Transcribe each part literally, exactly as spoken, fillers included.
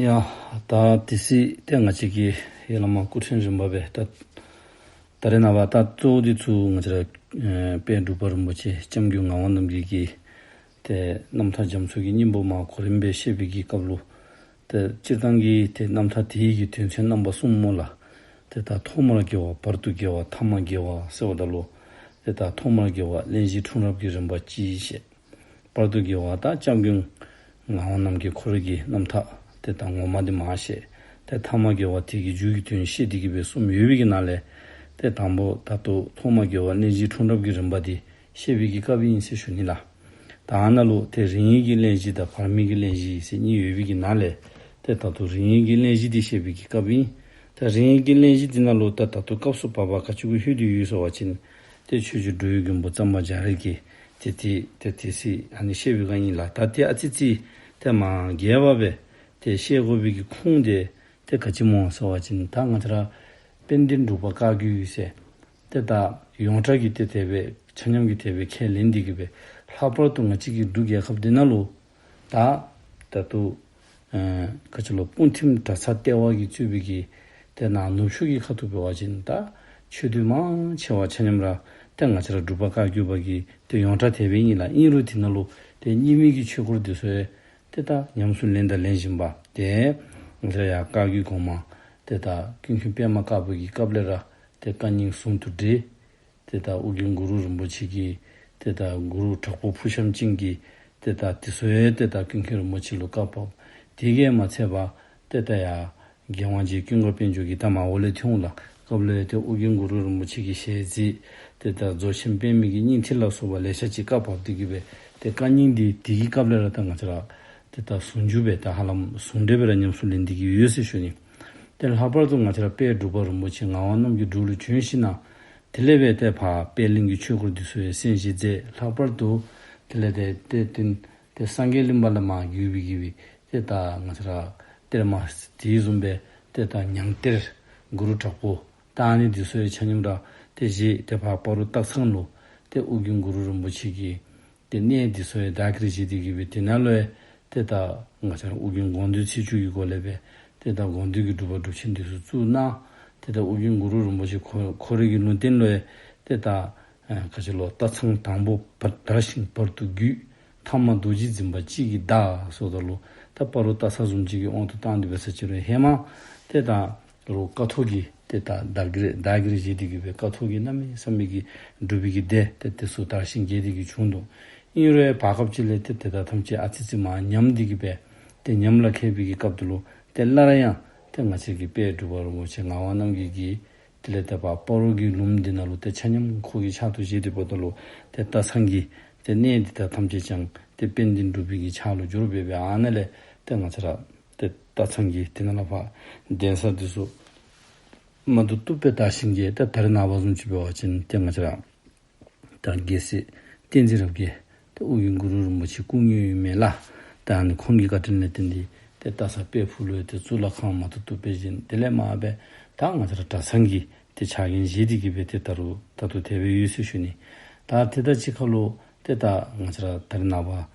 ཡ་ད་དེ་སྲིད་ཏེ་ང་བཅས་ཀྱི་ཡ་བླ་མ་སྐུ་ཕྲེང་རིམ་པ་སྦེ་ད་ད་རེས་ནངས་པ་ད་གཙོ་བོ་འདི་ཚུ་ང་བཅས་ར་ཨེ་དཔལ་འབྲུག་པ་རིན་པོ་ཆེ་སྐྱབས་མགོན་ངག་དབང་རྣམ་རྒྱལ་གྱི་ཏེ་རྣམ་ཐར་རྒྱ་མཚོ་གི་སྙིང་པོ་མར་གོ་རིམ་སྦེ་བཤད་པའི་གི་སྐབས་ལུ་ཏེ་སྤྱིར་བཏང་གི་ཏེ་རྣམ་ཐར་དེ་ཡི་གི་དོན་ཚན་རྣམ་པ་གསུམ་སྨོ་ལགས། ཏེ་ད་ཐོག་མར་དགེ་བ། བར་དུ་དགེ་བ། ཐ་མ་དགེ་བ་ཟེརཝ་ད་ལུ་ཏེ་ད་ཐོག་མར་དགེ་བ་གླེང་གཞི་འཁྲུངས་རབས་ཀྱི་རིམ་པ་ཅིག་བཤད། བར་དུ་དགེ་བ་ད་སྐྱབས་མགོན་ངག་དབང་རྣམ་རྒྱལ་ཁོ་རའི་གི་རྣམ་ཐར་ཏེ་ད་ངོ་མ་འདི་མར་བཤད། ཏེ་ཐ་མ་དགེ་བ་དེ་གི་མཇུག་གི་དོན་བཤད་དེ་གི་སྦེ་གསུམ་ཡོད་པའི་གི་ནང་ལས་ཏེ་དང་པོ་ད་ལྟོ་ཐོག་མ་དགེ་བ་གླེང་གཞི་འཁྲུངས་རབས་ཀྱི་རིམ་པ་འདི་བཤད་པའི་གི་སྐབས་ཨིན་ཟེར་ཞུ་ནི་ལགས། ད་ཨ་ནཱ་ལུ་ཏེ་རིང་གི་གླེང་གཞི་དང་བར་མའི་གི་གླེང་གཞི་ཟེར་གཉིས་ཡོད་པའི་གི་ནང་ལས་ཏེ་ད་ལྟོ་རིང་གི་གླེང་གཞི་འདི་བཤད་པའི་གི་སྐབས་ཨིན། ད་རིང་གི་གླེང་གཞི་འདི་ནང་ལུ་ད་ད་ལྟོ་སྐབས་སུ་བབ་པ་ག་ཅི་གུ་ལྷོད་དེ་ཡོད་ཟེར་བ་ཅིན་ཏེ་ཆོས་རྗེ་འགྲོ་བའི་མགོན་པོ་གཙང་པ་རྒྱ་རས་ཀྱིས་ཏེ་ཏེ་ཏེ་དེ་སྲིད་ཨ་ནི་བཤད་པའི་སྐབས་ཨིན་ལགས། ད་ཏེ་ཨ་ཙི་ཙི་ཏེ་མར་རྒྱས་པ་སྦེ་ཏེ་བཤད་དགོ་པའི་གི་ཁུངས་དེ་ཏེ་ག་ཅི་སྨོ་ཟེར་བ་ཅིན་ད་ང་བཅས་ར་དཔལ་ལྡན་འབྲུག་པ་བཀའ་བརྒྱུད་ཟེར་ཏེ་ད་ཡོངས་གྲགས་ཀྱི་ཏེ་དེ་སྦེ་ཆ་མཉམ་གྱིས་དེ་སྦེ་ཁས་ལེན་དེ་གི་སྦེ་ལྷག་པར་དུ་ང་བཅས་ཀྱི་འབྲུག་རྒྱལ་ཁབ་འདི་ནང་ལུ་ད་ད་ལྟོ་ཨེ་ག་ཅི་ལོ་སྤུངས་ཐིམ་གྲྭ་ཚང་ལྟེ་བ་གིས་གཙོས་པའི་གི་ཏེ་ནཱ་ནུབ་ཕྱོགས་ཀྱི་ཁ་ཐུག་འབད་བ་ཅིན་ད་ཆོས་སྡེ་མང་ཆེ་བ་ཆ་མཉམ་ར་ཏེ་ང་བཅས་ར་འབྲུག་པ་བཀའ་བརྒྱུད་པ་གི་ཏེ་ཡོངས་གྲགས་དེ་སྦེ་ཨིན་ལགས། ཨིན་རུང་དེ་ནང་ལུ་ཏེ་རྙིང་མའི་གི་ཆོས་སྐོར་འདི་ཚུ་ཡང་ཏེ་ད་ཉམས་སུ་ལེན་དང་ལེན་བཞིན་པ་ཏེ་ང་བཅས་ར་ཡར་བཀའ་བརྒྱུད་གོང་མ་ཏེ་ད་ཀུན་མཁྱེན་པདྨ་དཀར་པོ་གི་སྐབས་ལས་ར་ཏེ་བཀའ་རྙིང་ཟུང་དུ་འབྲེལ། ཏེ་ད་ཨོ་རྒྱན་གུ་རུ་རིན་པོ་ཆེ་གིས་ཏེ་ད་གུ་རུ་དྲག་པོ་ཕུར་ཤམ་ཅན་གྱིས་ཏེ་ད་དེ་ཚུ་ཡང་ཏེ་ད་ཀུན་མཁྱེན་རིན་པོ་ཆེ་ལུ་བཀའ་བབས། དེ་གིས་མ་ཚད་པར་ཏེ་ད་ཡར་རྒྱལ་དབང་རྗེ་ཀུན་དགའ་དཔལ་འབྱོར་གྱིས་ད་མར་འོག་ལས་ཐོན་འོང་ལགས། སྐབས་ལས་ཏེ་ཨོ་རྒྱན་གུ་རུ་རིན་པོ་ཆེ་གི་ཞལ་གཟིགས་ཏེ་ད་རྫོགས་ཆེན་པདྨའི་གི་སྙིང་ཐིག་ལ་སོགས་པ་ལེ་ཤ་ཅིག་བཀའ་བབས་དེ་གི་སྦེ་ཏེ་བཀའ་རྙིང་འདི་དེ་གི་སྐབས་ལས་ར་ད་ང་བཅས་ར་ཏེ་ད་ཟུང་འཇུག་སྦེ་ད་ཧ་ལམ་ཟུང་འབྲེལ་སྦེ་ར་ཉམས་སུ་ལེན་དེ་གི་ཡོད་ཟེར་ཞུ་ནི། ཏེ་ལྷག་པར་དུ་ང་བཅས་ར་དཔལ་འབྲུག་པ་རིན་པོ་ཆེ་ངག་དབང་རྣམ་རྒྱལ་འབྲུག་ལུ་བྱོན་ཞིནམ་ལས་དེ་ལས་སྦེ་ཏེ་ཕར་པད་གླིང་གི་ཆོས་སྐོར་འདི་ཚུ་ཡང་གསན་བཞེས་མཛད། ལྷག་པར་དུ་དེ་ལས་ཏེ་ཏེ་ཏེ་ཏེ་སངས་རྒྱས་གླིང་པ་ལས་མར་བརྒྱུད་པའི་གི་སྦེ་ཏེ་ད་ང་བཅས་ར་གཏེར་མ་དེ་བཟུམ་སྦེ་ཏེ་ད་ཉང་གཏེར་གུ་རུ་དྲག་པོ་ད་ཨ་ནི་འདི་ཚུ་ཡང་ཆ་མཉམ་ར་ཏེ་བཞེས། ཏེ་ཕར་སྤ་རོ་སྟག་ཚང་ལུ་ཏེ་ཨོ་རྒྱན་གུ་རུ་རིན་པོ་ཆེ་གི་ཏེ་གནས་འདི་ཚུ་ཡང་བདག་གིར་བཞེས་ཏེ་གི་སྦེ་དེ་ནང་ལུ་ཡང་ཏེ་ད་ང་བཅས་ར་ཨོ་རྒྱན་དགོངས་འདུས་ཚེས་བཅུ་གི་སྒོ་ལས་སྦེ་ཏེ་ད་དགོངས་འདུས་ཀྱི་སྒྲུབ་པ་སྒྲུབ་ཆེན་འདི་ཚུ་བཙུགས་གནང་། ཏེ་ད་ཨོ་རྒྱན་གུ་རུ་རིན་པོ་ཆེ་ཁོ་ཁོ་རའི་གི་ལུང་བསྟན་ལུ་ཡང་ཏེ་ད་ཨ་ག་ཅི་ལོ་སྟག་ཚང་དང་པོ་བར་དར་ཞིང་བར་དུ་རྒུད། ཐ་མ་རྡོ་རྗེ་འཛིན་པ་གཅིག་གིས་བདག་ཟེརཝ་ད་ལུ་ད་སྤ་རོ་སྟག་ཚང་བཟུམ་ཅིག་གི་དབང་དུ་བཏང་སྟེ་འབད་ས་ཅིག་རུང་ཧེ་མ་ཏེ་ད་རུང་ཀཿཐོག་གིས་ཏེ་ད་བདག་གིར་བདག་གིར་བཞེས་ཏེ་གི་སྦེ་ཀཿཐོག་གི་གནམ་མེད་ས་མེད་ཀྱི་སྒྲུབ་པའི་གི་སྡེ་ཏེ་དེ་ཚུ་དར་ཞིང་རྒྱས་ཏེ་གི་བྱུང་འདུག། ཨིན་རུང་བར་སྐབས་ཅིག་ལས་ཏེ་དེ་དག་ཐམས་ཅད་ཨ་ཙི་ཙི་མར་ཉམས་ཏེ་གི་སྦེ་ཏེ་ཉམས་ལ་ཁད་པའི་གི་སྐབས་དེ་ལུ་ཏེ་སླར་ཡང་ཏེ་ང་བཅས་ཀྱི་དཔལ་འབྲུག་པ་རིན་པོ་ཆེ་ངག་དབང་རྣམ་རྒྱལ་གྱིས་དེ་ལས་ཏེ་ཕར་སྤ་རོ་གི་ལུངམ་འདི་ནང་ལུ་ཏེ་ཆ་མཉམ་ཁོ་གིས་ཕྱག་ཏུ་བཞེས་ཏེ་འབདཝ་ད་ལུ་ཏེ་སྟག་ཚང་གི་ཏེ་གནས་འདི་དག་ཐམས་ཅད་ཀྱང་ཏེ་དཔལ་ལྡན་འབྲུག་པའི་གི་ཕྱག་ལུ་འབྱོར་སྦེ་སྦེ་ཨ་ནཱ་ལས་ཏེ་ང་བཅས་ར་ཏེ་སྟག་ཚང་གི་དེ་ནང་ལས་ཕར་གདན་ས་འདི་ཚུ་མ་ཐུབ་ཐུབ་སྦེ་དར་ཞིང་རྒྱས། ཏེ་ད་རེས་ནངས་པ་བཟུམ་ཅིག་འབད་བ་ཅིན་ཏེ་ང་བཅས་ར་ད་རྒྱལ་སྲས་བསྟན་འཛིན་རབ་རྒྱས་ཏེ་ཨོ་རྒྱན་གུ་རུ་རིན་པོ་ཆེ་སྐུ་དངོས་ཨིན་མས་ལགས། ད་ཨ་ནི་ཁོང་གི་བཀའ་དྲིན་ལས་བརྟེན་ཏེ་ཏེ་སྟག་ཚང་དཔལ་ཕུག་ལུ་ཏེ་གཙུག་ལག་ཁང་མ་ཐུབ་ཐུབ་སྦེ་བཞེངས། དེ་ལས་མར་སྦེ་ད་ང་བཅས་ར་གྲྭ་ཚང་གི་ཏེ་ཕྱག་འགན་བཞེས་ཏེ་གི་སྦེ་ཏེ་ད་རུང་ད་ལྟོ་དེ་སྦེ་ཡོད་ཟེར་ཞུ་ནི། ད་དེ་དང་གཅིག་ཁར་ལུ་ཏེ་ད་ང་བཅས་ར་ད་རེས་ནངས་པ་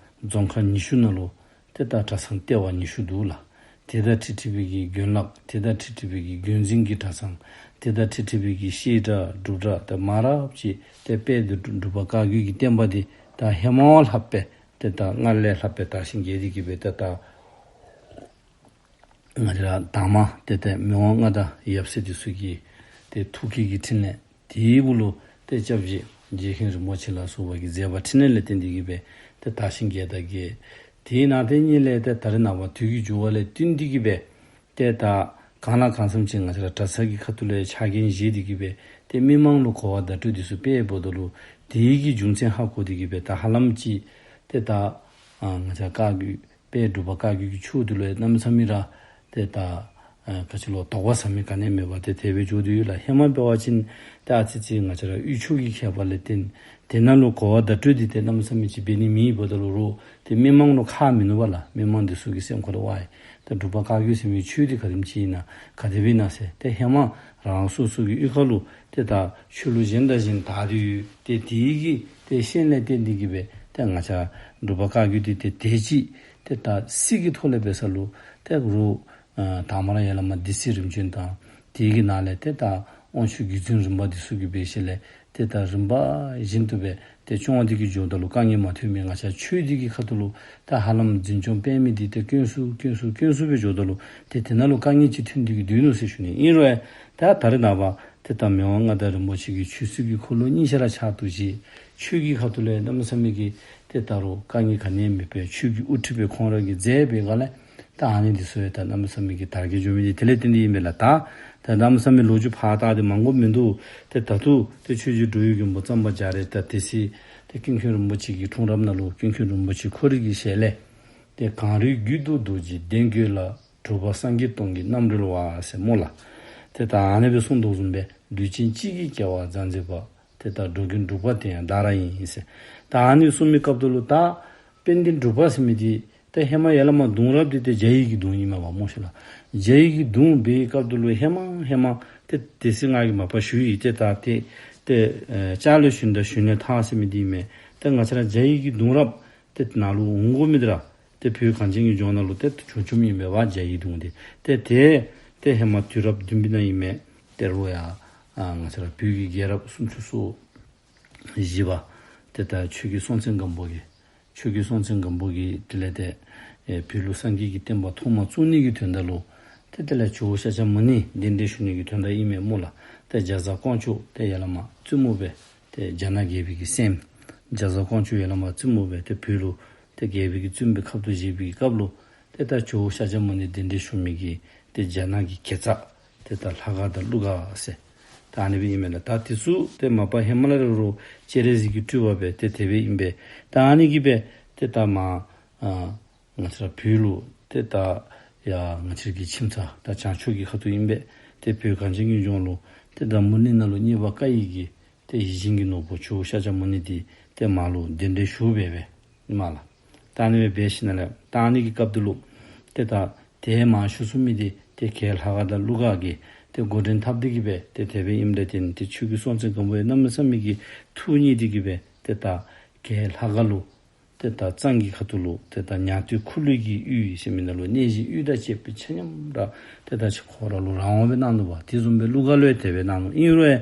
རྫོང་ཁག་ཉི་ཤུ་ནང་ལུ་ཏེ་ད་གྲྭ་ཚང་ལྟེ་བ་ཉི་ཤུ་འདུག་ལགས། དེ་དང་འཁྲིལ་འཁྲིལ་བའི་གི་དགོན་ལག། དེ་དང་འཁྲིལ་འཁྲིལ་བའི་གི་དགོན་འཛིན་གྱི་གྲྭ་ཚང་། དེ་དང་འཁྲིལ་འཁྲིལ་བའི་གི་བཤད་གྲྭ་སྒྲུབ་གྲྭ་ཏེ་མང་རབས་ཅིག་ཏེ་དཔལ་འབྲུག་པ་བཀའ་བརྒྱུད་ཀྱི་བསྟན་པ་འདི་ད་ཧེ་མ་བ་ལྷག་སྦེ་ཏེ་ད་སྔར་ལས་ལྷག་སྦེ་དར་ཞིང་རྒྱས་ཏེ་གི་སྦེ་ཏེ་ད་ང་བཅས་ར་དང་མ་ཏེ་ཏེ་མི་དབང་མངའ་བདག་ཡབ་སྲས་འདི་ཚུ་གི་ཏེ་ཐུགས་བསྐྱེད་ཀྱི་ཕྲིན་ལས་དེའི་སྦུག་ལུ་ཏེ་སྐྱབས་རྗེ་རྗེ་མཁན་རིན་པོ་ཆེ་ལ་སོགས་པ་གི་མཛད་པ་ཕྲིན་ལས་ལས་བརྟེན་ཏེ་གི་སྦེ་ཏེ་དར་ཞིང་རྒྱས་དང་རྒྱས། དེའི་ནང་དེ་ཉིད་ལས་ཏེ་ད་རེས་ནངས་པ་དུས་ཀྱི་འགྱུར་བ་ལས་བསྟུན་ཏེ་གི་སྦེ་ཏེ་ད་གང་ལ་གང་འཚམས་ཅིག་ང་བཅས་ར་གྲྭ་ཚང་གི་ཁ་ཐུག་ལས་ཕྱག་འགན་བཞེས་ཏེ་གི་སྦེ་ཏེ་མི་མང་ལུ་གོ་བ་བརྡ་སྤྲོད་འདི་ཚུ་སྤེལ་འབདཝ་ད་ལུ་དེའི་གི་རྒྱུ་མཚན་ཧ་གོ་སྟེ་གི་སྦེ་ད་ཧ་ལམ་ཅིག་ཏེ་ད་ཨ་ང་བཅས་བཀའ་བརྒྱུད་དཔལ་འབྲུག་པ་བཀའ་བརྒྱུད་ཀྱི་ཆོས་འདི་ལུ་ཡང་གནམ་མེད་ས་མེད་ར་ཏེ་ད་ཨ་ག་ཅི་ལོ་དོགས་པ་ཟ་མི་ག་ནི་མེད་པར་ཏེ་དེ་སྦེ་འགྱོ་དོ་ཡོད་ལགས། ཧེ་མ་འབད་བ་ཅིན་ཏེ་ཨ་ཙི་ཙི་ང་བཅས་ར་དབུས་ཕྱོགས་ཀྱི་ཁྱད་པར་ལས་བརྟེན་དེ་ནང་ལུ་གོ་བ་བརྡ་སྤྲོད་འདི་ཏེ་གནམ་མེད་ས་མེད་ཅིག་འབད་ནི་མེདཔ་ད་ལུ་རོགས་ཏེ་མི་མང་ལུ་ཁག་མིན་ནུག་པ་ལགས། མི་མང་འདི་ཚུ་གི་སེམས་ཁར་ལུ་ཝའི་ད་འབྲུག་པ་བཀའ་བརྒྱུད་ཟེར་མི་ཆོས་འདི་ག་དེམ་ཅིག་ཨིན་ན་ག་དེ་སྦེ་ཨིན་ན་ཟེར་ཏེ་ཧེ་མ་རང་སོ་སོ་གི་གཡུས་ཁ་ལུ་ཏེ་ད་ཆོས་ལུགས་གཞན་དང་གཞན་དར་ཏེ་ཡོད། ཏེ་དེའི་གི་ཏེ་ཤན་ལས་བརྟེན་ཏེ་གི་སྦེ་ཏེ་ང་བཅས་འབྲུག་པ་བཀའ་བརྒྱུད་འདི་ཏེ་དེ་ཅིག་ཏེ་ད་སྲིད་ཀྱི་ཐོག་ལས་འབད་ས་ལུ་ཏེ་རོགས་ ཨ་དང་པ་ར་ཡ་ལ་མ་སྡེ་སྲིད་རིམ་བྱོན་དང་དེ་གི་ནང་ལས་ཏེ་ད་དབང་ཕྱུག་བརྒྱུད་འཛིན་རིམ་པ་འདི་ཚུ་གི་འབད་ཞིནམ་ལས་ཏེ་ད་རིམ་པ་བཞིན་དུ་སྦེ་ཏེ་སྐྱོང་སྟེ་གི་འགྱོཝ་ད་ལུ་དཀའ་ངལ་མ་ཐོན་མི་ང་བཅས་ཆོས་འདི་གི་ཁ་ཐུག་ལུ་ད་ཧ་ལམ་འཛིན་སྐྱོང་འབད་མི་འདི་ཏེ་དཀོན་སུ་དཀོན་སུ་དཀོན་སུ་སྦེ་འགྱོཝ་ད་ལུ་ཏེ་དེ་ནང་ལུ་དཀའ་ངལ་ཅིག་ཐོན་ཏེ་གི་སྡོད་ནུག་ཟེར་ཞུ་ནི། ཨིན་རུང་ཡང་ད་ད་རེས་ནངས་པ་ཏེ་ད་མི་དབང་མངའ་བདག་རིན་པོ་ཆེ་གིས་ཆོས་སྲིད་ཀྱི་འཁོར་ལོ་གཉིས་ཆ་ར་ཕྱག་ཏུ་བཞེས། ཆོས་ཀྱི་ཁ་ཐུག་ལས་གནམ་མེད་ས་མེད་ཀྱི་ཏེ་ད་རུང་དཀའ་ངལ་ག་ནི་ཡང་མེད་པར་ཆོས་ཀྱི་དབུ་ཁྲིད་སྦེ་ཁོང་ར་གིས་མཛད་པའི་སྒང་ལས་ད་ཨ་ནི་འདི་ཚུ་ཡང་ད་གནམ་མེད་ས་མེད་ཀྱི་དར་རྒྱས་འགྱོ་མི་འདི་དེ་ལས་བརྟེན་ཏེ་ཨིན་པས་ལགས། ད་ད་གནམ་མེད་ས་མེད་ལོ་རྒྱུས་ཕར་བལྟ་སྟེ་མང་པོ་མིན་འདུག། ཏེ་ད་ལྟོ་ཏེ་ཆོས་རྗེ་འགྲོ་བའི་མགོན་པོ་གཙང་པ་རྒྱ་རས་ད་དེ་སྲིད་ཏེ་ཀུན་མཁྱེན་རིན་པོ་ཆེ་གི་འཁྲུངས་རབས་ནང་ལུ་ཀུན་མཁྱེན་རིན་པོ་ཆེ་ཁོ་རའི་གི་ཞལ་ལས་ཏེ་གངས་རིའི་རྒྱུད་དུ་རྡོ་རྗེ་གདན་བཀོད་ལ། གྲུབ་པ་སངས་རྒྱས་སྟོང་གི་རྣམ་རོལ་བ་ཟེར་སྨོ་ལགས། ཏེ་ད་ཨ་ནི་སྦེ་གསུངས་དོ་བཟུམ་སྦེ་ལུས་ཅན་གཅིག་གི་སྐྱེ་བ་བཟང་མཛད་པ། ཏེ་ད་འགྲོ་མགོན་འབྲུག་པ་དེ་ཡང་བདག་རང་ཡིན་ཟེར། ད་ཨ་ནི་གསུངས་མི་སྐབས་དེ་ལུ་ད་དཔལ་ལྡན་འབྲུག་པ་ཟེར་མི་འདི་ཏེ་ཧེ་མ་ཡ་ལ་མ་གདུང་རབས་འདི་ཏེ་རྒྱ་ཡི་གི་གདུང་ཨིན་མས་པ་སྨོ་ཤེ་ལགས། རྒྱ་ཡི་གི་གདུང་འབད་བའི་སྐབས་དེ་ལུ་ཧེ་མ་ཧེ་མ་ཏེ་དེ་སྲིད་ང་གིས་མ་པ་ཞུ་ཡི། ཏེ་ད་ཏེ་ཏེ་ཨེ་ལྕགས་ལས་ཞུན་དང་ཞུན་ལས་ཐགས་ཟེར་མི་འདི་ཨིན་མས། ཏེ་ང་བཅས་ར་རྒྱ་ཡི་གི་གདུང་རབས་ཏེ་ནཱ་ལུ་འོང་དགོ་མི་འདི་ར་ཏེ་བོད་གངས་ཅན་གྱི་ལྗོངས་ནང་ལུ་ཏེ་བྱུང་བྱུངམ་ཨིན་པས་པ་རྒྱ་ཡི་གདུང་འདི། ཏེ་ཏེ་ཏེ་ཧེ་མ་དུས་རབས་བདུན་པའི་ནང་ཨིན་མས། ཏེ་རུང་ཡང་ཨ་ང་བཅས་ར་བོད་ཀྱི་རྒྱལ་རབས་སུམ་ཅུ་སོ་བཞི་པ་ཏེ་ད་ཆོས་རྒྱལ་སྲོང་བཙན་སྒམ་པོ་གིས་ཆོས་རྒྱལ་སྲོང་བཙན་སྒམ་པོ་གིས་དེ་ལས་ཏེ་ཨེ་བོད་ལུ་སངས་རྒྱས་ཀྱི་བསྟན་པ་ཐོག་མ་བཙུགས་ནི་གི་དོན་དག་ལུ་ཏེ་དེ་ལས་ཇོ་བོ་ཤཱཀྱ་མུ་ནེ་གདན་འདྲེན་ཞུ་ནི་གི་དོན་དག་ཨིན་མས་སྨོ་ལགས། ཏེ་རྒྱ་བཟའ་ཀོང་ཇོ་ཏེ་ཡ་ལ་མ་བཙུན་མོ་སྦེ་ཏེ་རྒྱ་ནག་རྒྱལ་པོའི་གི་སྲསམོ་རྒྱ་བཟའ་ཀོང་ཇོ་ཡ་ལ་མ་བཙུན་མོ་སྦེ་ཏེ་བོད་ལུ་ཏེ་རྒྱལ་པོའི་གི་བཙུན་མོའི་ཁབ་ཏུ་བཞེས་པའི་སྐབས་ལུ་ཏེ་ད་ཇོ་བོ་ཤཱཀྱ་མུ་ནེ་གདན་འདྲེན་ཞུ་མི་གི་ཏེ་རྒྱ་ནག་གི་གྱད་ཚ་ཏེ་ད་ལྷ་དགའ་དང་ཀླུ་དགའ་ཟེར་ད་ཨ་ནི་སྦེ་ཨིན་མས་ལགས། ད་དེ་ཚུ་ཏེ་མ་པ་ཧེ་མ་ལས་ར་རུང་སྤྱན་རས་གཟིགས་ཀྱི་སྤྲུལ་པ་སྦེ་ཏེ་དེ་སྦེ་ཨིན་པས། ད་ཨ་ནི་གིས་སྦེ་ཏེ་ད་མ་ཨ་ང་བཅས་ར་བོད་ལུ་ཏེ་ད་ཡ་ང་བཅས་ར་གི་ཁྱིམ་ཚང་ད་བྱང་ཕྱོགས་ཀྱི་ཁ་ཐུག་ཨིན་པས། ཏེ་བོད་གངས་ཅན་གྱི་ལྗོངས་ལུ་ཏེ་ད་མུ་ནེ་ནང་ལུ་གཉེར་པ་བཀའ་ཡི་གི་ཏེ་ཡིད་བཞིན་གྱི་ནོར་བུ་ཇོ་བོ་ཤཱཀྱ་མུ་ནེ་འདི་ཏེ་མར་ལུ་གདན་འདྲེན་ཞུ་སྦེ་སྦེ་ཨིན་མས་ལགས། ད་ཨ་ནི་སྦེ་འབད་ཞིནམ་ལས་ད་ཨ་ནི་གི་སྐབས་དེ་ལུ་ཏེ་ད་ཏེ་མར་ཞུ་ཚུགས་མི་འདི་ཏེ་གྱད་ལྷ་དགའ་དང་ཀླུ་དགའ་གིས་ཏེ་འགོ་འདྲེན་འཐབ་སྟེ་གི་སྦེ་ཏེ་དེ་སྦེ་ཨིནམ་ལས་བརྟེན་ཏེ་ཆོས་རྒྱལ་སྲོང་བཙན་སྒམ་པོ་ཡང་གནམ་མེད་ས་མེད་ཀྱི་ཐུགས་མཉེས་ཏེ་གི་སྦེ་ཏེ་ད་གྱད་ལྷ་དགའ་ལུ་ཏེ་ད་གཙང་གི་ཁ་ཐུག་ལུ་ཏེ་ད་ཉང་སྟོད་ཁུ་ལུ་གི་ཡུལ་ཟེར་མི་ནང་ལུ་གནས་གཞི་ཡུལ་དང་བཅས་པའི་ཆ་མཉམ་ར་ཏེ་ད་ཁོ་ར་ལུ་རང་དབང་སྦེ་གནང་ནུག་པ། དེ་བཟུམ་སྦེ་ཀླུ་དགའ་ལུ་ཡང་དེ་སྦེ་གནང་ནུག། ཨིན་རུང་ཡང་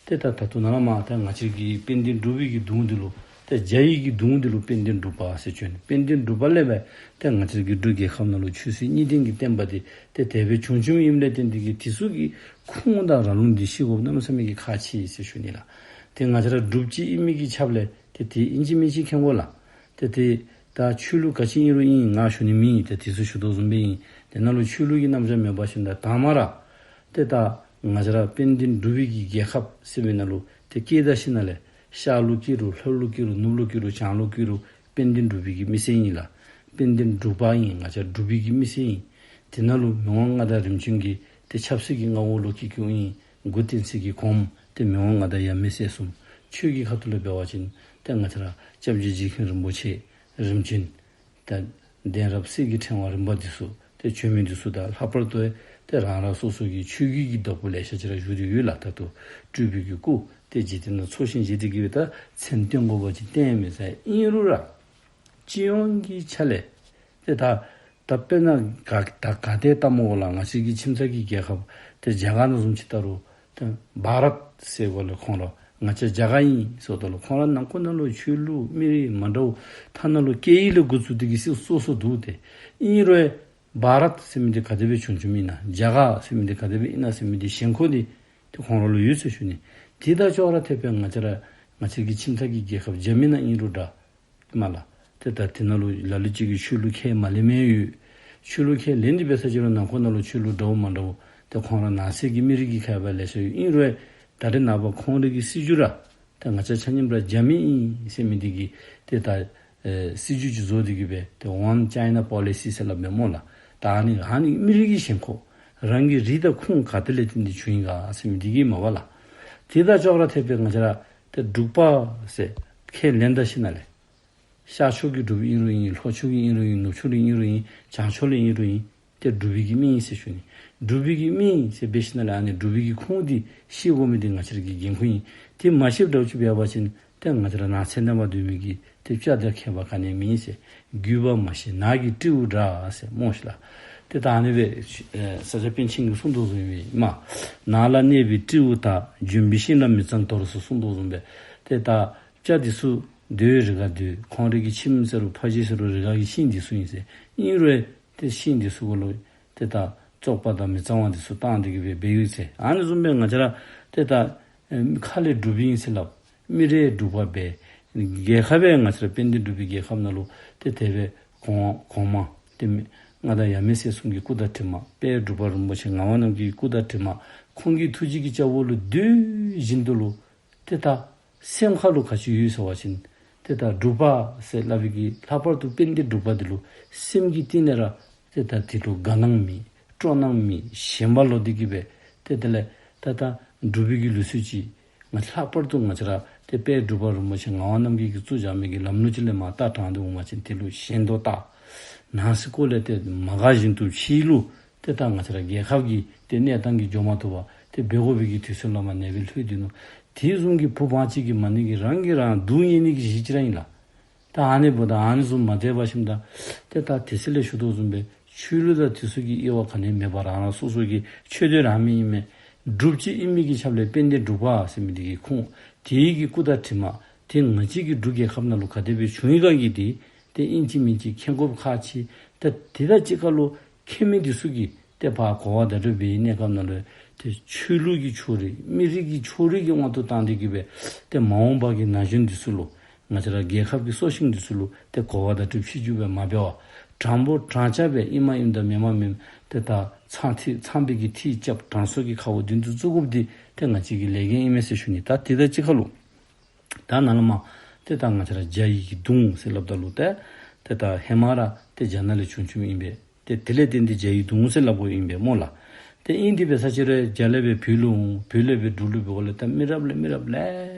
ཏེ་ད་ད་ལྟོ་ནཱ་ལས་མར་ད་ང་བཅས་ཀྱི་དཔལ་ལྡན་འབྲུག་པའི་གི་གདུང་འདི་ལུ་ཏེ་རྒྱ་ཡི་གི་གདུང་འདི་ལུ་དཔལ་ལྡན་འབྲུག་པ་ཟེར་བྱོན། དཔལ་ལྡན་འབྲུག་པ་ལས་སྦེ་ཏེ་ང་བཅས་ཀྱི་འབྲུག་རྒྱལ་ཁབ་ནང་ལུ་ཆོས་སྲིད་གཉིས་ལྡན་གྱི་བསྟན་པ་འདི་ཏེ་དེ་སྦེ་བྱུང་བྱུངམ་ཨིནམ་ལས་བརྟེན་ཏེ་གི་དེ་ཚུ་གི་ཁུངས་དང་ར་ལུང་འདི་ཤེས་དགོཔ་གནམ་མེད་ས་མེད་ཀྱི་ཁག་ཆེ་ཟེར་ཞུ་ནི་ལགས། ཏེ་ང་བཅས་ར་འབྲུགཔ་ཅིག་ཨིན་མི་གི་ཆ་ལས་ཏེ་དེ་ཨིན་ཅི་མིན་ཅི་མཁྱེན་དགོ་ལགས། ཏེ་ཏེ་ད་ཆོས་ལུགས་ག་ཅི་ཨིན་རུང་ཨིན། ང་ཞུ་ནི་མེད། ཏེ་དེ་ཚུ་ཞུ་དོ་བཟུམ་སྦེ་ཨིན། དེ་ནང་ལུ་ཆོས་ལུགས་ཀྱི་རྣམ་གཞག་མེད་པ་ཅིན་ད་དང་མ་ར་ཏེ་ད་ང་བཅས་ར་དཔལ་ལྡན་འབྲུག་པའི་གི་རྒྱལ་ཁབ་ཟེར་བའི་ནང་ལུ་ཏེ་སྐྱེས་ད་ཞིནམ་ལས་ཤར་ལུ་སྐྱེ་རུང་ལྷོ་ལུ་སྐྱེ་རུང་ནུབ་ལུ་སྐྱེ་རུང་བྱང་ལུ་སྐྱེ་རུང་དཔལ་ལྡན་འབྲུག་པའི་གི་མི་སེར་ཨིན་ལགས། དཔལ་ལྡན་འབྲུག་པ་ཨིན། ང་བཅས་འབྲུག་པའི་གི་མི་སེར་ཨིན། དེ་ནང་ལུ་མི་དབང་མངའ་བདག་རིམ་བྱོན་གྱིས་ཏེ་ཆབ་སྲིད་ཀྱི་མངའ་འོག་ལུ་སྐྱེ་སྐྱེཝ་ཨིན། འགོ་བསྟན་སྲིད་ཀྱི་གོངམ་ཏེ་མི་དབང་མངའ་བདག་ཡབ་མེས་སྲས་གསུམ། ཆོས་ཀྱི་ཁ་ཐུག་ལས་འབད་བ་ཅིན་ཏེ་ང་བཅས་ར་སྐྱབས་རྗེ་རྗེ་མཁན་རིན་པོ་ཆེ་རིམ་བྱོན་ད་གདན་རབས་གསེར་གྱི་ཕྲེང་བ་རིམ་པ་འདི་ཚུ་ཏེ་བྱོན་མི་འདི་ཚུ་དང་ལྷག་པར་དུ་ཏེ་རང་རང་སོ་སོ་གི་ཆོས་བརྒྱུད་ཀྱི་བདག་པོ་ལེ་ཤ་ཅིག་ར་བཞུགས་ཏེ་ཡོད་ལགས། ད་ལྟོ་སྤྲུལ་པའི་གི་སྐུ་ཏེ་འཇིག་རྟེན་ནང་འཚོ་ཞིང་གཞེས་ཏེ་གི་སྦེ་ད་མཚན་བཏོན་དགོ་པ་ཅིན་བཏོན་མི་ཚར། ཨིན་རུང་ར་སྤྱི་ཡོངས་ཀྱི་ཆ་ལས་ཏེ་ད་ད་དཔེར་ན་ག་ད་ག་ཏེ་ལྟ་མོ་ལགས། ང་བཅས་ཀྱི་ཁྱིམ་ཚང་གི་རྒྱལ་ཁབ་ཏེ་རྒྱ་གར་ནང་བཟུམ་ཅིག་ལྟ་རུང་ཏེ་བྷ་རཏ་ཟེར་བ་ལས་ཁོང་ར་ང་བཅས་རྒྱ་གར་ཨིན་ཟེརཝ་ད་ལུ་ཁོང་ར་ནང་འཁོད་ནང་ལུ་ཆོས་ལུགས་མི་རིགས་མ་འདྲཝ་ཐ་ན་ལུ་སྐད་ཡིག་ལས་འགོ་བཙུགས་ཏེ་གི་སྲིད་སོ་སོ་འདུག། ཏེ་ཨིན་རུང་བྷ་རཏ་ཟེར་མི་འདི་ག་དེ་སྦེ་བྱུང་བྱུངམ་ཨིན་ན་རྒྱ་གར་ཟེར་མི་འདི་ག་དེ་སྦེ་ཨིན་ན་ཟེར་མི་འདི་ཞེན་ཁོག་འདི་ཏེ་ཁོང་ར་ལུ་ཡོད་ཟེར་ཞུ་ནི། དེ་དང་ཅོག་ར་འཐདཔ་སྦེ་ང་བཅས་ར་ང་བཅས་ཀྱི་ཁྱིམ་ཚང་གི་རྒྱལ་ཁབ་རྒྱ་མི་ནང་ཨིན་རུང་འདྲ་མ་ལགས། ཏེ་ད་དེ་ནང་ལུ་ལ་ལུ་ཅིག་གིས་ཆོས་ལུགས་ཁས་མ་ལེན་མི་ཡོད། ཆོས་ལུགས་ཁས་ལེན་ཏེ་འབད་ས་ཅིག་རུང་ནང་འཁོད་ནང་ལུ་ཆོས་ལུགས་འདྲཝ་མ་འདྲཝ་ཏེ་ཁོང་ར་ནང་གསེས་ཀྱི་མི་རིགས་ཀྱི་ཁ་ཡ་བ་ལེ་ཤ་ཡོད། ཨིན་རུང་ད་རེས་ནངས་པ་ཁོང་རའི་གི་སྲིད་བྱུས་ར་ད་ང་བཅས་ཆ་མཉམ་ར་རྒྱ་མི་ཨིན་ཟེར་མི་འདི་གིས་ཏེ་ད་ཨེ་སྲིད་བྱུས་ཅིག་བཟོ་སྟེ་གི་སྦེ་ཏེ་One China Policy ཟེར་སླབ་མས་སྨོ་ལགས། ད་ཨ་ནི་ཨ་ནི་མི་རིགས་ཀྱི་ཞེན་ཁོག་རང་གི་རིགས་དང་ཁུངས་ག་ཏེ་ལས་བརྟེན་ཏེ་བྱུང་ཡི་ག་ཟེར་མི་འདི་གིས་མས་པ་ལགས། དེ་དང་ཅོག་ར་འཐདཔ་སྦེ་ང་བཅས་ར་ཏེ་འབྲུག་པ་ཟེར་ཁས་ལེན་ད་ཞིནམ་ལས་ཤར་ཕྱོགས་ཀྱི་འབྲུག་པ་ཨིན་རུང་ཨིན། ལྷོ་ཕྱོགས་ཀྱི་ཨིན་རུང་ཨིན། ནུབ་ཕྱོགས་ལས་ཨིན་རུང་ཨིན། བྱང་ཕྱོགས་ལས་ཨིན་རུང་ཨིན། ཏེ་འབྲུག་པའི་གི་མི་ཨིན་ཟེར་ཞུ་ནི། འབྲུག་པའི་གི་མི་ཨིན་ཟེར་འབད་ཞིནམ་ལས་ཨ་ནི་འབྲུག་པའི་གི་ཁུངས་འདི་ཤེས་དགོ་མི་འདི་ང་བཅས་ར་གི་འགན་ཁུར་ཨིན། དེ་མ་ཤེསཔ་འདྲཝ་ཅིག་འབད་བ་ཅིན་ཏེ་ང་བཅས་ར་ནང་ཚན་ལྡན་པ་སྡོད་མི་གི་ཏེ་སྐྱ་དང་ཁྱད་པར་ག་ནི་ཡང་མེད་ཟེར། རྒྱུད་པ་མ་ཤེས་ནགས་ཀྱི་སྤྲེའུ་འདྲ་ཟེར་སྨོ་ཤེ་ལགས། ཏེ་ད་ཨ་ནི་སྦེ་ཨེ་ས་སྐྱ་པཎ་ཆེན་གྱིས་གསུངས་དོ་བཟུམ་སྦེ་མ། ནགས་ལ་གནས་པའི་སྤྲེའུ་དག། ལྗོན་པའི་ཤིང་ལ་མི་གཙང་དོར་ཟེར་གསུངས་དོ་བཟུམ་སྦེ། ཏེ་ད་སྤྱ་འདི་ཚུ་སྡོད་རི་ཁར་སྡོད། ཁོང་རའི་གི་ཁྱིམ་ཟེར་རུང་ཕ་གཞིས་ཟེར་རུང་རི་ཁ་གི་ཤིང་འདི་ཚུ་ཨིན་ཟེར། ཨིན་རུང་ཏེ་ཤིང་འདི་ཚུ་གུ་ལུ་ཏེ་ད་བཙོག་པ་དང་མི་གཙང་བ་འདི་ཚུ་བཏང་སྟེ་གི་སྦེ་འབད་ཡོད་ཟེར། ཨ་ནི་བཟུམ་སྦེ་ང་བཅས་ར་ཏེ་ད་ཨེ་ཁ་ལས་འབྲུག་པ་ཨིན་ཟེར་སླབ། མི་རིགས་འབྲུག་པ་སྦེ། རྒྱལ་ཁབ་སྦེ་ང་བཅས་ར་དཔལ་ལྡན་འབྲུག་པའི་རྒྱལ་ཁབ་ནང་ལུ་ཏེ་དེ་སྦེ་གོང་གོང་མ་ཏེ་མི་མངའ་བདག་ཡབ་མེས་སྲས་གསུམ་གྱི་སྐུ་དང་གྲིབ་མ། དཔལ་འབྲུག་པ་རིན་པོ་ཆེ་ངག་དབང་རྣམ་རྒྱལ་གྱི་སྐུ་དང་གྲིབ་མ། ཁོང་གི་ཐུགས་རྗེ་གི་སྐྱབས་འོག་ལུ་སྡོད་བཞིན་དུ་ལུ་ཏེ་ད་སེམས་ཁ་ལུ་ག་ཅི་ཡོད་ཟེར་བ་ཅིན་ཏེ་ད་འབྲུག་པ་ཟེར་སླབ་པའི་གི་ལྷག་པར་དུ་དཔལ་ལྡན་འབྲུག་པ་འདི་ལུ་སེམས་ཀྱི་གཏིང་ནས་ར་ཏེ་ད་དེ་ལུ་དགའ་སྣང་མེད་སྤྲོ་སྣང་མེད་ཞེན་པ་ལོག་སྟེ་གི་སྦེ་ཏེ་དེ་ལས་ད་ད་འབྲུག་པའི་གི་ལུགས་སྲོལ་ཅིག་ང་ལྷག་པར་དུ་ང་བཅས་ར་ཏེ་དཔལ་འབྲུག་པ་རིན་པོ་ཆེ་ངག་དབང་རྣམ་རྒྱལ་གྱིས་བཙུགས་བཞག་མི་གི་ལམ་ལུགས་ཅིག་ལས་མར་ལྟ་དྲངས་ཏེ་འོང་བ་ཅིན་དེ་ལུ་ཞེན་དོ་ལྟ། ནང་སེམས་ཁོག་ལས་ཏེ་མ་དགའ་བཞིན་དུ་ཕྱི་ལུ་ཏེ་ད་ང་བཅས་ར་རྒྱལ་ཁབ་ཀྱི་ཏེ་གནས་སྟངས་ཀྱིས་འགྱོ་མ་བཏུབ་པར་ཏེ་འབད་དགོ་པའི་གི་དུས་ཚོད་ལུ་མར་ཨ་ནི་སྦེ་ལྷོད་སྡོད་ནུག། དེ་བཟུམ་གྱི་བུ་འབངས་ཅིག་གིས་མ་ཎི་གི་རང་གིས་རང་སྡུག་བསྔལ་ནི་གི་གཞི་ཅིག་ར་ཨིན་ལགས། ད་ཨ་ནི་འབདཝ་ད་ཨ་ནི་བཟུམ་མ་འདྲཝ་ཅིག་ད་ཏེ་ད་དེ་ཚེ་ལས་ཞུ་དོ་བཟུམ་སྦེ་ཆོས་ལུགས་དང་དེ་ཚུ་གི་དབྱེ་བ་ག་ནི་མེད་པར་རང་རང་སོ་སོ་གི་ཆོས་དད་རང་མོས་ཨིན་མས། འབྲུགཔ་ཅིག་ཨིན་མི་གི་ཆ་ལས་དཔལ་ལྡན་འབྲུག་པ་ཟེར་མི་འདི་གི་ཁུངས་དེ་གི་སྐུ་དང་གྲིབ་མ་དེ་ང་བཅས་ཀྱི་འབྲུག་རྒྱལ་ཁབ་ནང་ལུ་ག་དེ་སྦེ་བྱུང་ཡི་ག་གི་དེ་ཏེ་ཨིན་ཅི་མིན་ཅི་མཁྱེན་དགོཔ་ཁག་ཆེ། ད་དེ་དང་གཅིག་ཁར་ལུ་མཁྱེན་མི་འདི་ཚུ་གིས་ཏེ་ཕར་གོ་བ་བརྡ་སྤྲོད་འབད་བའི་གནས་སྐབས་ནང་ལུ་ཏེ་ཆོས་ལུགས་ཀྱི་ཕྱོགས་རིས་མི་རིགས་ཀྱི་ཕྱོགས་རིས་ཀྱི་དབང་དུ་བཏང་སྟེ་གི་སྦེ་ཏེ་མ་འོངས་པ་གི་ན་གཞོན་འདི་ཚུ་ལུ་ང་བཅས་ར་རྒྱལ་ཁབ་ཀྱི་སྲོག་ཤིང་འདི་ཚུ་ལུ་ཏེ་གོ་བ་བརྡ་སྤྲོད་ཕྱི་འགྱུར་སྦེ་མ་འབད་བར་དྲང་པོ་དྲང་བཞག་སྦེ་ཨིནམ་ཨིནམ་དང་མེནམ་མེནམ་ཏེ་ད་ཚངས་ཐིག་ཚངས་པའི་གི་ཐིག་རྐྱབ་དྲང་སྲོང་གི་ཁ་འོག་མདུན་དུ་བཙུགས་དགོཔ་འདི་ཏེ་ང་བཅས་ཀྱི་ལས་འགན་ཨིན་མས་ཟེར་ཞུ་ནི། ད་དེ་དང་གཅིག་ཁར་ལུ་ད་ནཱ་ལས་མར་ཏེ་ད་ང་བཅས་ར་རྒྱ་ཡི་གི་གདུང་ཟེར་སླབ་ད་ལུ་ཏེ་ཏེ་ད་ཧེ་མ་ར་ཏེ་རྒྱ་ནག་ལས་བྱུང་བྱུངམ་ཨིན་པས། ཏེ་དེ་ལས་བརྟེན་ཏེ་རྒྱ་ཡི་གདུང་ཟེར་སླབ་དགོཔ་ཨིན་པས་སྨོ་ལགས། ཏེ་ཨིན་དེ་འབད་ས་ཅིག་རུང་རྒྱ་ལས་སྦེ་བོད་ལུ་འོང་། བོད་ལས་སྦེ་འབྲུག་ལུ་འབད་འོང་ལས་ད་མི་རབས་ལས་མི་རབས་ལེ་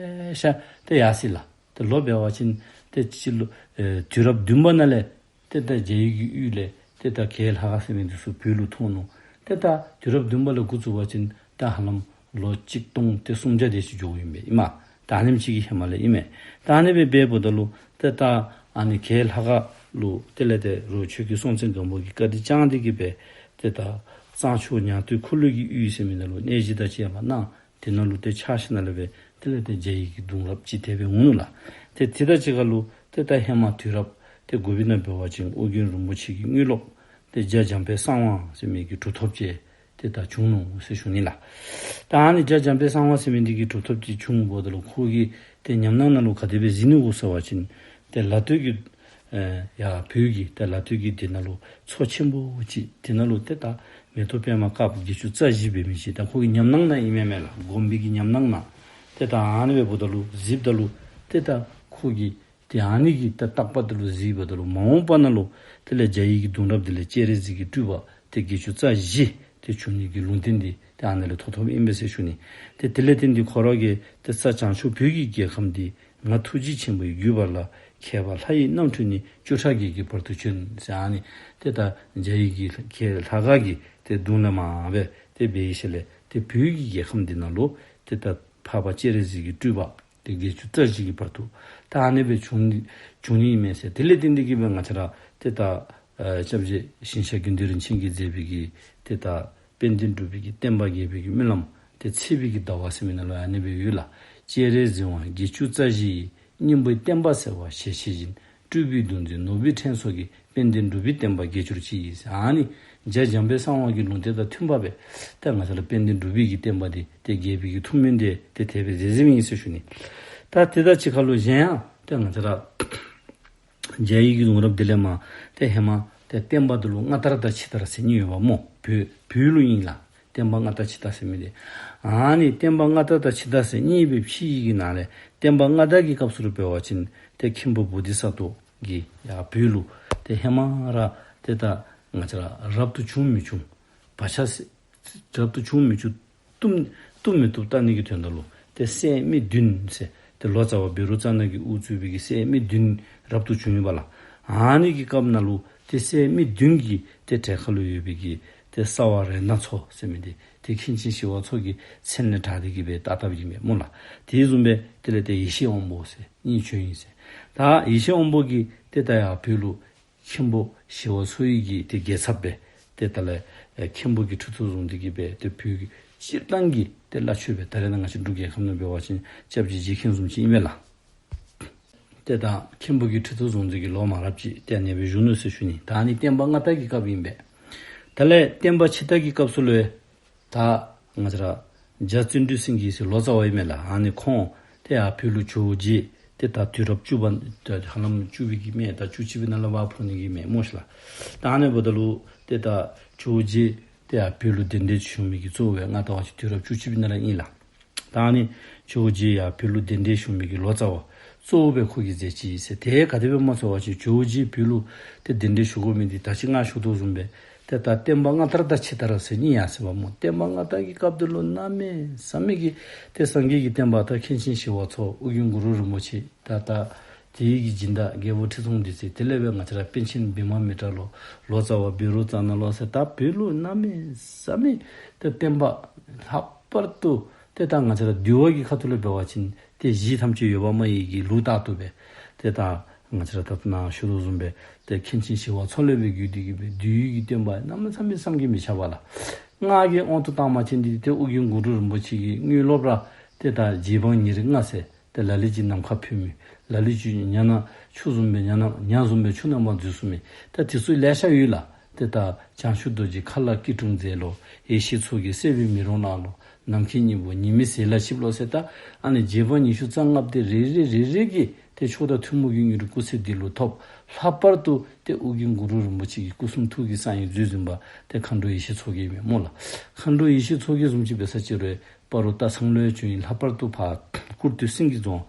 ཤ་ཏེ་ཡར་སོ་ཡི་ལགས། ཏེ་ལོ་འབད་བ་ཅིན་ཏེ་སྤྱི་ལོ་ཨེ་དུས་རབས་བདུན་པ་ནང་ལས་ཏེ་ད་རྒྱ་ཡི་གི་ཡུལ་ལས་ཏེ་ད་རྒྱའི་ལྷ་ཁང་ཟེར་མི་འདི་ཚུ་བོད་ལུ་ཐོན་ནུག། ཏེ་ད་དུས་རབས་བདུན་པ་ལས་འགོ་བཙུགས་པ་ཅིན་ད་ཧ་ལམ་ལོ་གཅིག་སྟོང་ཏེ་སུམ་བརྒྱ་དེ་ཅིག་འགྱོཝ་ཨིན་པས་ཨིན་མས། ད་ཨ་ནེམ་ཅིག་གི་ཧེ་མ་ལས་ཨིན་མས། ད་ཨ་ནི་སྦེ་འབདཝ་ད་ལུ་ཏེ་ད་ཨ་ནི་རྒྱའི་ལྷ་ཁང་ལུ་དེ་ལས་ཏེ་རོགས་ཆོས་རྒྱལ་སྲོང་བཙན་སྒམ་པོ་གིས་བཀའ་དྲིན་བསྐྱངས་ཏེ་གི་སྦེ་ཏེ་ད་གཙང་ཆུ་ཉང་སྟོད་འཁོར་ལོ་གི་ཡུལ་ཟེར་མི་ནང་ལུ་གནས་གཞི་དང་བཅས་པ་གནང་། དེ་ནང་ལུ་ཏེ་ཕྱག་ཞུ་ནི་ལས་སྦེ་དེ་ལས་ཏེ་རྒྱ་ཡི་གི་གདུང་རབས་ཅིག་དེ་སྦེ་འོང་ནུག་ལགས། ཏེ་དེ་དང་གཅིག་ཁར་ལུ་ཏེ་ད་ཧེ་མ་དུས་རབས་ཏེ་དགུ་པའི་ནང་འབད་བ་ཅིན་ཨོ་རྒྱན་རིན་པོ་ཆེ་གི་དངོས་སློབ་ཏེ་རྒྱ་འཇམ་དཔལ་གསང་བ་ཟེར་མི་གི་གྲུབ་ཐོབ་ཅིག་ཏེ་ད་བྱུང་ནུག་ཟེར་ཞུ་ནི་ལགས། ད་ཨ་ནི་རྒྱ་འཇམ་དཔལ་གསང་བ་ཟེར་མི་འདི་གི་གྲུབ་ཐོབ་ཅིག་བྱུང་འབདཝ་ད་ལུ་ཁོ་གིས་ཏེ་ཉམས་སྣང་ནང་ལུ་ག་དེ་སྦེ་གཟིགས་ནུག་གོ་ཟེར་བ་ཅིན་ཏེ་ལ་སྟོད་ཀྱི་ཨེ་ཡར་བོད་ཀྱི་ཏེ་ལ་སྟོད་ཀྱི་དེ་ནང་ལུ་མཚོ་ཆེན་པོ་ཅིག་དེ་ནང་ལུ་ཏེ་ད་མེ་ཏོག་པདྨ་དཀརཔོ་བརྒྱད་ཅུ་རྩ་བཞི་འབད་མི་ཅིག་ད་ཁོ་གི་ཉམས་སྣང་ནང་ཨིན་མས་མས་ལགས། སྒོམ་པའི་གི་ཉམས་སྣང་ནང་། ཏེ་ད་ཨ་ནི་སྦེ་འབདཝ་ད་ལུ་གཟིགསཔ་ད་ལུ་ཏེ་ད་ཁོ་གིས་ཏེ་ཨ་ནི་གི་ཏེ་རྟག་པ་དེ་ལུ་གཟིགསཔ་ད་ལུ་མ་འོངས་པ་ནང་ལུ་དེ་ལས་རྒྱ་ཡི་གི་གདུང་རབས་དེ་ལས་སྤྱན་རས་གཟིགས་ཀྱི་སྤྲུལ་པ་ཏེ་བརྒྱད་ཅུ་རྩ་བཞི་ཏེ་བྱུང་ནི་གི་ལུང་བསྟན་འདི་ཏེ་ཨ་ནི་ལས་ཐོབ་ཐོབཔ་ཨིན་པས་ཟེར་ཞུ་ནི། ཏེ་དེ་ལས་བརྟེན་ཏེ་ཁོ་ར་གིས་ཏེ་ས་བྱང་ཕྱོགས་བོད་ཀྱི་རྒྱལ་ཁམས་འདི་ང་ཐུགས་རྗེ་ཆེན་པོས་བརྒྱུད་པ་ལ། མཁས་པ་ལྷ་ཡི་རྣམ་འཕྲུལ་ནི། བཅུ་ཕྲག་བརྒྱད་ཀྱིས་བར་དུ་བྱོན་ཟེར་ཨ་ནི་ཏེ་ད་རྒྱ་ཡི་གི་རྒྱལ་ལྷ་ཁང་གི་ཏེ་གདུང་ལས་མར་སྦེ་ཏེ་འབད་ཡི་ཟེར་ལས་ཏེ་བོད་ཀྱི་རྒྱལ་ཁམས་འདི་ནང་ལུ་ཏེ་ད་འཕགས་པ་སྤྱན་རས་གཟིགས་ཀྱི་སྤྲུལ་པ་ཏེ་བརྒྱད་ཅུ་རྩ་བཞི་གི་བར་དུ་ད་ཨ་ནི་སྦེ་བྱུང་ནི་བྱུང་ནི་ཨིན་མས་ཟེར། དེ་ལས་བརྟེན་ཏེ་གི་སྦེ་ང་བཅས་ར་ཏེ་ད་ཨ་སྐྱབས་རྗེ་ཞིང་གཤེགས་དགེ་འདུན་རིན་ཆེན་གྱིས་མཛད་པའི་གི་ཏེ་ད་དཔལ་ལྡན་འབྲུག་པའི་གི་བསྟན་པ་རྒྱས་པའི་གི་སྨོན་ལམ་ཏེ་ཚེས་པའི་གི་ཟླ་བ་ཟེར་མི་ནང་ལུ་ཨ་ནི་སྦེ་ཡོད་ལགས། སྤྱན་རས་གཟིགས་དབང་བརྒྱད་ཅུ་རྩ་བཞི་ཡི། སྙིང་པོའི་བསྟན་པ་གསལ་བ་ཞལ་ཕྱེ་བཞིན། སྤྲུལ་པའི་གདུང་འཛིན་ནོར་བུའི་ཕྲེང་ཚོགས་ཀྱིས། དཔལ་ལྡན་འབྲུག་པའི་བསྟན་པ་རྒྱས་གྱུར་ཅིག་ཟེར་ཨ་ནི་རྒྱ་འཇམ་དཔལ་གསང་བ་གི་ལུང་བསྟན་དང་མཐུན་པ་སྦེ་ཏེ་ང་བཅས་ར་དཔལ་ལྡན་འབྲུག་པའི་གི་བསྟན་པ་འདི་ཏེ་རྒྱས་པའི་གི་ཐུགས་སྨོན་འདི་ཏེ་དེ་སྦེ་མཛད་མཛདཔ་ཨིན་ཟེར་ཞུ་ནི། ད་དེ་དང་གཅིག་ཁར་ལུ་གཞན་ཡང་ཏེ་ང་བཅས་ར་རྒྱ་ཡི་གི་གདུང་རབས་འདི་ལས་མར་ཏེ་ཧེ་མ་ཏེ་བསྟན་པ་འདི་ལུ་སྔ་དར་དང་ཕྱི་དར་ཟེར་གཉིས་ཡོདཔ་སྨོ། བོད་བོད་ལུ་ཨིན་ལགས། བསྟན་པ་སྔ་དར་ཕྱི་དར་ཟེར་མི་འདི། ཨ་ནི་བསྟན་པ་སྔ་དར་དང་ཕྱི་དར་ཟེར་གཉིས་སྦེ་ཕྱེ་ཡི་གི་ནང་ལས་བསྟན་པ་སྔ་དར་གྱི་སྐབས་སུ་ལུ་འབད་བ་ཅིན་ཏེ་མཁན་པོ་བོ་དྷི་ས་ཏྭ་གིས་ཡར་བོད་ལུ་ཏེ་ཧེ་མ་ར་ཏེ་ད་ང་བཅས་ར་རབ་ཏུ་བྱུང་མི་བྱུང་བག་ཆགས་སད་རབ་ཏུ་བྱུང་མི་བྱུང་བཏུབ་བཏུབ་མི་བཏུབ་བལྟ་ནི་གི་དོན་དག་ལུ་ཏེ་སད་མི་བདུན་ཟེར་ཏེ་ལོ་ཙཱ་བ་བཻ་རོ་ཙ་ན་གིས་དབུ་གཙོས་པའི་གི་སད་མི་བདུན་རབ་ཏུ་བྱུང་ཡོདཔ་ལགས། ཨ་ནི་གི་སྐབས་ནང་ལུ་ཏེ་སད་མི་བདུན་གྱི་ཏེ་གྲལ་ཁར་ལུ་ཡོད་པའི་གི་ཏེ་སརྦ་རཏྣ་མཚོ་ཟེར་མི་འདི་ཏེ་མཁན་ཆེན་ཞི་བ་འཚོ་གི་མཚན་ལས་གྲགས་ཏེ་གི་སྦེ་བཏགས་བཏགསཔ་ཨིན་པས་སྨོ་ལགས། དེ་བཟུམ་སྦེ་དེ་ལས་ཏེ་ཡེ་ཤེས་དབང་པོ་ཟེར་གཉིས་བྱོན་ཡི་ཟེར། ད་ཡེ་ཤེས་དབང་པོ་གིས་ཏེ་ད་ཡར་བོད་ལུ་མཁན་པོ་ཞི་བ་འཚོ་ཡི་གི་ཏེ་རྒྱལ་ཚབ་སྦེ་ ཏེ་ད་ལས་ཨེ་མཁན་པོ་གི་ཁྲི་ཐོག་བཟུང་སྟེ་གི་སྦེ་ཏེ་བོད་ཀྱི་སྤྱིར་བཏང་གི་ཏེ་བླ་མཆོད་པའི་ད་རེས་ནངས་ང་བཅས་འབྲུག་རྒྱལ་ཁབ་ནང་འབད་བ་ཅིན་སྐྱབས་རྗེ་རྗེ་མཁན་བཟུམ་ཅིག་ཨིན་མས་ལགས། ཏེ་ད་མཁན་པོ་གི་ཁྲི་ཐོག་བཟུང་སྟེ་གི་ལོ་མང་རབས་ཅིག་ཏེ་ཨ་ནི་སྦེ་བཞུགས་ནུག་ཟེར་ཞུ་ནི། ད་ཨ་ནི་བསྟན་པ་སྔ་དར་གྱི་སྐབས་ཨིན་པས། ད་ལས་བསྟན་པ་ཕྱི་དར་གྱི་སྐབས་སུ་ལུ་ད་ང་བཅས་ར་རྒྱ་བརྩོན་འགྲུས་སེང་གེ་ཟེར་ལོ་ཙཱ་བ་ཨིན་མས་ལགས། ཨ་ནི་ཁོང་ཏེ་ཡར་བོད་ལུ་ཇོ་བོ་རྗེ་ཏེ་ད་དུས་རབས་བཅུ་པ་ད་ཧ་ལམ་བཅུ་པའི་གི་སྨད་དང་བཅུ་གཅིག་པའི་ནང་ལུ་འབད་འཕོ་ནི་གི་མས་སྨོ་ཤ་ལགས། ད་ཨ་ནི་འབདཝ་ད་ལུ་ཏེ་ད་ཇོ་བོ་རྗེ་ཏེ་ཡར་བོད་ལུ་གདན་འདྲེན་ཞུ་མི་གི་གཙོ་བོ་སྦེ་ང་བལྟ་བ་ཅིན་དུས་རབས་བཅུ་གཅིག་པའི་ནང་ལུ་ཨིན་ལགས། ད་ཨ་ནི་ཇོ་བོ་རྗེ་ཡར་བོད་ལུ་གདན་འདྲེན་ཞུ་མི་གི་ལོ་ཙཱ་བ་གཙོ་བོ་སྦེ་ཁོ་གིས་མཛད་ཅི་ཟེར། ཏེ་ག་དེ་སྦེ་སྨོ་ཟེར་བ་ཅིན་ཇོ་བོ་རྗེ་བོད་ལུ་ཏེ་གདན་འདྲེན་ཞུ་དགོ་མི་འདི་ད་ཅི་ང་ཞུ་དོ་བཟུམ་སྦེ་ཏེ་ད་བསྟན་པ་སྔ་དར་དང་ཕྱི་དར་ཟེར་གཉིས་ཡོད་ཟེར་བ་སྨོ། བསྟན་པ་སྔ་དར་གྱི་སྐབས་འདི་ལུ་གནམ་མེད་ས་མེད་ཀྱི་ཏེ་སངས་རྒྱས་ཀྱི་བསྟན་པ་ད་མཁན་ཆེན་ཞི་བ་འཚོ་ཨོ་རྒྱན་གུ་རུ་རིན་པོ་ཆེ་ད་ད་དེ་གི་སྦྱིན་བདག་རྒྱལ་པོ་ཁྲི་སྲོང་ལྡེ་བཙན་དེ་ལས་སྦེ་ང་བཅས་ར་པཎ་ཆེན་བི་མ་མི་ཏྲ་ལོ་ལོ་ཙཱ་བ་བཻ་རོ་ཙ་ན་ལོ་ཟེར་ད་བོད་ལུ་གནམ་མེད་ས་མེད་ཏེ་བསྟན་པ་ལྷག་པར་དུ་ཏེ་ད་ང་བཅས་ར་འདུལ་བ་གི་ཁ་ཐུག་ལས་འབད་བ་ཅིན་ཏེ་གཞི་ཐམས་ཅད་ཡོད་པ་མ་ཡིན་གྱི་ལུགས་ལྟར་དུ་སྦེ་ཏེ་ད་ང་བཅས་ར་ད་ལྟོ་ནཱ་ཞུ་དོ་བཟུམ་སྦེ་ཏེ་མཁན་ཆེན་ཞི་བ་འཚོ་ལས་སྦེ་བརྒྱུད་དེ་གི་སྦེ་འདུལ་བའི་གི་བསྟན་པ་གནམ་མེད་ས་མེད་བསམ་གྱིས་མི་ཁྱབ་པ་ལགས། སྔགས་ཀྱི་དབང་དུ་བཏང་བ་ཅིན་འདི་ཏེ་ཨོ་རྒྱན་གུ་རུ་རིན་པོ་ཆེ་གི་དངོས་སློབ་ར་ཏེ་ད་རྗེ་འབངས་ཉེར་ལྔ་ཟེར་ཏེ་ལ་ལུ་ཅིག་ནམ་མཁའ་འཕུར་མི་ལ་ལུ་ཅིག་ཉ་ནང་ཆུ་བཟུམ་སྦེ་ཉ་ནང་ཉ་བཟུམ་སྦེ་ཆུ་ནང་མར་འཛུལ་ཚུགས་མི་ད་དེ་ཚུ་ལེ་ཤ་ཡོད་ལགས། ཏེ་ད་བྱང་ཆུབ་རྡོ་རྗེ་མཁའ་ལ་སྐྱིལ་ཀྲུང་མཛད་ལོ། ཡེ་ཤེས་མཚོ་རྒྱལ་བསྲེགས་པའི་མེ་རོ་ནང་ལོ། ནམ་མཁའི་སྙིང་པོ་ཉི་མའི་ཟེར་ལ་ཆིབས་ལོ་ཟེར་ད་ཨ་ནི་རྗེ་འབངས་ཉི་ཤུ་རྩ་ལྔ་པོ་དེ་རེ་རེ་རེ་རེ་གིས་ཏེ་མཆོག་དང་ཐུན་མོང་གི་དངོས་གྲུབ་སྐུ་ཚེ་འདི་ལུ་ཐོབ། ལྷག་པར་དུ་ཏེ་ཨོ་རྒྱན་གུ་རུ་རིན་པོ་ཆེ་གི་སྐུ་གསུང་ཐུགས་ཀྱི་གསང་བའི་མཛོད་འཛིན་པ་ཏེ་མཁའ་འགྲོ་ཡེ་ཤེས་མཚོ་རྒྱལ་ཨིན་མས་སྨོ་ལགས། མཁའ་འགྲོ་ཡེ་ཤེས་མཚོ་རྒྱལ་བཟུམ་ཅིག་འབད་ས་ཅིག་རུང་སྤ་རོ་སྟག་ཚང་ལུ་ཡང་བྱོན། ལྷག་པར་དུ་ཕར་ཀུར་སྟོད་སེང་གེ་རྫོང་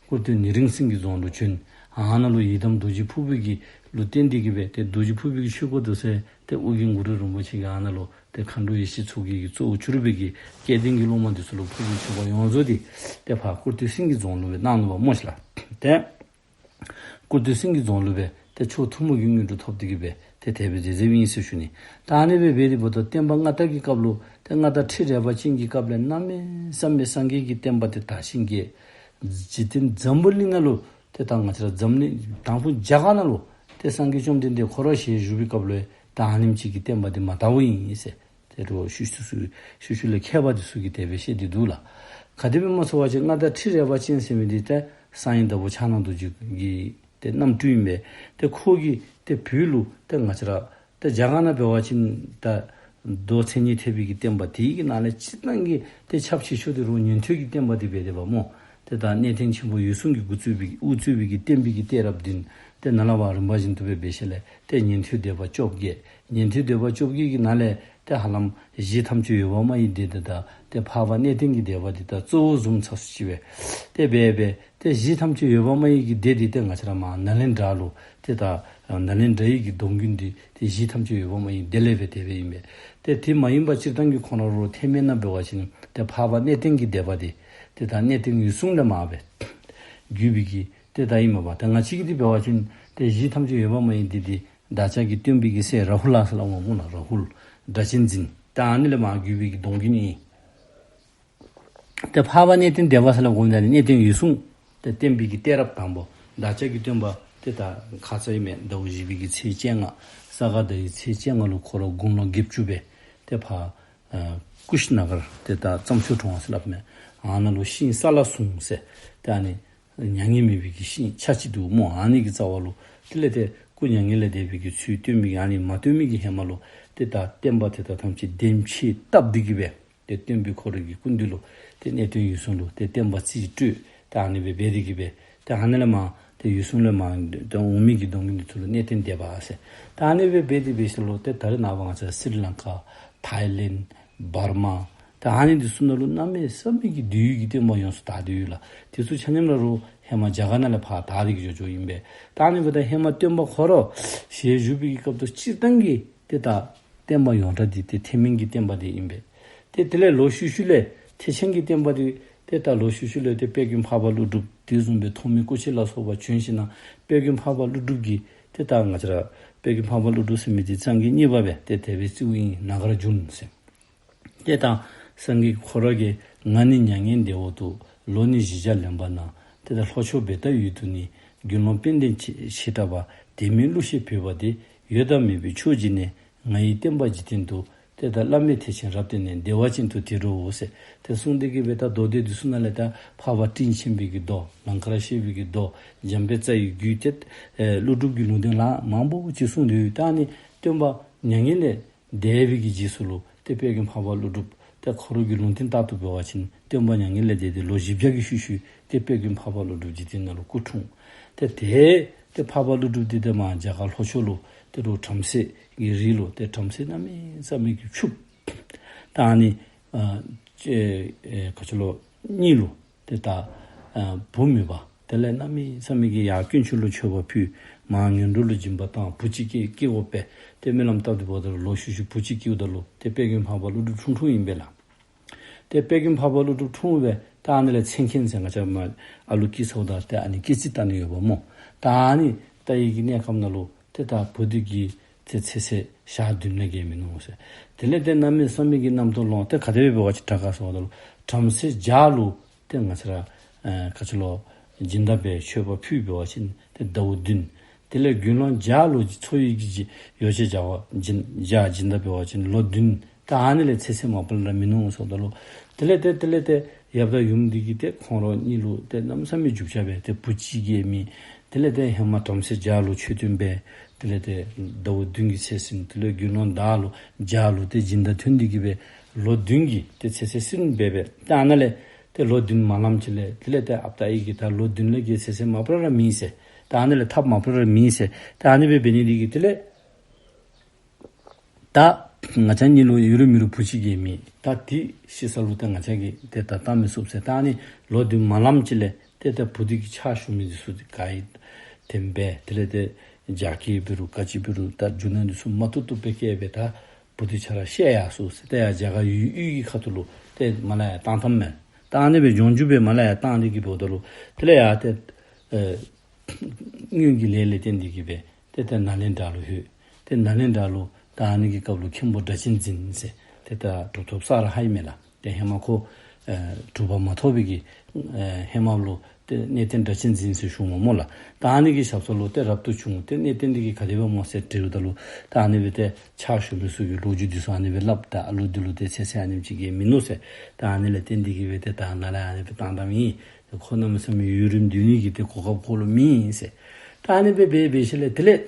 ཀུར་སྟོད་ནེ་རིང་སེང་གེ་རྫོང་ལུ་བྱོན། ཨ་ནཱ་ལུ་ཡི་དམ་རྡོ་རྗེ་ཕུར་བུ་གི་ལུ་བརྟེན་ཏེ་གི་སྦེ་ཏེ་རྡོ་རྗེ་ཕུར་བུ་གི་ཆོས་སྐོར་དུ་ཟེར་ཏེ་ཨོ་རྒྱན་གུ་རུ་རིན་པོ་ཆེ་གིས་ཨ་ནཱ་ལུ་ཏེ་མཁའ་འགྲོ་ཡེ་ཤེས་མཚོ་རྒྱལ་གྱིས་གཙོ་བོ་གྱུར་པའི་གི་སྐལ་ལྡན་གྱི་སློབ་མ་འདི་ཚུ་ལུ་ཕུར་བུའི་ཆོས་སྐོར་ཡོངས་རྫོགས་འདི་ཏེ་ཕར་ཀུར་སྟོད་སེང་གེ་རྫོང་ལུ་སྦེ་གནང་ནུག་པ་སྨོ་ཤ་ལགས། ཏེ་ཀུར་སྟོད་སེང་གེ་རྫོང་ལུ་སྦེ་ཏེ་མཆོག་ཐུན་མོང་གི་དངོས་གྲུབ་ཐོབ་སྟེ་གི་སྦེ་ཏེ་དེ་སྦེ་མཛད་མཛདཔ་ཨིན་ཟེར་ཞུ་ནི། ད་ཨ་ནི་སྦེ་འབད་དེ་འབདཝ་ད་བསྟན་པ་སྔ་དར་གྱི་སྐབས་ལུ་ཏེ་མངའ་བདག་ཁྲི་རལ་པ་ཅན་གྱི་སྐབས་ལས་གནམ་མེད་ས་མེད་སངས་རྒྱས་ཀྱི་བསྟན་པ་དེ་དར་ཞིང་རྒྱས། འཇིག་རྟེན་འཛམ་བུ་གླིང་ནང་ལུ་ཏེ་ད་ང་བཅས་ར་འཛམ་གླིང་དང་ཕུ་རྒྱ་གར་ནང་ལུ་ཏེ་སངས་རྒྱས་བཅོམ་ལྡན་འདས་ཁོ་ར་ཞལ་བཞུགས་པའི་སྐབས་ལུ་ད་ཨ་ནེམ་ཅིག་གི་བསྟན་པ་དེ་མ་དརཝ་ཨིན་ཟེར། ཏེ་རོགས་ཤུལ་ཤུལ་ཤུལ་ཤུལ་ལས་མཁས་པ་འདི་ཚུ་གིས་དེ་སྦེ་བཤད་དེ་འདུག་ལགས། ག་དེ་སྦེ་སྨོ་ཟེར་བ་ཅིན་མངའ་བདག་ཁྲི་རལ་པ་ཅན་ཟེར་མི་འདི་ཏེ་གསང་བའི་བདག་པོ་ཕྱག་ན་རྡོ་རྗེ་གི་ཏེ་རྣམ་སྤྲུལ་ཨིན་པས། ཏེ་ཁོ་གིས་ཏེ་བོད་ལུ་ཏེ་ང་བཅས་ར་ཏེ་རྒྱ་གར་ནང་འབད་བ་ཅིན་ད་མདོ་མཚན་ཉིད་ཐེག་པའི་གི་བསྟན་པ་དེ་གི་ནང་ལས་སྤྱིར་བཏང་གི་ཏེ་ཁྱབ་ཆེ་ཤོས་དེ་རོགས་ཉན་ཐོས་ཀྱི་བསྟན་པ་དེ་འབད་དེ་འབདཝ་སྨོ། ཏེ་ད་གནས་བརྟན་ཆེན་པོ་འོད་སྲུང་གིས་འགོ་བཙུགས་པའི་གི་དབུ་གཙོས་པའི་གི་བསྟན་པའི་གི་གཏད་རབས་བདུན། ཏེ་ནཱ་ལས་ཕར་རིམ་པ་བཞིན་དུ་སྦེ་འབད་ཞིནམ་ལས་ཏེ་ཉན་ཐོས་སྡེ་པ་བཅོ་བརྒྱད། ཉན་ཐོས་སྡེ་པ་བཅོ་བརྒྱད་ཀྱི་ནང་ལས་ཏེ་ཧ་ལམ་གཞི་ཐམས་ཅད་ཡོད་པ་མ་ཡིན་སྡེ་འདི་དང་ཏེ་འཕགས་པ་གནས་བརྟན་གྱི་སྡེ་པ་འདི་ད་གཙོ་བོ་བཟུམ་ཚུགས་སུ་ཅིག་སྦེ་ཏེ་འབད་འབད་ཏེ་གཞི་ཐམས་ཅད་ཡོད་པ་མ་ཡིན་གྱི་སྡེ་འདི་ཏེ་ང་བཅས་ར་མར་ནཱ་ལེནྡྲ་ལུ་ཏེ་ད་ནཱ་ལེནྡྲ་ཡི་གི་སྡོམ་རྒྱུན་འདི་ཏེ་གཞི་ཐམས་ཅད་ཡོད་པ་མ་ཡིན་སྡེ་ལས་སྦེ་དེ་སྦེ་ཨིན་པས། ཏེ་དེ་མ་ཡིན་པ་སྤྱིར་བཏང་གི་ཁོང་ར་རོགས་ཐེག་དམན་ནང་འབད་བ་ཅིན་ཏེ་འཕགས་པ་གནས་བརྟན་གྱི་སྡེ་པ་འདི་ཏེ་ད་གནས་བརྟན་འོད་སྲུང་ལས་མར་སྦེ་བརྒྱུད་པའི་གི་ཏེ་ད་ཨིན་མས་པ། ཏེ་ང་བཅས་ཀྱི་འདི་འབད་བ་ཅིན་ཏེ་གཞི་ཐམས་ཅད་ཡོད་པ་མ་ཡིན་སྡེ་འདི་བདག་ཅག་གི་སྟོན་པའི་གི་སྲས་རཱ་ཧུ་ལ་ཟེར་སླབ་འོང་སྨོ་ལགས། རཱ་ཧུ་ལ་སྒྲ་གཅན་འཛིན་ཏེ་ཨ་ནི་ལས་མར་བརྒྱུད་པའི་གི་སྡོམ་རྒྱུན་ཨིན། ཏེ་འཕགས་པ་གནས་བརྟན་སྡེ་པ་ཟེར་སླབ་དགོ་མི་འདི་ནི་གནས་བརྟན་འོད་སྲུང་ཏེ་བསྟན་པའི་གི་གཏད་རབས་དང་པོ་བདག་ཅག་གི་སྟོན་པ་ཏེ་ད་ཁ་ཙ་ཨིན་མས། ཟླཝ་བཞི་པའི་གི་ཚེས་བཅོ་ལྔ་ས་ག་ཟླ་བའི་ཚེས་བཅོ་ལྔ་ལུ་ཁོ་ར་དགུང་ལོ་བརྒྱད་ཅུ་སྦེ་ཏེ་ཕར་ཨ་ཀུ་ཤི་ན་གར་ཏེ་ད་རྩྭ་མཆོག་གྲོང་ཟེར་སླབ་མས། ཨ་ནཱ་ལུ་ཤིང་ས་ལ་ཟུང་ཟེར་ཏེ་ཨ་ནི་མྱ་ངན་མེད་པའི་གི་ཤིང་ཆ་ཅིག་འདུག་སྨོ། ཨ་ནི་གི་རྩ་བ་ལུ་དེ་ལས་ཏེ་སྐུ་མྱ་ངན་ལས་འདས་པའི་གི་ཚུལ་སྟོན་པའི་གི་ཨ་ནི་མ་སྟོན་མི་གི་ཧེ་མ་ལུ་ཏེ་ད་བསྟན་པ་དེ་དག་ཐམས་ཅད་བདེན་བཞིར་བཏབ་སྟེ་གི་སྦེ་ཏེ་སྟོན་པའི་ཁོ་རའི་གི་སྐུ་མདུན་ལུ་ཏེ་གནས་བརྟན་འོད་སྲུང་ལུ་ཏེ་བསྟན་པ་རྩིས་སྤྲོད། ཏེ་ཨ་ནི་སྦེ་འབད་དེ་གི་སྦེ་ཏེ་ཨ་ནི་ལས་མར་ཏེ་འོད་སྲུང་ལས་མར་ཏེ་འོང་མི་གི་སྡོམ་རྒྱུན་འདི་ཚུ་ལུ་གནས་བརྟན་སྡེ་པ་ཟེར། ཏེ་ཨ་ནི་སྦེ་འབད་དེ་འབད་ཞིནམ་ལས་ཏེ་ད་རེས་ནངས་པ་ང་བཅས་སི་རི་ལང་ཀ་ཐའི་ལེནཌ་འབར་མ་ཏེ་ཨ་ནི་འདི་ཚུ་ནང་ལུ་གནམ་མེད་ས་མེད་ཀྱི་འདུལ་བའི་གི་བསྟན་པ་ཡོངས་སུ་དར་ཏེ་ཡོད་ལགས། དེ་ཚུ་ཆ་མཉམ་ར་རོགས་ཧེ་མ་རྒྱ་གར་ནང་ལས་ཕར་དར་ཏེ་གི་འགྱོ་འགྱོཝ་ཨིན་པས། ད་ཨ་ནི་འབདཝ་ད་ཧེ་མ་སྟོན་པ་ཁོ་ར་ཞལ་བཞུགས་པའི་གི་སྐབས་དང་སྤྱིར་བཏང་གི་ཏེ་ད་བསྟན་པ་ཡོངས་གྲགས་འདི་ཏེ་ཐེག་དམན་གྱི་བསྟན་པ་འདི་ཨིན་པས། ཏེ་དེ་ལས་ལོག་ཤུལ་ཤུལ་ལས་ཐེག་ཆེན་གྱི་བསྟན་པ་འདི་ཏེ་ད་ལོག་ཤུལ་ཤུལ་ལས་ཏེ་དཔལ་མགོན་འཕགས་པ་ཀླུ་སྒྲུབ་དེ་བཟུམ་སྦེ་ཐོགས་མེད་སྐུ་མཆེད་ལ་སོགས་པ་བྱོན་ཞིནམ་ལས་དཔལ་མགོན་འཕགས་པ་ཀླུ་སྒྲུབ་ཀྱིས་ཏེ་ད་ང་བཅས་ར་དཔལ་མགོན་འཕགས་པ་ཀླུ་སྒྲུབ་ཟེར་མི་འདི་གཙང་གི་གཉེར་པ་སྦེ་ཏེ་དེ་སྦེ་རྩིཝ་ཨིན། ནཱ་ག་ར་བྱོན་ཟེར། ཏེ་ད་སངས་རྒྱས་ཁོ་ར་གིས་ང་ནི་མྱ་ངན་འདས་འོག་ཏུ། ལོ་ནི་བཞི་བརྒྱ་ལོན་པ་ན། ཏེ་ད་ལྷོ་ཕྱོགས་བེ་ཏའི་ཡུལ་དུ་ནི། དགེ་སློང་དཔལ་ལྡན་ཆེ་ཆེ་དྲགས་པ། དེ་མིན་ཀླུ་ཞེས་བོས་པ་དེ། ཡོད་དང་མེད་པའི་ཕྱོགས་ཀྱི་གནས། ང་ཡི་བསྟན་པ་འཇིག་རྟེན་དུ། ཏེ་ད་བླ་མེད་ཐེག་ཆེན་རབ་བརྟན་ནས། བདེ་བ་ཅན་དུ་དེ་འགྲོའོ་ཟེར། ཏེ་གསུངས་ཏེ་གི་སྦེ་ད་མདོ་སྡེ་འདི་ཚུ་ནང་ལས་ད་འཕགས་པ་སྤྲིན་ཆེན་པོའི་གི་མདོ། ལང་ཀར་གཤེགས་པའི་གི་མདོ། འཇམ་དཔལ་རྩ་བའི་རྒྱུད་ཏེ་ཨེ་ཀླུ་སྒྲུབ་ཀྱི་ལུང་བསྟན་ལ་མང་པོ་ཅིག་གསུངས་ཏེ་ཡོད། ད་ཨ་ནི་སྟོན་པ་མྱ་ངན་ལས་འདས་པའི་གི་རྗེས་སུ་ལུ་ཏེ་དཔལ་མགོན་འཕགས་པ་ཀླུ་སྒྲུབ་ཏེ་ཁོ་རའི་གི་ལུང་བསྟན་ལྟར་དུ་འབད་བ་ཅིན་སྟོན་པ་མྱ་ངན་ལས་འདས་ཏེ་ལོ་བཞི་བརྒྱ་གི་ཤུལ་ཤུལ་ཏེ་དཔལ་མགོན་འཕགས་པ་ཀླུ་སྒྲུབ་འཇིག་རྟེན་ནང་ལུ་སྐུ་འཁྲུངས། ཏེ་ཏེ་ཏེ་འཕགས་པ་ཀླུ་སྒྲུབ་འདི་ཏེ་མར་རྒྱ་གར་ལྷོ་ཕྱོགས་ལུ་ཏེ་རུ་བྲམ་ཟེ་གི་རིགས་ལུ་ཏེ་བྲམ་ཟེ་གནམ་མེད་ས་མེད་ཀྱི་ཕྱུགཔོ། ད་ཨ་ནི་ཨ་ཅེ་ཨེ་ག་ཅི་ལོ་གཉིས་ལུ་ཏེ་ད་ཨ་བུ་མེད་པར་དེ་ལས་གནམ་མེད་ས་མེད་ཀྱི་ཡར་དཀོན་མཆོག་ལུ་མཆོད་པ་ཕུལ། མར་ངན་འགྲོ་ལུ་སྦྱིན་པ་བཏང་། བུ་ཅིག་སྐྱེ་སྐྱེ་དགོ་པས། ཏེ་སྨོན་ལམ་བཏབ་སྟེ་འབདཝ་ད་ལུ་ལོག་ཤུལ་ཤུལ་བུ་ཅིག་སྐྱེཝ་ད་ལུ་ཏེ་དཔལ་མགོན་འཕགས་པ་ཀླུ་སྒྲུབ་འཁྲུངས་འཁྲུངསམ་ཨིན་པས་ལགས། ཏེ་དཔལ་མགོན་འཕགས་པ་ཀླུ་སྒྲུབ་འཁྲུངས་སྦེ་ད་ཨ་ནི་ལས་མཚན་མཁན་ཟེར་ང་བཅས་མར་ཨ་ལུ་སྐྱེས་ཚརཝ་ད་ཏེ་ཨ་ནི་སྐྱེས་རྩིས་བལྟ་ནི་ཡོདཔ་སྨོ། ད་ཨ་ནི་བལྟ་བའི་གི་གནས་སྐབས་ནང་ལུ་ཏེ་ད་བུ་འདི་གི་ཏེ་ཚེ་ཚད་ཞག་བདུན་ལས་བརྒལ་མིན་ནུག་ཟེར། དེ་ལས་ཏེ་གནམ་མེད་ས་མེད་ཀྱི་རྣམ་རྟོག་ལངས། ཏེ་ག་དེ་སྦེ་འབད་བ་ཅིན་དྲག་ག་ཟེརཝ་ད་ལུ་བྲམ་ཟེ་བརྒྱ་ལུ་ཏེ་ང་བཅས་ར་ཨེ་ག་ཅི་ལོ་སྦྱིན་བདག་སྦེ་མཆོད་པ་ཕུལ་འབད་བ་ཅིན་ཏེ་ཟླཝ་བདུན། དེ་ལས་དགེ་སློང་བརྒྱ་ལུ་འཚོ་བའི་གི་ཡོ་བྱད་བྱ་བ་སྦྱིན་བྱ་སྦྱིན་བདག་འབད་བ་ཅིན་ལོ་བདུན། ད་ཨ་ནི་ལས་ཚེ་ཚད་མ་པ་ལས་ར་མིན་ནུག་ཟེརཝ་ད་ལུ་དེ་ལས་ཏེ་དེ་ལས་ཏེ་ཡབ་དང་ཡུམ་འདི་གིས་ཏེ་ཁོང་ར་གཉིས་ལུ་ཏེ་གནམ་མེད་ས་མེད་རྒྱུ་ཆ་སྦེ་ཏེ་བུ་གཅིག་གིས་མེད། དེ་ལས་ཏེ་ཧེ་མ་བྲམ་ཟེ་བརྒྱ་ལུ་མཆོད་རྟེན་སྦེ་དེ་ལས་ཏེ་ཟླཝ་བདུན་གྱི་ཚེ་ཟིན། དེ་ལས་དགེ་སློང་བརྒྱ་ལུ་བརྒྱ་ལུ་ཏེ་སྦྱིན་བདག་ཐོན་ཏེ་གི་སྦེ་ལོ་བདུན་གྱི་ཏེ་ཚེ་ཚད་ཟིན་སྦེ་སྦེ་ཏེ་ཨ་ནཱ་ལས་ཏེ་ལོ་བདུན་མ་ལངམ་ཅིག་ལས་དེ་ལས་ཏེ་ཨཔ་ད་ཨའི་གིས་ད་ལོ་བདུན་ལས་བརྒལ་ཚེ་ཚད་མ་པ་ལས་ར་མེད་ཟེར། ད་ཨ་ནི་ལས་ཐབས་མ་པ་ལས་ར་མེད་ཟེར། ད་ཨ་ནི་སྦེ་འབད་ནི་འདི་གིས་དེ་ལས་ད་ང་བཅས་གཉིས་ལུ་ཡོད་རུང་མེད་རུང་བུ་གཅིག་གིས་མེད། ད་འདི་ཤི་ས་ལུ་ད་ང་བཅས་ཀྱིས་ཏེ་ད་བལྟ་མི་ཚུགས་ཟེར། ད་ཨ་ནི་ལོ་བདུན་མ་ལངམ་ཅིག་ལས་ཏེ་ད་བུ་འདི་གི་ཕྱག་ཞུ་མི་འདི་ཚུ་ག་ཡི་དེམ་སྦེ་དེ་ལས་ཏེ་རྒྱགས་སྐལ་འབད་རུང་ག་ཅི་འབད་རུང་ད་རྒྱུ་ནོར་འདི་ཚུ་མ་ཐུབ་ཐུབ་སྦེ་བསྐྱལ་སྦེ་ད་བུ་འདི་ཆ་ར་བཤལ་ཡར་སོང་ཟེར། ཏེ་ཡར་རྒྱ་གར་ཡུལ་དབུས་ཀྱི་ཁ་ཐུག་ལུ་ཏེ་མར་ལས་ཡར་བཏང་བཏངམ་མས། ད་ཨ་ནི་སྦེ་ལྗོངས་རྒྱུ་སྦེ་མར་ལས་ཡར་བཏང་སྟེ་གི་འབདཝ་ད་ལུ་དེ་ལས་ཡར་ཏེ་ཨེ་སྔོན་གྱི་ལས་ལས་བརྟེན་ཏེ་གི་སྦེ་ཏེ་ཏེ་ནཱ་ལེནྡྲ་ལུ་ལྷོད། ཏེ་ནཱ་ལེནྡྲ་ལུ་ད་ཨ་ནི་གི་སྐབས་ལུ་མཁན་པོ་སྒྲ་གཅན་འཛིན་ཟེར་ཏེ་ད་གྲུབ་ཐོབ་ས་ར་ཧ་ཨིན་མས་ལགས། ཏེ་ཧེ་མ་ཁོ་ཨེ་གྲུབ་པ་མ་ཐོབ་པའི་གི་ཨེ་ཧེ་མ་ལུ་ཏེ་གནས་བརྟན་སྒྲ་གཅན་འཛིན་ཟེར་ཞུཝ་སྨོ་ལགས། ད་ཨ་ནི་གི་ཞབས་ས་ལུ་ཏེ་རབ་ཏུ་བྱུང་། ཏེ་གནས་བརྟན་འདི་གིས་ག་དེ་སྦེ་སྨོ་ཟེར་དྲིཝ་ད་ལུ་ད་ཨ་ནི་སྦེ་ཏེ་ཕྱག་ཞུ་མི་ཚུ་གི་ལོ་རྒྱུས་འདི་ཚུ་ཨ་ནི་སྦེ་སླབ། ད་ཨ་ལུ་འདི་ལུ་ཏེ་ཚེ་ཚད་ཨ་ནེམ་ཅིག་གིས་མིན་ནུག་ཟེར། ད་ཨ་ནི་ལས་བརྟེན་ཏེ་གི་སྦེ་ཏེ་ད་ནཱ་ལས་ཨ་ནི་སྦེ་བཏང་བཏངམ་ཨིན། ཁོ་གནམ་མེད་ས་མེད་ཡུན་རིངམ་སྡོད་ནི་གི་ཏེ་གོ་སྐབས་ཁོ་ལུ་མེད་ཟེར། ད་ཨ་ནི་སྦེ་འབད་འབད་ཞིནམ་ལས་དེ་ལས་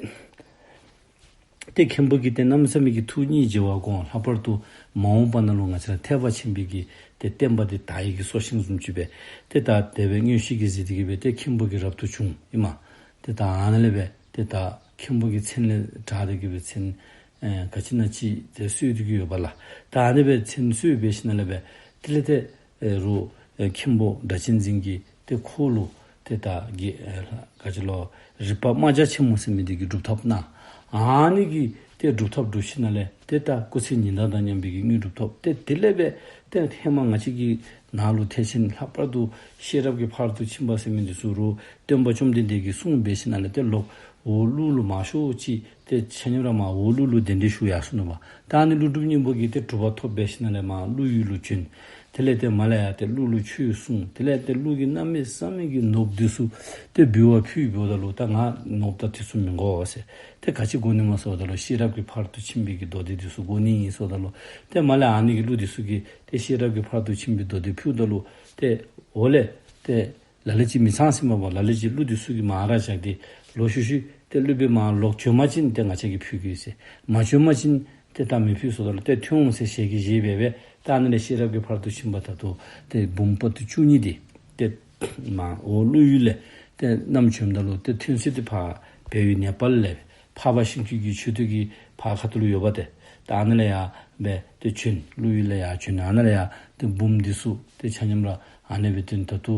ཏེ་མཁན་པོ་གིས་ཏེ་གནམ་མེད་ས་མེད་ཀྱི་ཐུགས་སྙིང་རྗེ་བ་དགོངས། ལྷག་པར་དུ་མ་འོངས་པ་ནང་ལུ་ང་བཅས་ར་ཐེག་པ་ཆེན་པོའི་གི་ཏེ་བསྟན་པ་འདི་དར་བའི་གི་སྲོག་ཤིང་བཟུམ་ཅིག་སྦེ་ཏེ་ད་དེ་སྦེ་མངོན་ཤེས་ཀྱིས་གཟིགས་ཏེ་གི་སྦེ་ཏེ་མཁན་པོ་གིས་རབ་ཏུ་བྱུང་ཨིན་མས། ཏེ་ད་ཨ་ནཱ་ལས་སྦེ་ཏེ་ད་མཁན་པོ་གི་མཚན་ལས་གྲགས་ཏེ་གི་སྦེ་མཚན་ཨེ་ག་ཅི་ན་ཅིག་ཏེ་གསོལ་ཏེ་གི་ཡོདཔ་ལགས། ད་ཨ་ནི་སྦེ་མཚན་གསོལ་འབད་ཞིནམ་ལས་སྦེ་དེ་ལས་ཏེ་ཨེ་རུ་ཨེ་མཁན་པོ་སྒྲ་གཅན་འཛིན་གྱིས་ཏེ་ཁོ་ལུ་ཏེ་ད་གི་ཨེ་ག་ཅི་ལོ་རིག་པ་རྨ་བྱ་ཆེན་མོ་ཟེར་མི་འདི་གི་སྒྲུབ་ཐབས་གནང་། ཨ་ནི་གི་ཏེ་སྒྲུབ་ཐབས་སྒྲུབ་ཞིནམ་ལས་ཏེ་ད་སྐུ་ཚེ་ཉི་ཟླ་དང་མཉམ་པའི་གི་དངོས་གྲུབ་ཐོབ། ཏེ་དེ་ལས་སྦེ་ཏེ་ཧེ་མ་ང་བཅས་ཀྱི་ནང་ལུ་ཐེག་ཆེན་ལྷག་པར་དུ་ཤེས་རབ་ཀྱི་ཕ་རོལ་ཏུ་ཕྱིན་པ་ཟེར་མི་འདི་ཚུ་རུ་སྟོན་པ་བཅོམ་ལྡན་འདས་ཀྱིས་གསུངས་འབད་ཞིནམ་ལས་ཏེ་ལོག་འོག་ཀླུ་ལུ་མར་ཤོག་ཅིག་ཏེ་ཆ་མཉམ་ར་མར་འོག་ཀླུ་ལུ་གདན་འདྲེན་ཞུ་ཡར་སོ་ནུག་པ། ད་ཨ་ནི་ཀླུ་སྒྲུབ་སྙིང་པོ་གིས་ཏེ་གྲུབ་པ་ཐོབ་འབད་ཞིནམ་ལས་མར་ཀླུ་ཡུལ་ལུ་བྱོན། དེ་ལས་ཏེ་མར་ལས་ཡར་ཏེ་ཀླུ་ལུ་ཆོས་གསུངས། དེ་ལས་ཏེ་ཀླུ་གི་གནམ་མེད་ས་མེད་ཀྱི་ནོར་བུ་འདི་ཚུ་ཏེ་འབུལ་བ་ཕུལ་འབདཝ་ད་ལུ་ད་ང་ནོར་བུ་དང་དེ་ཚུ་མི་དགོ་ཟེར། ཏེ་ག་ཅི་དགོ་ནི་སྨོ་ཟེརཝ་ད་ལུ་ཤེས་རབ་ཀྱི་ཕ་རོལ་ཏུ་ཕྱིན་པའི་གི་མདོ་སྡེ་འདི་ཚུ་དགོ་ནི་ཨིན་ཟེརཝ་ད་ལུ་ཏེ་མར་ལས་ཨ་ནི་གི་ཀླུ་འདི་ཚུ་གིས་ཏེ་ཤེས་རབ་ཀྱི་ཕ་རོལ་ཏུ་ཕྱིན་པའི་མདོ་སྡེ་ཕུལཝ་ད་ལུ་ཏེ་འོག་ལས་ཏེ་ལ་ལུ་ཅིག་མི་ཚང་ཟེར་མ་པ་ལ་ལུ་ཅིག་ཀླུ་འདི་ཚུ་གིས་མར་ར་བཞག་སྟེ་ལོག་ཤུལ་ཤུལ་ཏེ་ཀླུ་སྦེ་མར་ལོག་བྱོན་པ་ཅིན་ཏེ་ང་བཅས་ཀྱིས་ཕུལ་གེ་ཟེར། མ་བྱོན་པ་ཅིན་ཏེ་ད་མི་ཕུལ་ཟེརཝ་ད་ལུ་ཏེ་ཐོན་འོང་ཟེར་ཞལ་གྱིས་བཞེས་སྦེ་སྦེ་ད་ཨ་ནི་ལས་ཤེས་རབ་ཀྱི་ཕ་རོལ་ཏུ་ཕྱིན་པ་ད་ལྟོ་ཏེ་འབུམ་པོ་ཏི་བཅུ་གཉིས་འདི་ཏེ་མར་འོག་ཀླུ་ཡུལ་ལས་ཏེ་བསྣམས་བྱོནམ་ད་ལུ་ཏེ་ཐོན་ས་འདི་ཕར་བལ་ཡུལ་ནེ་པཱལ་ལས་འཕགས་པ་ཤིང་ཀུན་གྱི་མཆོད་རྟེན་གྱི་ཕར་ཁ་ཐུག་ལུ་ཡོདཔ་ཏེ། ད་ཨ་ནཱ་ལས་ཡར་སྦེ་ཏེ་བྱོན། ཀླུ་ཡུལ་ལས་ཡར་བྱོན། ཨ་ནཱ་ལས་ཡར་ཏེ་འབུམ་འདི་ཚུ་ཏེ་ཆ་མཉམ་ར་ཨ་ནི་སྦེ་ཏེ་ད་ལྟོ་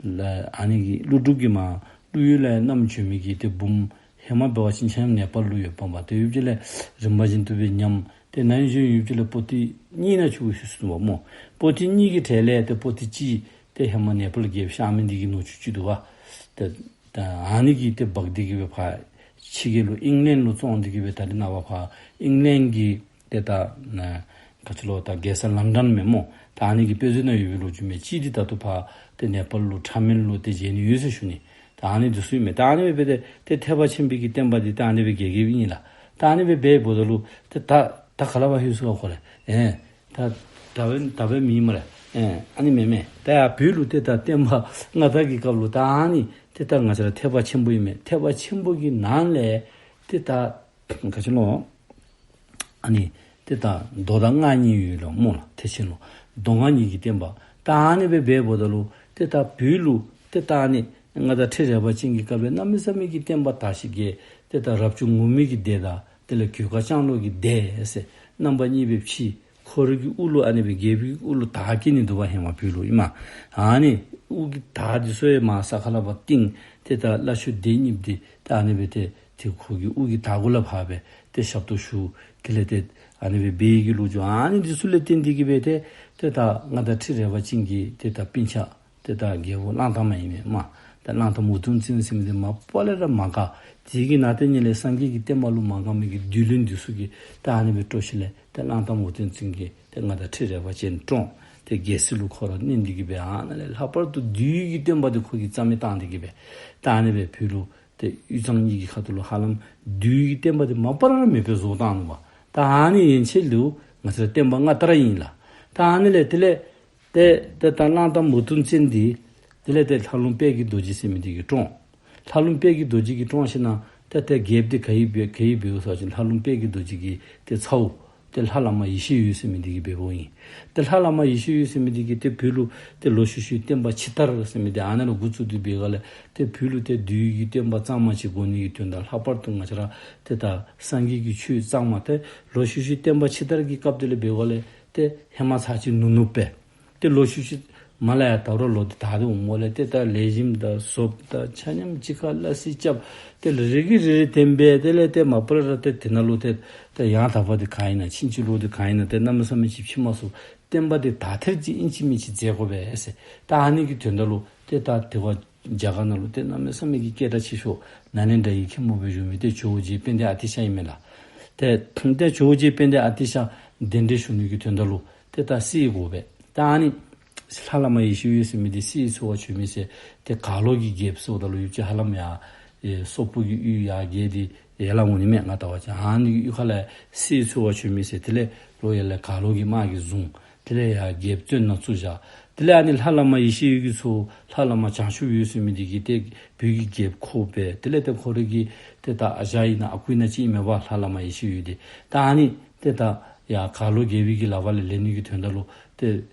ལས་ཨ་ནི་གི་ཀླུ་སྒྲུབ་ཀྱིས་མར་ཀླུ་ཡུལ་ལས་བསྣམས་བྱོན་མི་གི་ཏེ་འབུམ་ཧེ་མ་འབད་བ་ཅིན་ཆ་མཉམ་ནེ་པཱལ་ལུ་ཡོདཔ་མས། ཏེ་ཡུལ་གྱི་ལས་རིམ་པ་བཞིན་དུ་སྦེ་ཉམས། ཏེ་ནང་བཞིན་ཡུལ་གྱི་ལས་པོ་ཏི་གཉིས་ནང་ཆུད་ཟོས་སོ་ནུག་པ་སྨོ། པོ་ཏི་གཉིས་ཀྱི་གྲས་ལས་ཏེ་པོ་ཏི་གཅིག་ཏེ་ཧེ་མ་ནེ་པཱལ་རྒྱལཔོ་གཤགས་མི་འདི་གི་ནུ་གཅུང་ཅིག་འདུག་པ། ཏེ་ད་ཨ་ནི་གིས་ཏེ་འབག་སྟེ་གི་སྦེ་ཕར་ཕྱི་རྒྱལ་ལུ་ཨིང་ལེནཌ་ལུ་བཙོང་སྟེ་གི་སྦེ་ད་རེས་ནངས་པ་ཕར་ཨིང་ལེནཌ་གི་ཏེ་ད་ན་ག་ཅི་ལོ་ད་རྒྱལ་ས་ལཱན་ཌཱན་མས་སྨོ། ད་ཨ་ནི་གི་དཔེ་མཛོད་ནང་ཡོད་པའི་ལོ་རྒྱུས་མས། གཅིག་འདི་ད་ལྟོ་ཕར་ཏེ་ནེ་པཱལ་ལུ་ཁྲ་མེན་ལུ་ཏེ་མཇལ་ནི་ཡོད་ཟེར་ཞུ་ནི། ད་ཨ་ནི་འདི་ཚུ་ཨིན་མས། ད་ཨ་ནི་སྦེ་སྦེ་ཏེ་ཏེ་ཐེག་པ་ཆེན་པོའི་གི་བསྟན་པ་འདི་ད་ཨ་ནི་སྦེ་རྒྱས་རྒྱསཔ་ཨིན་ལགས། ད་ཨ་ནི་སྦེ་འབདཝ་ད་ལུ་ཏེ་ད་ད་ག་ལས་ཕར་ལྷོད་སོང་ག་ཁོ་ར། ཨེ་ད་ད་འབདན་ད་འབདན་མེད་སྨ་རེ། ཨེ་ཨ་ནི་མེན་མས། ད་ཡར་བོད་ལུ་ཏེ་ད་བསྟན་པ་སྔ་དར་གྱི་སྐབས་ལུ་ད་ཨ་ནི་ཏེ་ད་ང་བཅས་ར་ཐེག་པ་ཆེན་པོ་ཨིན་མས། ཐེག་པ་ཆེན་པོ་གི་ནང་ལས་ཏེ་ད་ག་ཅི་ལོ། ཨ་ནི་ཏེ་ད་མདོ་དང་སྔགས་གཉིས་ཡོད་ལོ་སྨོ་ལགས། ཐེག་ཆེན་ལུ་མདོ་སྔགས་གཉིས་ཀྱི་བསྟན་པ། ད་ཨ་ནི་སྦེ་འབདཝ་ད་ལུ་ཏེ་ད་བོད་ལུ་ཏེ་ད་ཨ་ནི་མངའ་བདག་ཁྲི་རལ་པ་ཅན་གྱི་སྐབས་ལས་གནམ་མེད་ས་མེད་ཀྱི་བསྟན་པ་དར་ཞིང་རྒྱས། ཏེ་ད་རབ་བྱུང་ངུར་སྨྲིག་གི་སྡེ་དང་དེ་ལས་གོས་དཀར་ལྕང་ལོ་གི་སྡེ་ཟེར་རྣམ་པ་གཉིས་སྦེ་ཕྱེ། ཁོ་རའི་གི་དབུ་ལུ་ཨ་ནི་སྦེ་རྒྱལ་པོའི་དབུ་ལུ་དར་བཀལ་ནི་འདུག་པ་ཧེ་མ་བོད་ལུ་ཨིན་མས། ཨ་ནི་དབུ་གི་དར་འདི་ཚུ་ཡང་མར་ས་ཁ་ལས་ཕར་བཏིང་། ཏེ་ད་བླ་མཆོད་སྡེ་གཉིས་འདི་ད་ཨ་ནི་སྦེ་ཏེ་ཏེ་ཁོ་གི་དབུ་གི་དར་གུ་ལས་ཕར་སྦེ་ཏེ་ཞབས་ཏོག་ཞུ། དེ་ལས་ཏེ་ཨ་ནི་སྦེ་འབད་ཡི་གི་ལོ་རྒྱུས་ཨ་ནི་འདི་ཚུ་ལས་བརྟེན་ཏེ་གི་སྦེ་ཏེ་ཏེ་ད་མངའ་བདག་ཁྲི་རལ་པ་ཅན་གྱི་ཏེ་ད་སྤུན་ཆ་ཏེ་ད་རྒྱལ་པོ་གླང་དར་མ་ཨིན་མས་སྨོ། ད་གླང་དར་མུ་དུམ་བཙན་ཟེར་མི་འདི་མ་པ་ལས་ར་མ་དགའ། དེ་གི་ནང་དེ་ཉིད་ལས་སངས་རྒྱས་ཀྱི་བསྟན་པ་ལུ་མ་དགའ་མི་གི་བདུད་བློན་འདི་ཚུ་གིས་ད་ཨ་ནི་སྦེ་དཀྲོགས་ཞིནམ་ལས་ཏེ་གླང་དར་མུ་དུམ་བཙན་གྱིས་ཏེ་མངའ་བདག་ཁྲི་རལ་པ་ཅན་བཀྲོངས། ཏེ་རྒྱལ་སྲིད་ལུ་ཁོ་ར་མནན་ཏེ་གི་སྦེ་ཨ་ནཱ་ལས་ལྷག་པར་དུ་བདུད་ཀྱི་བསྟན་པ་འདི་ཁོ་གིས་རྩ་མེད་བཏང་སྟེ་གི་སྦེ་ད་ཨ་ནི་སྦེ་བོད་ལུ་ཏེ་དབུས་གཙང་གཉིས་ཀྱི་ཁ་ཐུག་ལུ་ཧ་ལམ་བདུད་ཀྱི་བསྟན་པ་འདི་མ་པ་ར་མེདཔ་བཟོ་བཏང་ནུག་པ། ད་ཨ་ནི་ཡན་ཆད་ལུ་ང་བཅས་ར་བསྟན་པ་སྔ་དར་ཨིན་ལགས། ད་ཨ་ནི་ལས་དེ་ལས་ཏེ་ཏེ་ད་གླང་དར་མུ་དུམ་བཙན་འདི་དེ་ལས་ཏེ་ལྷ་ལུང་དཔལ་གྱི་རྡོ་རྗེ་ཟེར་མི་འདི་གིས་བཀྲོངས། ལྷ་ལུང་དཔལ་གྱི་རྡོ་རྗེ་གིས་བཀྲོངས་ཞིནམ་ལས་ཏེ་ཏེ་རྒྱལཔོ་འདི་ག་ཡི་འབད་ག་ཡི་འབདཝ་ཟེར་བ་ཅིན་ལྷ་ལུང་དཔལ་གྱི་རྡོ་རྗེ་གི་ཏེ་ཚ་བོ་ཏེ་ལྷ་བླ་མ་ཡེ་ཤེས་འོད་ཟེར་མི་འདི་གིས་འབདཝ་ཨིན། ཏེ་ལྷ་བླ་མ་ཡེ་ཤེས་འོད་ཟེར་མི་འདི་གིས་ཏེ་བོད་ལུ་ཏེ་ལོག་ཤུལ་ཤུལ་བསྟན་པ་ཕྱི་དར་ཟེར་མི་འདི་ཨ་ནཱ་ལུ་འགོ་བཙུགས་ཏེ་འབད་སྒང་ལས་ཏེ་བོད་ལུ་ཏེ་བདུད་ཀྱི་བསྟན་པ་གཙང་མ་ཅིག་དགོ་ནི་གི་དོན་དག་ལྷག་པར་དུ་ང་བཅས་ར་ཏེ་ད་སངས་རྒྱས་ཀྱི་ཆོས་གཙང་མ་ཏེ་ལོག་ཤུལ་ཤུལ་བསྟན་པ་ཕྱི་དར་གྱི་སྐབས་དེ་ལས་འབད་སྒང་ལས་ཏེ་ཧེ་མ་ཚར་ཅིག་ནུབ་ནུབ་སྦེ་ཏེ་ལོག་ཤུལ་ཤུལ་མར་ལས་ཡར་ད་རུང་ལོག་སྟེ་ད་དེ་འོངམ་ལས་ཏེ་ད་ལེགས་ཤོམ་དང་ཟོགཔ་དང་ཆ་མཉམ་གཅིག་ཁར་སླ་བསྲེ་རྐྱབ། ཏེ་རེ་གི་རེ་རེ་བསྟན་པས། དེ་ལས་ཏེ་མ་པ་ར་ཏེ་དེ་ནང་ལུ་ཏེ་ཏེ་ཡང་དག་པ་འདི་ག་ཨིན་ན་ཕྱིན་ཅི་ལོག་འདི་ག་ཨིན་ན་ཏེ་གནམ་མེད་ས་མེད་ཅིག་ཕྱེ་མ་ཚུགས། བསྟན་པ་འདི་དག་ཐེར་ཅིག་ཨིན་ཅི་མིན་ཅི་མཛད་དགོ་པས་ཟེར། ད་ཨ་ནི་གི་དོན་དག་ལུ་ཏེ་ད་དེ་བ་རྒྱ་གར་ནང་ལུ་ཏེ་གནམ་མེད་ས་མེད་ཀྱི་སྐད་གྲགས་ཆེ་ཤོས་ནཱ་ལེནྡྲ་གི་མཁན་པོ་སྦེ་བཞུགས་མི་ཏེ་ཇོ་བོ་རྗེ་དཔལ་ལྡན་ཨ་ཏི་ཤ་ཨིན་མས་ལགས། ཏེ་ཏེ་ཇོ་བོ་རྗེ་དཔལ་ལྡན་ཨ་ཏི་ཤ་གདན་འདྲེན་ཞུ་ནི་གི་དོན་དག་ལུ་ཏེ་ད་གསེར་དགོ་པས། ད་ཨ་ནི་ལྷ་བླ་མ་ཡེ་ཤེས་འོད་ཟེར་མི་འདི་གསེར་འཚོལ་བར་བྱོན་མི་ཟེར་ཏེ་གར་ལོག་གི་རྒྱལཔོ་ཟེརཝ་ད་ལུ་ཡུལ་གྱི་ཧ་ལམ་ཡར་ཨེ་སོག་པོ་གི་ཡུལ་ཡར་རྒྱལ་ཏེ་ཡར་ལས་འོང་ནི་མས། ང་བལྟ་བ་ཅིན་ཨ་ནི་གི་ཡུལ་ཁ་ལས་གསེར་འཚོལ་བར་བྱོན་མི་ཟེར། དེ་ལས་ལོག་ཡར་ལས་གར་ལོག་གི་དམག་གིས་བཟུང་། དེ་ལས་ཡར་རྒྱལཔོ་བཙོན་ནང་བཙུགས་བཞག། དེ་ལས་ཨ་ནི་ལྷ་བླ་མ་ཡེ་ཤེས་འོད་ཀྱི་ཚ་བོ་ལྷ་བླ་མ་བྱང་ཆུབ་འོད་ཟེར་མི་འདི་གིས་ཏེ་བོད་ཀྱི་རྒྱལཔོ་ཁོ་འབད། དེ་ལས་ཏེ་ཁོ་རའི་གི་ཏེ་ད་ཨ་ཞང་ཨིན་ན་ཨ་ཁུ་ཨིན་ན་ཅིག་ཨིན་མས་པ་ལྷ་བླ་མ་ཡེ་ཤེས་འོད་འདི། ད་ཨ་ནི་ཏེ་ད་ཡར་གར་ལོག་རྒྱལ་པོའི་གི་ལག་པ་ལས་ལེན་ནི་གི་དོན་དག་ལུ་ཏེ་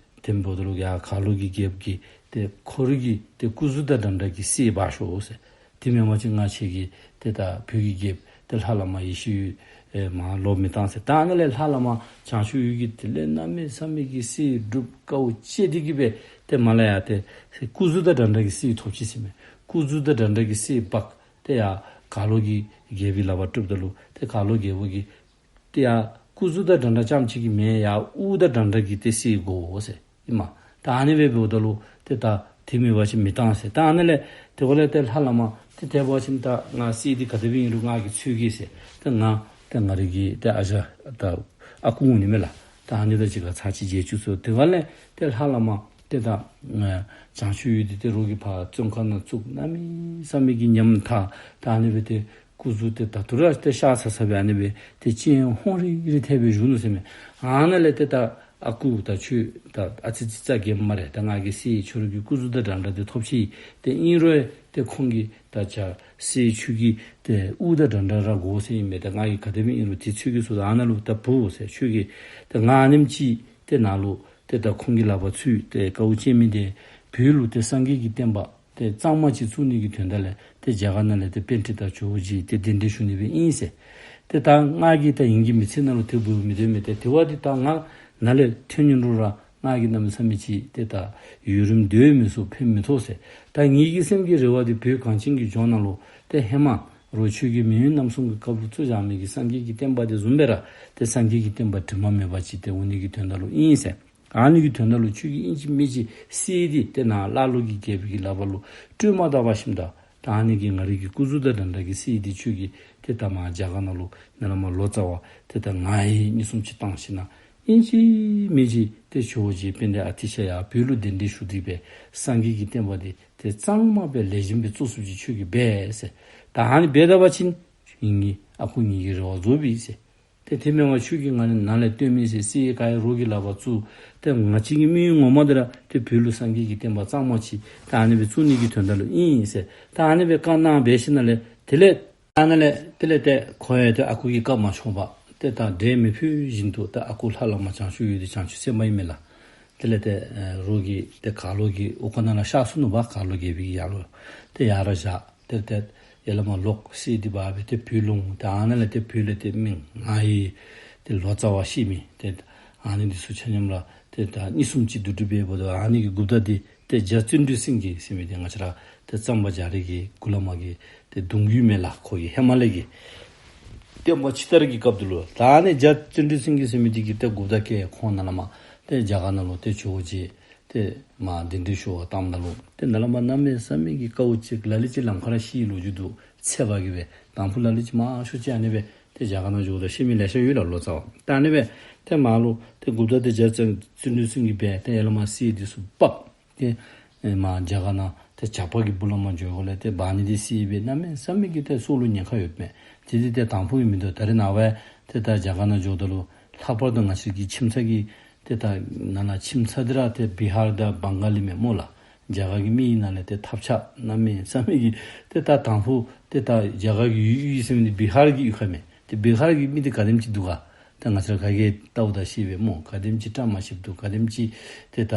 དེ་འབདཝ་ད་ལུ་ཡར་གར་ལོག་གི་རྒྱལཔོ་གིས་ཏེ་ཁོ་རའི་གི་ཏེ་སྐུ་གཟུགས་དང་འདྲ་འདྲ་གི་གསེར་འབག་ཤོག་ཟེར། དེ་མེན་པ་ཅིན་ང་བཅས་ཀྱི་ཏེ་ད་བོད་ཀྱི་རྒྱལཔོ་ཏེ་ལྷ་བླ་མ་ཡེ་ཤེས་འོད་ཨེ་མར་ལོག་མི་བཏང་ཟེར། ད་ཨ་ནི་ལས་ལྷ་བླ་མ་བྱང་ཆུབ་འོད་ཀྱིས་དེ་ལས་གནམ་མེད་ས་མེད་ཀྱི་གསེར་སྒྲུབ་དཀའཝ་སྤྱད་དེ་གི་སྦེ་ཏེ་མར་ལས་ཡར་ཏེ་སྐུ་གཟུགས་དང་འདྲ་འདྲ་གི་གསེར་ཐོབ་ཅི་ཟེར་མས། སྐུ་གཟུགས་དང་འདྲ་འདྲ་གི་གསེར་འབག་སྟེ་ཡར་གར་ལོག་གི་རྒྱལ་པོའི་ལག་པར་སྤྲོདཔ་ད་ལུ་ཏེ་གར་ལོག་རྒྱལ་པོ་གིས་ཏེ་ཡར་སྐུ་གཟུགས་དང་འདྲ་འདྲ་རྐྱངམ་ཅིག་གིས་མེན། ཡར་དབུ་དང་འདྲ་འདྲ་གི་ཏེ་གསེར་དགོ་ཟེར་ཨིན་མས། ད་ཨ་ནི་སྦེ་འབདཝ་ད་ལུ་ཏེ་ད་དེ་མེན་པ་ཅིན་མི་བཏང་ཟེར། ད་ཨ་ནི་ལས་དེ་འབདཝ་ལས་ཏེ་ལྷ་བླ་མ་ཏེ་དེ་འབད་བ་ཅིན་ད་ང་གསེར་འདི་ག་དེ་སྦེ་ཨིན་རུང་ང་གིས་འཚོལ་གེ་ཟེར། ཏེ་ང་ཏེ་ང་རའི་གི་ཏེ་ཨ་ཞང་ད་ཨ་ཁུ་འོང་ནི་མས་ལགས། ད་ཨ་ནི་དང་གཅིག་ཁར་ཚར་གཅིག་མཇལ་བཅུག་ཟེར། དེ་འབདཝ་ལས་ཏེ་ལྷ་བླ་མ་ཏེ་ད་བྱང་ཆུབ་འོད་འདི་ཏེ་རོགས་ཀྱིས་ཕར་བཙོན་ཁང་ནང་བཙུགས། གནམ་མེད་ས་མེད་ཀྱི་ཉམ་ཐག། ད་ཨ་ནི་སྦེ་ཏེ་སྐུ་གཟུགས་ཏེ་ད་ཐུར་ར་ཏེ་ཤ་ཚ་ཚ་སྦེ་ཨ་ནི་སྦེ་ཏེ་སྤྱན་ཧོང་རི་རི་ཐལ་སྦེ་བཞུགས་ནུག་ཟེར་མས། ཨ་ནཱ་ལས་ཏེ་ད་ཨ་ཁུ་ད་ཁྱོད་ད་ཨ་ཙི་ཙི་རྩ་འགེངས་སྨ་རེ། ད་ང་གིས་གསེར་ཁྱོད་རའི་གི་སྐུ་གཟུགས་དང་འདྲ་འདྲ་འདི་ཐོབ་ཅི། ཏེ་ཨིན་རུང་ཏེ་ཁོང་གིས་ད་ཅ་གསེར་ཁྱོད་ཀྱི་ཏེ་དབུ་དང་འདྲ་འདྲ་ར་དགོ་ཟེར་ཨིན་མས། ད་ང་གིས་ག་དེ་སྦེ་ཨིན་རུང་ཏེ་འཚོལ་གེ་ཟེརཝ་ད་ཨ་ནཱ་ལུ་ད་བུ་ཟེར་ཁྱོད་ཀྱིས་ཏེ་ང་ཨ་ནེམ་ཅིག་ཏེ་ནཱ་ལུ་ཏེ་ད་ཁོང་གི་ལག་པར་ཚུད་དེ་དཀའཝ་སྤྱད་མི་འདི་བོད་ལུ་ཏེ་སངས་རྒྱས་ཀྱི་བསྟན་པ་ཏེ་གཙང་མ་ཅིག་བཙུགས་ནི་གི་དོན་དག་ལས་ཏེ་རྒྱ་གར་ནང་ལས་ཏེ་པཎྜི་ཏ་ཇོ་བོ་རྗེ་ཏེ་གདན་འདྲེན་ཞུ་ནི་སྦེ་ཨིན་ཟེར། ཏེ་ད་ང་གིས་ད་ཨིན་གྱི་མི་ཚེ་ནང་ལུ་དེ་འབདཝ་མི་འདོད་མི་ཏེ་དེ་བ་འདི་ད་ང་ནཱ་ལས་ཐོན་ནི་རུང་ར་ང་གིས་གནམ་མེད་ས་མེད་ཅིག་ཏེ་ད་ཡུན་རིངམོ་སྡོད་མི་ཚུགས། ཕན་མི་ཐོགས་ཟེར། ད་ངེ་གི་སེམས་ཀྱི་རེ་བ་འདི་བོད་གངས་ཅན་གྱི་ལྗོངས་ནང་ལུ་ཏེ་ཧེ་མ་རོགས་ཆོས་རྒྱལ་མེས་དབོན་རྣམ་གསུམ་གྱི་སྐབས་ལུ་བཙུགས་བཞག་མི་གི་སངས་རྒྱས་ཀྱི་བསྟན་པ་འདི་བཟུམ་སྦེ་ར་ཏེ་སངས་རྒྱས་ཀྱི་བསྟན་པ་དྲི་མ་མེད་པ་ཅིག་ཏེ་འོང་ནི་གི་དོན་དག་ལུ་ཨིན་ཟེར། ཨ་ནི་གི་དོན་དག་ལུ་ཁྱོད་ཀྱིས་ཨིན་ཅི་མིན་ཅི་གསེར་འདི་ཏེ་ནཱ་ཀླ་ཀློ་གི་རྒྱལ་པོའི་གི་ལག་པ་ལུ་སྤྲོད་མ་བཏང་བ་ཞིནམ་ད་ད་ཨ་ནི་གི་ང་རའི་གི་སྐུ་གཟུགས་དང་འདྲ་འདྲ་གི་གསེར་འདི་ཁྱོད་ཀྱིས་ཏེ་ད་མར་རྒྱ་གར་ནང་ལུ་ནཱ་ལས་མར་ལོ་ཙཱ་བ་ཏེ་ད་ང་ཡི་གཉིས་གསུམ་ཅིག་བཏང་ཞིནམ་ན་ཨིན་ཅི་མིན་ཅི་ཏེ་ཇོ་བོ་རྗེ་དཔལ་ལྡན་ཨ་ཏི་ཤ་ཡར་བོད་ལུ་གདན་འདྲེན་ཞུ་སྟེ་སྦེ་སངས་རྒྱས་ཀྱི་བསྟན་པ་འདི་ཏེ་གཙང་མ་སྦེ་ལེགས་ཤོམ་སྦེ་བཙུགས་ཚུགསཔ་ཅིག་ཁྱོད་ཀྱིས་འབད་ཟེར། ད་ཨ་ནི་འབད་ད་པ་ཅིན་ངེའི་ ཨ་ཁུ་ངེ་གི་རེ་བ་རྫོགས་པས་ཟེར། ཏེ་དེ་མེན་པར་ཁྱོད་ཀྱིས་ང་ནི་ནཱ་ལས་བཏོན་མི་ཟེར་སྲས་ག་ཡེ་རོགས་ཀྱི་ལག་པར་བཙུགས། ཏེ་ང་བཅས་ཀྱི་དམིགས་ཡུལ་ངོ་མ་འདི་ར་ཏེ་བོད་ལུ་སངས་རྒྱས་ཀྱི་བསྟན་པ་གཙང་མ་ཅིག་ད་ཨ་ནི་སྦེ་བཙུགས་ནི་གི་དོན་དག་ལུ་ཨིན་ཟེར། ད་ཨ་ནི་སྦེ་བཀའ་གནང་འབད་ཞིནམ་ལས་དེ་ལས་ད་ནཱ་ལས་དེ་ལས་ཏེ་ཁོ་ཡང་ཏེ་ཨ་ཁུ་གིས་བཀའ་མ་བཅག་པར་ཏེ་ད་འབྲལ་མི་ཕོད་བཞིན་དུ་ད་ཨ་ཁུ་ལྷ་བླ་མ་བྱང་ཆུབ་འོད་ཟེར་བྱང་ཆུབ་སེམས་དཔའ་ཨིན་མས་ལགས། དེ་ལས་ཏེ་ཨེ་རོགས་ཀྱི་ཏེ་གར་ལོག་གི་འོག་ཁང་ནང་ལུ་བཞག་སོ་ནུག་པ། གར་ལོག་རྒྱལ་པོའི་གི་ཡར་ལོག་ཏེ་ཡར་ར་བཞག། ཏེ་ཏེ་ཡར་ལས་མར་ལོག་སྲས་འདི་འབག་སྦེ་ཏེ་བོད་ལུ་འོང་། ཏེ་ཨ་ནཱ་ལས་ཏེ་བོད་ལས་ཏེ་མི་ང་ཡི་ཏེ་ལོ་ཙཱ་བ་ཤེས་མི་ཏེ་ཨ་ནི་འདི་ཚུ་ཆ་མཉམ་ར་ཏེ་ད་གཉིས་གསུམ་ཅིག་བསྡུ་སྒྲིག་འབདཝ་ད་ཨ་ནི་གི་འགོ་བདག་འདི་ཏེ་རྒྱ་བརྩོན་འགྲུས་སེང་གེ་ཟེར་མི་འདི་ང་བཅས་ར་ཏེ་གཙང་པ་རྒྱ་རས་ཀྱི་གུ་ལས་མར་གྱི་ཏེ་གདུང་བརྒྱུད་མས་ལགས། ཁོ་གི་ཧེ་མ་ལས་ཀྱི་བསྟན་པ་ཕྱི་དར་གྱི་སྐབས་འདི་ལུ་ད་ཨ་ནི་རྒྱ་བརྩོན་འགྲུས་སེང་གེ་ཟེར་མི་འདི་གིས་ཏེ་འགོ་བདག་བཀལ། ཁོང་ནཱ་ལས་མར་ཏེ་རྒྱ་གར་ནང་ལུ་ཏེ་ཇོ་བོ་རྗེ་ཏེ་མར་གདན་འདྲེན་ཞུ་བར་བཏངམ་ད་ལུ་ཏེ་ནཱ་ལས་མར་གནམ་མེད་ས་མེད་ཀྱི་དཀའཝ་སྤྱད། ལ་ལུ་ཅིག་ལམ་ཁར་ར་ཤི་ལོ་རྒྱུས་འདུག། ཚེ་འབར་གྱི་སྦེ། དང་ཕུ་ལ་ལུ་ཅིག་མང་ཤོས་ཅིག་ཨ་ནི་སྦེ་ཏེ་རྒྱ་གར་ནང་འགྱོཝ་ད་ཤི་མི་ལེ་ཤ་ཡོད་ལགས་ལོ་ཙཱ་བ། ད་ཨ་ནི་སྦེ་ཏེ་མར་ལུ་ཏེ་འགོ་བདག་ཏེ་རྒྱ་བརྩོན་འགྲུས་སེང་གེ་འབད་ཏེ་ཡར་ལས་མར་སྲས་འདི་ཚུ་འབག་སྟེ་ཨེ་མར་རྒྱ་གར་ནང་ཏེ་ཇག་པ་གི་སྦུག་ལས་མར་འགྱོཝ་ལས་ཏེ་འབག་ནི་འདི་སྲིད་པས། གནམ་མེད་ས་མེད་ཀྱི་ཏེ་སྲོག་ལུ་ཉེན་ཁ་ཡོདཔ་མས། དེ་འདི་ཏེ་དང་ཕུ་གིས་མི་འདུག། ད་རེས་ནངས་པ་ཏེ་ད་རྒྱ་གར་ནང་འགྱོཝ་ད་ལུ་ལྷག་པར་དུ་ང་བཅས་ཀྱི་ཁྱིམ་ཚང་གི་ཏེ་ད་ནཱ་ལས་ཁྱིམ་ཚང་འདི་ར་ཏེ་བི་ཧར་དང་བང་ག་ལི་མས་སྨོ་ལགས། རྒྱ་གར་གྱི་མི་ཨིན་ན་ལས་ཏེ་ཐབས་ཆག་གནམ་མེད་ས་མེད་ཀྱི་ཏེ་ད་དང་ཕུ་ཏེ་ད་རྒྱ་གར་གྱི་ཡུལ་ཡུལ་ཟེར་མི་འདི་བི་ཧར་གྱི་ཡུལ་ཁར་མས། ཏེ་བི་ཧར་གྱི་མི་འདི་ག་དེམ་ཅིག་འདུག་ག། ད་ང་བཅས་ར་ག་གིས་བལྟཝ་ད་ཤེས་པས་སྨོ། ག་དེམ་ཅིག་བཀྲ་མ་ཤིསཔ་འདུག། ག་དེམ་ཅིག་ཏེ་ད་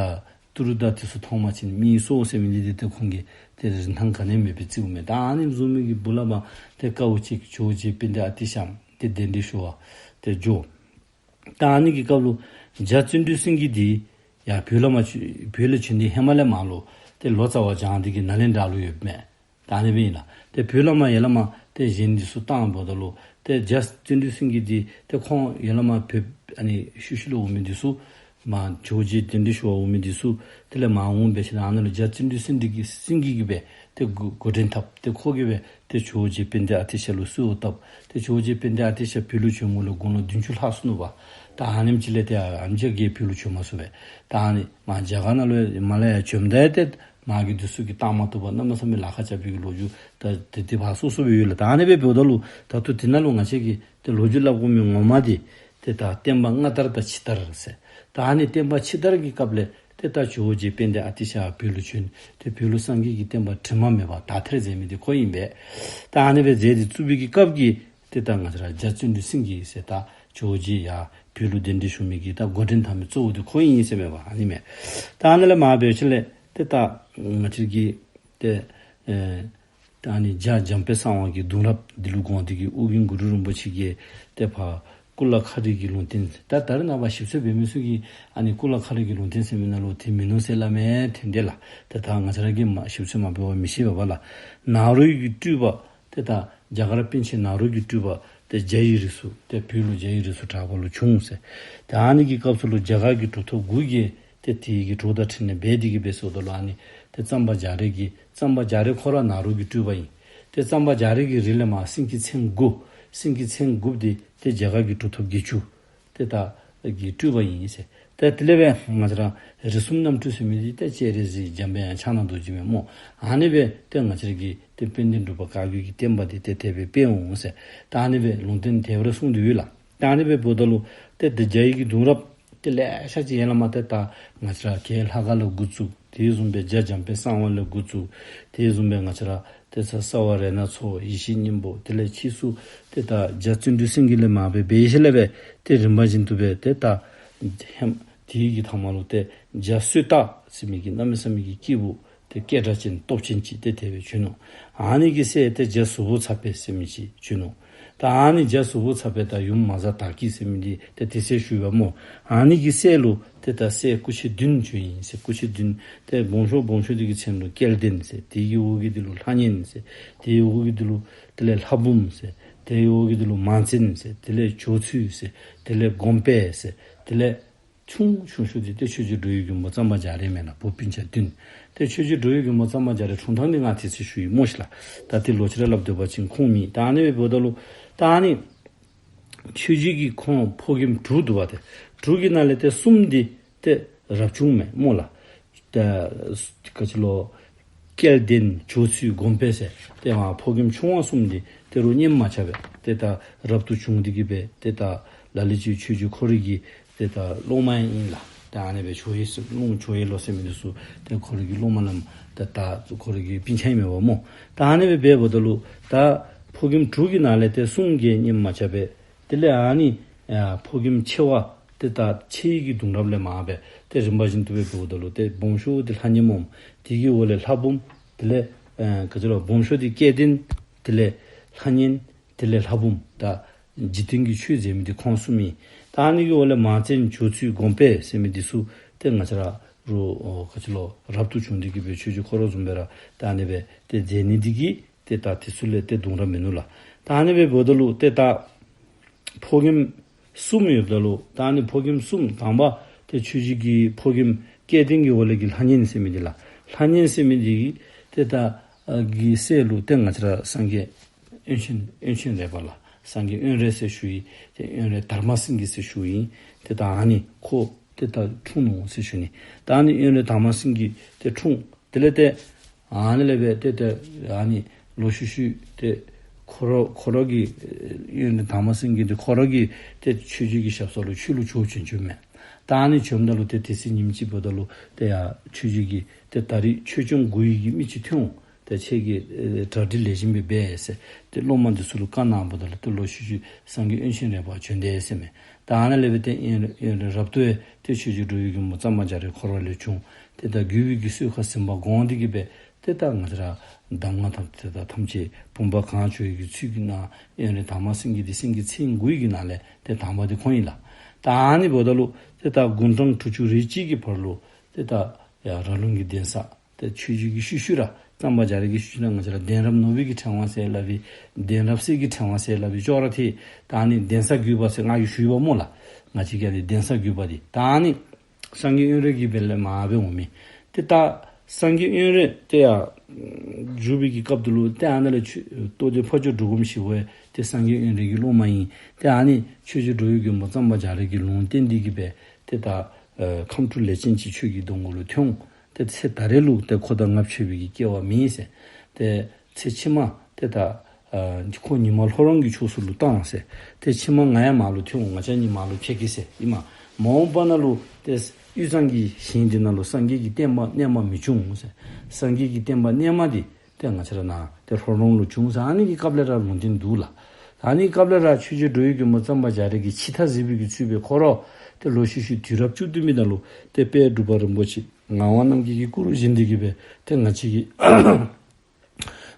ཏི་རུ་དང་དེ་ཚུ་མཐོང་པ་ཅིན་མི་སྲོག་ཟེར་མི་འདི་ཏེ་ཁོང་གིས་ཏེ་རིན་ཐང་ག་ནི་མེདཔ་སྦེ་བརྩིཝ་མས། ད་ཨ་ནི་བཟུམ་མའི་གི་སྦུག་ལས་མར་ཏེ་དཀའཝ་སྤྱད། ཇོ་བོ་རྗེ་དཔལ་ལྡན་ཨ་ཏི་ཤ་ཏེ་གདན་འདྲེན་ཞུ་བར་ཏེ་འགྱོ། ད་ཨ་ནི་གི་སྐབས་ལུ་རྒྱ་བརྩོན་འགྲུས་སེང་གེ་འདི་ཡར་བོད་ལས་མར་བྱོན་བོད་ལས་བྱོན་ཏེ་ཧེ་མ་ལས་མར་ལུ་ཏེ་ལོ་ཙཱ་བ་བྱང་འདི་གི་ནཱ་ལེནྡྲ་ལུ་ཡོདཔ་མས། ད་ཨ་ནི་སྦེ་ཨིན་ལགས། ཏེ་བོད་ལས་མར་ཡར་ལས་མར་ཏེ་གཞན་འདི་ཚུ་བཏང་འབདཝ་ད་ལུ་ཏེ་རྒྱ་བརྩོན་འགྲུས་སེང་གེ་འདི་ཏེ་ཁོང་ཡར་ལས་མར་བོད་ཨ་ནི་ཤུལ་ཤུལ་ལུ་འོང་མི་འདི་ཚུ་མར་ཇོ་བོ་རྗེ་གདན་འདྲེན་ཞུ་བར་འོང་མི་འདི་ཚུ་དེ་ལས་མར་འོང་འབད་ཞིནམ་ཨ་ནཱ་ལུ་རྒྱ་བརྩོན་འགྲུས་སེང་གེ་སེང་གེ་གིས་སྦེ་ཏེ་འགོ་འགོ་འདྲེན་འཐབ། ཏེ་ཁོ་གིས་སྦེ་ཏེ་ཇོ་བོ་རྗེ་དཔལ་ལྡན་ཨ་ཏི་ཤ་ལུ་གསོལཝ་བཏབ། ཏེ་ཇོ་བོ་རྗེ་དཔལ་ལྡན་ཨ་ཏི་ཤ་བོད་ལུ་བྱོན་འོངམ་ལས་དགུང་ལོ་བདུན་ཅུ་ལྷག་སོ་ནུག་པ། ད་ཨ་ནེམ་ཅིག་ལས་ཏེ་ཨ་ནེམ་ཅིག་གིས་བོད་ལུ་བྱོན་མ་ཚུགས་པས། ད་ཨ་ནི་མར་རྒྱ་གར་ནང་ལུ་མར་ལས་ཡར་བྱོནམ་ད་ཡང་ཏེ་མར་གྱི་འདི་ཚུ་གིས་བཏང་མ་བཏུབ་པར་གནམ་མེད་ས་མེད་ལཱ་ཁག་རྐྱབ་པའི་གི་ལོ་རྒྱུས་ད་ཏེ་ཏེ་ཕར་སོ་སོ་སྦེ་ཡོད་ལགས། ད་ཨ་ནི་སྦེ་འབདཝ་ད་ལུ་ད་ལྟོ་དེ་ནང་ལུ་ང་བཅས་ཀྱིས་ཏེ་ལོ་རྒྱུས་སླབ་དགོ་མི་ངོ་མ་འདི་ཏེ་ད་བསྟན་པ་སྔ་དར་དང་ཕྱི་དར་ཟེར། ད་ཨ་ནི་བསྟན་པ་ཕྱི་དར་གྱི་སྐབས་ལས་ཏེ་ད་ཇོ་བོ་རྗེ་དཔལ་ལྡན་ཨ་ཏི་ཤ་བོད་ལུ་བྱོན། ཏེ་བོད་ལུ་སངས་རྒྱས་ཀྱི་བསྟན་པ་དྲི་མ་མེད་པར་དར་ཐེར་མཛད་མི་འདི་ཁོ་ཨིན་པས། ད་ཨ་ནི་སྦེ་མཛད་དེ་བཙུགས་པའི་གི་སྐབས་ཀྱི་ཏེ་ད་ང་བཅས་ར་རྒྱ་བརྩོན་འགྲུས་སེང་གེ་ཟེར་ད་ཇོ་བོ་རྗེ་ཡར་བོད་ལུ་གདན་འདྲེན་ཞུ་མི་གི་ད་འགོ་འདྲེན་འཐབ་མི་གཙོ་བོ་འདི་ཁོ་ཨིན་ཟེར་མས་པ། ཨ་ནི་མས། ད་ཨ་ནི་ལས་མར་འབད་ཞིནམ་ལས་ཏེ་ད་ང་བཅས་ཀྱི་ཏེ་ཨེ་ད་ཨ་ནི་རྒྱ་འཇམ་དཔལ་གསང་བ་གི་གདུང་རབས་འདི་ལུ་དགོངས་ཏེ་གིས་ཨོ་རྒྱན་གུ་རུ་རིན་པོ་ཆེ་གིས་ཏེ་ཕར་སྐུ་ལ་ཁ་རས་ཀྱི་ལུང་བསྟན། ད་ད་རེས་ནངས་པ་ཞིབ་འཚོལ་འབད་མི་ཚུ་གིས་ཨ་ནི་སྐུ་ལ་ཁ་རས་ཀྱི་ལུང་བསྟན་ཟེར་མི་ནང་ལུ་དེ་མིན་ནུག་ཟེར་སླབ་མས། ཏན་ཏན་ལགས། ཏེ་ད་ང་བཅས་ར་གིས་མ་ཞིབ་འཚོལ་མ་འབད་བར་མི་ཤེས་པས་པ་ལགས། ནཱ་རོ་གི་སྤྲུལ་པ་ཏེ་ད་རྒྱ་གར་པཎ་ཆེན་ནཱ་རོ་གི་སྤྲུལ་པ་ཏེ་རྒྱ་ཡི་རིགས་སུ་ཏེ་བོད་ལུ་རྒྱ་ཡི་རིགས་སུ་གྲགས་པ་ལུ་བྱུང་ཟེར། ཏེ་ཨ་ནི་གི་སྐབས་སུ་ལུ་རྒྱ་གར་གྱི་གྲུབ་ཐོབ་དགུ་གིས་ཏེ་དེ་གི་གྲོགས་དང་འཕྲིན་ལས་འབད་དེ་གིས་འབད་སོངམ་ད་ལུ་ཨ་ནི་ཏེ་གཙང་པ་རྒྱ་རས་ཀྱི་གཙང་པ་རྒྱ་རས་ཁོ་ར་ནཱ་རོ་གི་སྤྲུལ་པ་ཨིན། ཏེ་གཙང་པ་རྒྱ་རས་ཀྱི་རིང་ལས་མར་སེང་གེ་མཚན་དགུ་སེང་གེ་མཚན་དགུ་འདི་ཏེ་རྒྱ་གར་གྱི་གྲུབ་ཐོབ་བརྒྱད་ཅུ་ཏེ་ད་གི་སྤྲུལ་པ་ཨིན་ཟེར། ཏེ་དེ་ལས་འབད་ང་བཅས་ར་རིགས་གསུམ་རྣམ་འཕྲུལ་ཟེར་མི་འདི་ཏེ་སྤྱན་རས་གཟིགས་འཇམ་དཔལ་དབྱངས་ཕྱག་ན་རྡོ་རྗེ་མས་སྨོ། ཨ་ནི་སྦེ་ཏེ་ང་བཅས་ར་གི་ཏེ་དཔལ་ལྡན་འབྲུག་པ་བཀའ་བརྒྱུད་ཀྱི་བསྟན་པ་འདི་ཏེ་དེ་སྦེ་སྤེལ་འོང་ཟེར། ད་ཨ་ནི་སྦེ་ལུང་བསྟན་དེ་སྦེ་ར་གསུངས་ཏེ་ཡོད་ལགས། ད་ཨ་ནི་སྦེ་འབདཝ་ད་ལུ་ཏེ་ཏེ་རྒྱ་ཡི་གི་གདུང་རབས་ཏེ་ལེ་ཤ་ཅིག་ཡར་ལས་མར་ཏེ་ད་ང་བཅས་ར་གྱལ་ལྷ་ཁང་ལས་འགོ་བཙུགས། དེ་བཟུམ་སྦེ་རྒྱ་འཇམ་དཔལ་གསང་བ་ལས་འགོ་བཙུགས། དེ་བཟུམ་སྦེ་ང་བཅས་ར་ཏེ་ས་གསང་བ་རཏྣ་ཚོགས་ཡེ་ཤེས་སྙིང་པོ་དེ་ལས་ཕྱིས་སུ་ཏེ་ད་རྒྱ་བརྩོན་འགྲུས་སེང་གེ་ལས་མར་སྦེ་འབད་ཞིནམ་ལས་སྦེ་ཏེ་རིམ་པ་བཞིན་དུ་སྦེ་ཏེ་ད་ཧེམ་དེ་གི་ཐ་མ་ལུ་ཏེ་རྒྱ་སོས་ཏ་ཟེར་མི་གི་གནམ་མེད་ས་མེད་ཀྱི་སྐྱེས་བུ་ཏེ་སྐད་གྲགས་ཅན་སྟོབས་ཅན་ཅིག་ཏེ་དེ་སྦེ་བྱོན་ནུག། ཨ་ནི་གི་སྲས་ཏེ་རྒྱ་ཟུར་པོ་ཚ་དཔལ་ཟེར་མི་ཅིག་བྱོན་ནུག། ད་ཨ་ནི་རྒྱ་ཟུར་པོ་ཚ་དཔལ་དང་ཡུམ་མ་བཟའ་དར་སྐྱིད་ཟེར་མི་འདི་ཏེ་དེ་ཚེ་ཞུ་བ་སྨོ། ཨ་ནི་གི་སྲས་ལུ་ཏེ་ད་སྲས་སྐུ་མཆེད་བདུན་བྱོན་ཡི་ཟེར། སྐུ་མཆེད་བདུན་ཏེ་སྦོམ་ཤོས་སྦོམ་ཤོས་འདི་གི་མཚན་ལུ་སྐལ་ལྡན་ཟེར། དེ་གི་འོག་གི་འདི་ལུ་ལྷ་གཉན་ཟེར། དེའི་འོག་གི་འདི་ལུ་དེ་ལས་ལྷ་འབུམ་ཟེར། དེའི་འོག་གི་འདི་ལུ་མང་བཙན་ཟེར། དེ་ལས་ཇོ་ཚུལ་ཟེར། དེ་ལས་སྒོམ་དཔལ་ཟེར། དེ་ལས་ཆུང་ཆུང་ཤོས་འདི་ཏེ་ཆོས་རྗེ་འགྲོ་བའི་མགོན་པོ་གཙང་པ་རྒྱ་རས་མས་ལགས། བུ་སྤུན་ཆ་བདུན། ཏེ་ཆོས་རྗེ་འགྲོ་བའི་མགོན་པོ་གཙང་པ་རྒྱ་རས་འཁྲུངས་ཐངས་འདི་ང་དེ་ཚེ་ཞུ་ཡི་སྨོ་ཤིག་ལགས། ད་ཏེ་ལོག་ཅི་ར་སླབ་སྡོད་པ་ཅིན་ཁུངས་མེད། ད་ཨ་ནི་སྦེ་འབདཝ་ད་ལུ་ད་ཨ་ནི་ཆོས་རྗེ་གི་ཁོང་ཕོ་རྒནམ་དྲུག་འདུག་པ། ཏེ་དྲུག་གི་ནང་ལས་ཏེ་གསུམ་འདི་ཏེ་རབ་བྱུང་མས་སྨོ་ལགས། ཏེ་ག་ཅི་ལོ་ སྐལ་ལྡན་འཇོ་ཚུལ་སྒོམ་པས་ཟེར། ཏེ་མ་ཕོ་རྒནམ་ཆུང་བ་གསུམ་འདི་ཏེ་རོགས་གཉེན་མ་ཆགས་པས། ཏེ་ད་རབ་ཏུ་བྱུང་སྟེ་གི་སྦེ་ཏེ་ད་ལ་ལུ་ཅིག་ཆོས་རྗེ་ཁོ་རའི་གི་ཏེ་ད་སློབ་མ་ཨིན་ལགས། ད་ཨ་ནི་སྦེ་ཇོ་ཡེ་སི་ལུང་ཇོ་ཡེ་ལོ་ཟེར་མི་འདི་ཚུ་ཏེ་ཁོ་རའི་གི་སློབ་མ་ལམ་ད་ད་ཁོ་རའི་གི་སྤུན་ཆ་ཨིན་མས་པ་སྨོ། ད་ཨ་ནི་སྦེ་འབདཝ་ད་ལུ་ད་ཕོ་རྒནམ་དྲུག་གི་ནང་ལས་ཏེ་གསུམ་གྱིས་གཉེན་མ་ཆགས་པས། དེ་ལས་ཨ་ནི་ཨ་ཕོ་རྒནམ་ཆེ་བ་ཏེ་ད་ཆེ་བའི་གི་གདུང་རབས་ལས་མར་སྦེ་ཏེ་རིམ་པ་བཞིན་དུ་སྦེ་འབདཝ་ད་ལུ་ཏེ་སྦོམ་ཤོས་འདི་ལྷ་གཉན་སྨོ། དེ་གི་འོག་ལས་ལྷ་འབུམ། དེ་ལས་ཨ་ག་ཅི་ལོ་སྦོམ་ཤོས་འདི་སྐལ་ལྡན། དེ་ལས་ལྷ་གཉན། དེ་ལས་ལྷ་འབུམ། ད་འཇིག་རྟེན་གྱི་ཆོས་མཛད་མི་འདི་ཁོང་གསུམ་ཨིན། ད་ཨ་ནི་གི་འོག་ལས་མང་བཙན་འཇོ་ཚུལ་སྒོམ་པས་ཟེར་མི་འདི་ཚུ་ཏེ་ང་བཅས་ར་རུ་ཨོ་ག་ཅི་ལོ་རབ་ཏུ་བྱུང་སྟེ་གི་སྦེ་ཆོས་རྗེ་ཁོ་ར་བཟུམ་སྦེ་ར་ད་ཨ་ནི་སྦེ་ཏེ་མཛད་ནི་འདི་གིས་ཏེ་ད་དེ་ཚུ་ལས་ཏེ་གདུང་རབས་མིན་ནུག་ལགས། ད་ཨ་ནི་སྦེ་འབདཝ་ད་ལུ་ཏེ་ད་ཕོ་རྒནམ་གསུམ་ཡོདཔ་ད་ལུ་ད་ཨ་ནི་ཕོ་རྒནམ་གསུམ་དང་པ་ཏེ་ཆོས་རྗེ་གི་ཕོ་རྒནམ་སྐལ་ལྡན་གྱི་འོག་ལས་ཀྱི་ལྷ་གཉན་ཟེར་མི་འདི་ལགས། ལྷ་གཉན་ཟེར་མི་འདི་གིས་ཏེ་ད་ཨ་གི་སྲས་ལུ་ཏེ་ང་བཅས་ར་སངས་རྒྱས་དབོན་ཆེན་དབོན་ཆེན་རས་པ་ལགས། སངས་རྒྱས་དབོན་རས་ཟེར་ཞུ་ཡི། ཏེ་དབོན་རས་དར་མ་སེང་གེ་ཟེར་ཞུ་ཡི། ཏེ་ད་ཨ་ནི་ཁོ་ཏེ་ད་འཁྲུངས་ནུག་ཟེར་ཞུ་ནི། ད་ཨ་ནི་དབོན་རས་དར་མ་སེང་གེ་ཏེ་འཁྲུངས། དེ་ལས་ཏེ་ཨ་ནི་ལས་སྦེ་ཏེ་ཏེ་ཨ་ནི་ལོག་ཤུལ་ཤུལ་ཏེ་ཁོ་ར་ཁོ་ར་གི་ཨེ་དབོན་རས་དར་མ་སེང་གེ་འདི་ཁོ་ར་གིས་ཏེ་ཆོས་རྗེ་གི་ཞབས་ས་ལུ་ཆོས་ལུ་ཆོས་བྱོན་བྱོནམ་མས། ད་ཨ་ནི་བྱོནམ་ད་ལུ་ཏེ་དེ་ཚེ་ཉིནམ་ཅིག་འབདཝ་ད་ལུ་ཏེ་ཡ་ཆོས་རྗེ་གིས་ཏེ་ད་རིས་ཆོས་སྐྱོང་དགུ་ཡི་གི་མི་ཅིག་ཐོན་འོང་། ཏེ་ཁྱེད་ཀྱིས་ཨེ་གྲ་སྒྲིག་ལེགས་ཤོམ་སྦེ་འབད་ཟེར་ཏེ་སློབ་མ་འདི་ཚུ་ལུ་བཀའ་གནངམ་ད་ལུ་ཏེ་ལོག་ཤུལ་ཤུལ་སངས་རྒྱས་དབོན་ཆེན་རས་པ་བྱོན་དེས་ཟེར་མས། ད་ཨ་ནཱ་ལས་སྦེ་ཏེ་དབོན་དབོན་རས་རབ་ཏུ་ཡང་ཏེ་ཆོས་རྗེ་འགྲོ་བའི་མགོན་པོ་གཙང་པ་རྒྱ་རས་ཁོ་ར་ལས་བྱུང་། ཏེ་ད་བརྒྱུད་པའི་གི་སྲོལ་ཁ་ཟིན་པ་དགོངས་ཏེ་གི་སྦེ་ཏེ་ད་ང་བཅས་ར་གདམས་ངག་ཐམས་ཏེ་ད་ཐམས་ཅད་བུམ་པ་གང་བྱོ་ཡི་གི་ཚུལ་གྱིས་གནང་། དབོན་རས་དར་མ་སེང་གེ་འདི་སེང་གེ་མཚན་དགུ་ཡི་གི་ནང་ལས་ཏེ་དང་པ་འདི་ཁོང་ཨིན་ལགས། ད་ཨ་ནི་འབདཝ་ད་ལུ་ཏེ་ད་དགུང་གྲངས་དྲུག་ཅུ་རེ་གཅིག་གི་བར་ལུ་ཏེ་ད་ཡ་ར་ལུང་གི་གདན་ས་ཏེ་ཆོས་རྗེ་གི་ཤུལ་ཤུལ་ར་གཙང་པ་རྒྱ་རས་ཀྱི་ཤུལ་ཤུལ་ར་ང་བཅས་ར་གདན་རབས་ནོར་བུའི་གི་ཕྲེང་བ་ཟེར་སླབ་པའི་གདན་རབས་གསེར་གྱི་ཕྲེང་བ་ཟེར་སླབ་པའི་ཅོག་ར་འཐད། ད་ཨ་ནི་གདན་ས་བརྒྱུད་པ་ཟེར་ང་གིས་ཞུ་ཡི་པ་སྨོ་ལགས། ང་བཅས་ཀྱི་ཨ་ནི་གདན་ས་བརྒྱུད་པ་འདི་ད་ཨ་ནི་སངས་རྒྱས་དབོན་རས་ཀྱི་སྦེ་ལས་མར་སྦེ་འོང་མི། ཏེ་ད་སངས་རྒྱས་དབོན་རས་ཏེ་ཡ་བཞུགས་པའི་གི་སྐབས་དེ་ལུ་ཏེ་ཨ་ནཱ་ལས་ཆོས་རྟོགས་ལྡན་ཕ་ཇོ་འབྲུག་སྒོམ་ཞིག་པོ་ཡང་ཏེ་སངས་རྒྱས་དབོན་རས་ཀྱི་སློབ་མ་ཨིན། ཏེ་ཨ་ནི་ཆོས་རྗེ་འགྲོ་བའི་མགོན་པོ་གཙང་པ་རྒྱ་རས་ཀྱིས་ལུང་བསྟན་ཏེ་གི་སྦེ་ཏེ་ད་ཨེ་ཁམས་སྤྲུལ་ལས་ཅན་གྱི་ཆོས་ཀྱི་སྡོང་པོ་ལུ་ཐོན་འོང་། ཏེ་ཚེ་ད་རེས་ལུ་ཏེ་འཁོར་དང་ལྔ་བཅས་པའི་གི་སྐྱེ་བ་མེད་ཟེར། ཏེ་ཚེ་ཕྱི་མ་ཏེ་ད་ཨ་ཁོ་ཉི་མ་ལྷོ་རོང་གི་ཕྱོགས་སུ་ལུ་བཏང་ཟེར། ཏེ་ཕྱི་མ་ང་ཡང་མར་ལུ་ཐོན་འོང་། ང་བཅས་གཉིས་མར་ལུ་ཕྱད་གེ་ཟེར་ཨིན་མས། མ་འོངས་པ་ནང་ལུ་ཏེ་དབུས་གཙང་གི་ཞིང་འདི་ནང་ལུ་སངས་རྒྱས་ཀྱི་བསྟན་པ་རྣལ་མ་མི་འབྱུང་ཟེར། སངས་རྒྱས་ཀྱི་བསྟན་པ་རྣལ་མ་འདི་ཏེ་ང་བཅས་ར་ནཱ་ཏེ་ལྷོ་རོང་ལུ་འབྱུང་ཟེར་ཨ་ནི་གི་སྐབས་ལས་ར་ལུང་བསྟན་འདུག་ལགས། ཨ་ནི་གི་སྐབས་ལས་ར་ཆོས་རྗེ་འགྲོ་བའི་མགོན་པོ་གཙང་པ་རྒྱ་རས་ཀྱིས་ཕྱི་མཐའ་གཟིགས་པའི་གི་ཚུལ་སྦེ་ཁོ་ར་ཏེ་ལོག་ཤུལ་ཤུལ་དུས་རབས་བཅུ་བདུན་པའི་ནང་ལུ་ཏེ་དཔལ་འབྲུག་པ་རིན་པོ་ཆེ་ངག་དབང་རྣམ་རྒྱལ་གྱི་སྐུ་རུ་བཞེངས་ཏེ་གི་སྦེ་ཏེ་ང་བཅས་ཀྱི་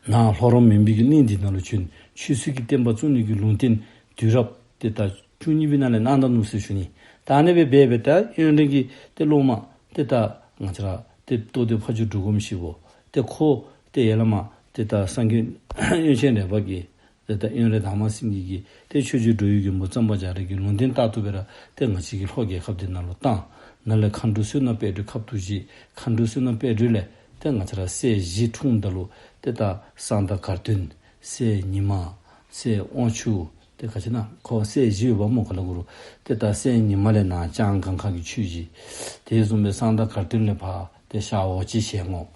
ནཱ་ལྷོ་རོང་མུན་པའི་གི་གླིང་འདི་ནང་ལུ་བྱོན། ཆོས་སྲིད་ཀྱི་བསྟན་པ་བཙུགས་ནི་གི་ལུང་བསྟན་དུས་རབས་ཏེ་ད་བཅུ་གཉིས་པའི་ནང་ལས་གནང་ད་ནུག་ཟེར་ཞུ་ནི། ད་ཨ་ནི་སྦེ་འབད་སྦེ་ད་དབོན་རས་ཀྱི་ཏེ་སློབ་མ་ཏེ་ད་ང་བཅས་ར་ཏེ་རྟོགས་ལྡན་ཕ་ཇོ་འབྲུག་སྒོམ་ཞིག་པོ་ཏེ་ཁོ་ཏེ་ཡར་ལས་མར་ཏེ་ད་སངས་རྒྱས་དབོན་ཆེན་རས་པ་གིས་ཏེ་ད་དབོན་རས་དར་མ་སེང་གེ་གིས་ཏེ་ཆོས་རྗེ་འགྲོ་བའི་མགོན་པོ་གཙང་པ་རྒྱ་རས་ཀྱི་ལུང་བསྟན་ལྟར་དུ་སྦེ་ར་ཏེ་ང་བཅས་ཀྱི་ལྷོ་རྒྱལ་ཁབ་འདི་ནང་ལུ་བཏང་། ནཱ་ལས་མཁའ་འགྲོ་བསོད་ནམས་དཔལ་སྒྲོན་ཁབ་ཏུ་བཞེས། མཁའ་འགྲོ་བསོད་ནམས་དཔལ་སྒྲོན་ལས་ཏེ་ང་བཅས་ར་སྲས་བཞི་འཁྲུངསམ་ད་ལུ་ཏེ་ད་གསང་བདག་གར་སྟོན། སྲས་ཉི་མ། སྲས་དབང་ཕྱུག། ཏེ་ག་ཅི་ན་ཁོ་སྲས་བཞི་ཡོདཔ་སྨོ་ག་ལ་གུ་རུ། ཏེ་ད་སྲས་ཉི་མ་ལས་ནཱ་ལྕང་སྒང་ཁ་གི་ཆོས་རྗེ། དེ་བཟུམ་སྦེ་གསང་བདག་གར་སྟོན་ལས་ཕར་ཏེ་ཤར་ཝ་ཅན་ཞལ་ངོ་།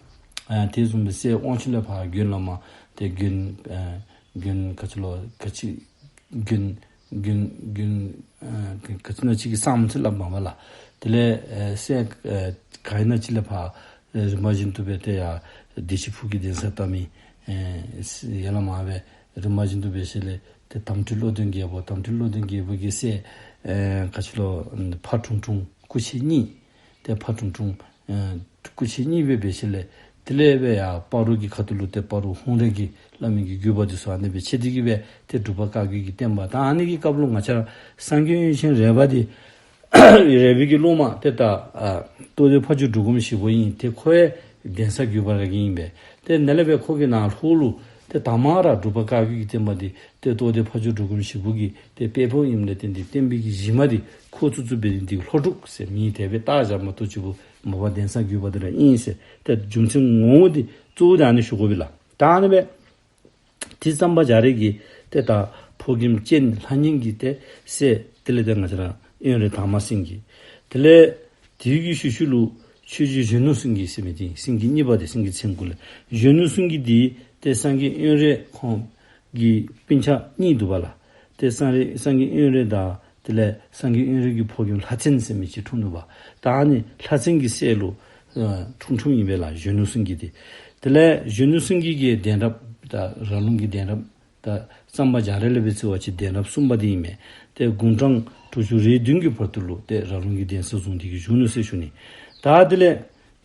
ཨ་དེ་བཟུམ་སྦེ་སྲས་དབང་ཕྱུག་ལས་ཕར་དགོན་ལས་མར་ཏེ་དགོན་ཨ་དགོན་ག་ཅི་ལོ་ག་ཅི་དགོན་དགོན་དགོན་ཨ་ག་ཅི་ན་ཅིག་གི་གསང་ཟེར་སླབ་མས་པ་ལགས། དེ་ལས་ཨ་སྲས་ཨ་ག་ཨིན་ན་ཅིག་ལས་ཕར་ཨ་རིམ་པ་བཞིན་དུ་སྦེ་ཏེ་ཡར་བདེ་ཆེན་ཕུག་གི་གདན་ས་བཏབ་མི་ཨ་ཡར་ལས་མར་སྦེ་རིམ་པ་བཞིན་དུ་སྦེ་ཞིནམ་ལས་ཏེ་དམ་སྤྲུལ་བློ་ལྡན་རྒྱལ་པོ། དམ་སྤྲུལ་བློ་ལྡན་རྒྱལ་པོ་གི་སྲས་ཨ་ག་ཅི་ལོ་ཕ་ཁྲུང་ཁྲུང་སྐུ་མཆེད་གཉིས། ཏེ་ཕ་ཁྲུང་ཁྲུང་ཨ་སྐུ་མཆེད་གཉིས་སྦེ་འབད་ཞིནམ་ལས་དེ་ལས་སྦེ་ཡར་སྤ་རོ་གི་ཁ་ཐུག་ལུ་ཏེ་སྤ་རོ་ཧཱུྃ་རལ་གྱི་བླ་མའི་གི་བརྒྱུད་པ་འདི་ཚུ་ཨ་ནི་སྦེ་ཕྱད་དེ་གི་སྦེ་ཏེ་འབྲུག་པ་བཀའ་བརྒྱུད་ཀྱི་བསྟན་པ་ད་ཨ་ནི་གི་སྐབས་ལུ་ང་བཅས་ར་སངས་རྒྱས་དབོན་ཆེན་རས་པ་འདི་རས་པའི་གི་སློབ་མ་ཏེ་ད་ཨ་རྟོགས་ལྡན་ཕ་ཇོ་འབྲུག་སྒོམ་ཞིག་པོ་ཨིན། ཏེ་ཁོ་ཡང་གདན་ས་བརྒྱུད་པ་ར་གི་ཨིན་པས། ཏེ་ནཱ་ལས་སྦེ་ཁོ་གིས་ནཱ་ལྷོ་ལུ་ཏེ་དང་པ་ར་འབྲུག་པ་བཀའ་བརྒྱུད་ཀྱི་བསྟན་པ་འདི་ཏེ་རྟོགས་ལྡན་ཕ་ཇོ་འབྲུག་སྒོམ་ཞིག་པོ་གིས་ཏེ་སྤེལ་སྤེལཝ་ཨིནམ་ལས་བརྟེན་ཏེ་བསྟན་པའི་གི་གཞི་མ་འདི་ཁོ་བཙུགས་བཙུགསཔ་འབད་ནི་འདི་ལྷོ་འབྲུག་ཟེར་མིང་དེ་སྦེ་བཏགས་བཞགཔ་མ་གཏོགས་གཅིག་པུ་མ་པ་གདན་ས་བརྒྱུད་པ་འདི་ར་ཨིན་ཟེར། ཏེ་རྒྱུ་མཚན་ངོ་བོ་འདི་གཙོ་བོ་འདི་ཨ་ནི་ཞུ་དགོ་པས་ལགས། ད་ཨ་ནི་སྦེ་ཏེ་གཙང་པ་རྒྱ་རས་ཀྱིས་ཏེ་ད་ཕོ་རྒནམ་གཅེན་ལྷ་གཉན་གྱི་ཏེ་སྲས་དེ་ལས་ཏེ་ང་བཅས་ར་དབོན་རས་དར་མ་སེང་གེ། དེ་ལས་དེ་གི་ཤུལ་ཤུལ་ལུ་ ཆོས་རྗེ་གཞོན་ནུ་སེང་གེ་ཟེར་མི་འདི་སེང་གེ་གཉིས་པ་འདི་སེང་གེ་མཚན་དགུ་ལས་གཞོན་ནུ་སེང་གེ་འདི་ཏེ་སངས་རྒྱས་དབོན་རས་ཁོང་གི་སྤུན་ཆ་གཉིས་འདུག་པ་ལགས། ཏེ་སངས་རྒྱས་སངས་རྒྱས་དབོན་རས་དང་དེ་ལས་སངས་རྒྱས་དབོན་རས་ཀྱི་ཕོ་རྒནམ་ལྷ་བཙན་ཟེར་མི་ཅིག་འཁྲུངས་འདུག་པ། ད་ཨ་ནི་ལྷ་བཙན་གྱི་སྲས་ལུ་ཨ་འཁྲུངས་འཁྲུངསམ་ཨིན་པས་ལགས་གཞོན་ནུ་སེང་གེ་འདི། དེ་ལས་གཞོན་ནུ་སེང་གེ་གི་གདན་རབས་ད་ར་ལུང་གི་གདན་རབས་ད་གཙང་པ་རྒྱ་རས་ལས་འབད་བརྩི་བ་ཅིན་གདན་རབས་གསུམ་པ་འདི་ཨིན་མས། ཏེ་དགུང་གྲངས་དྲུག་ཅུ་རེ་བདུན་གྱི་བར་དུ་ལུ་ཏེ་ར་ལུང་གི་གདན་ས་བཟུང་སྟེ་གི་བཞུགས་ནུག་ཟེར་ཞུ་ནི། ད་དེ་ལས་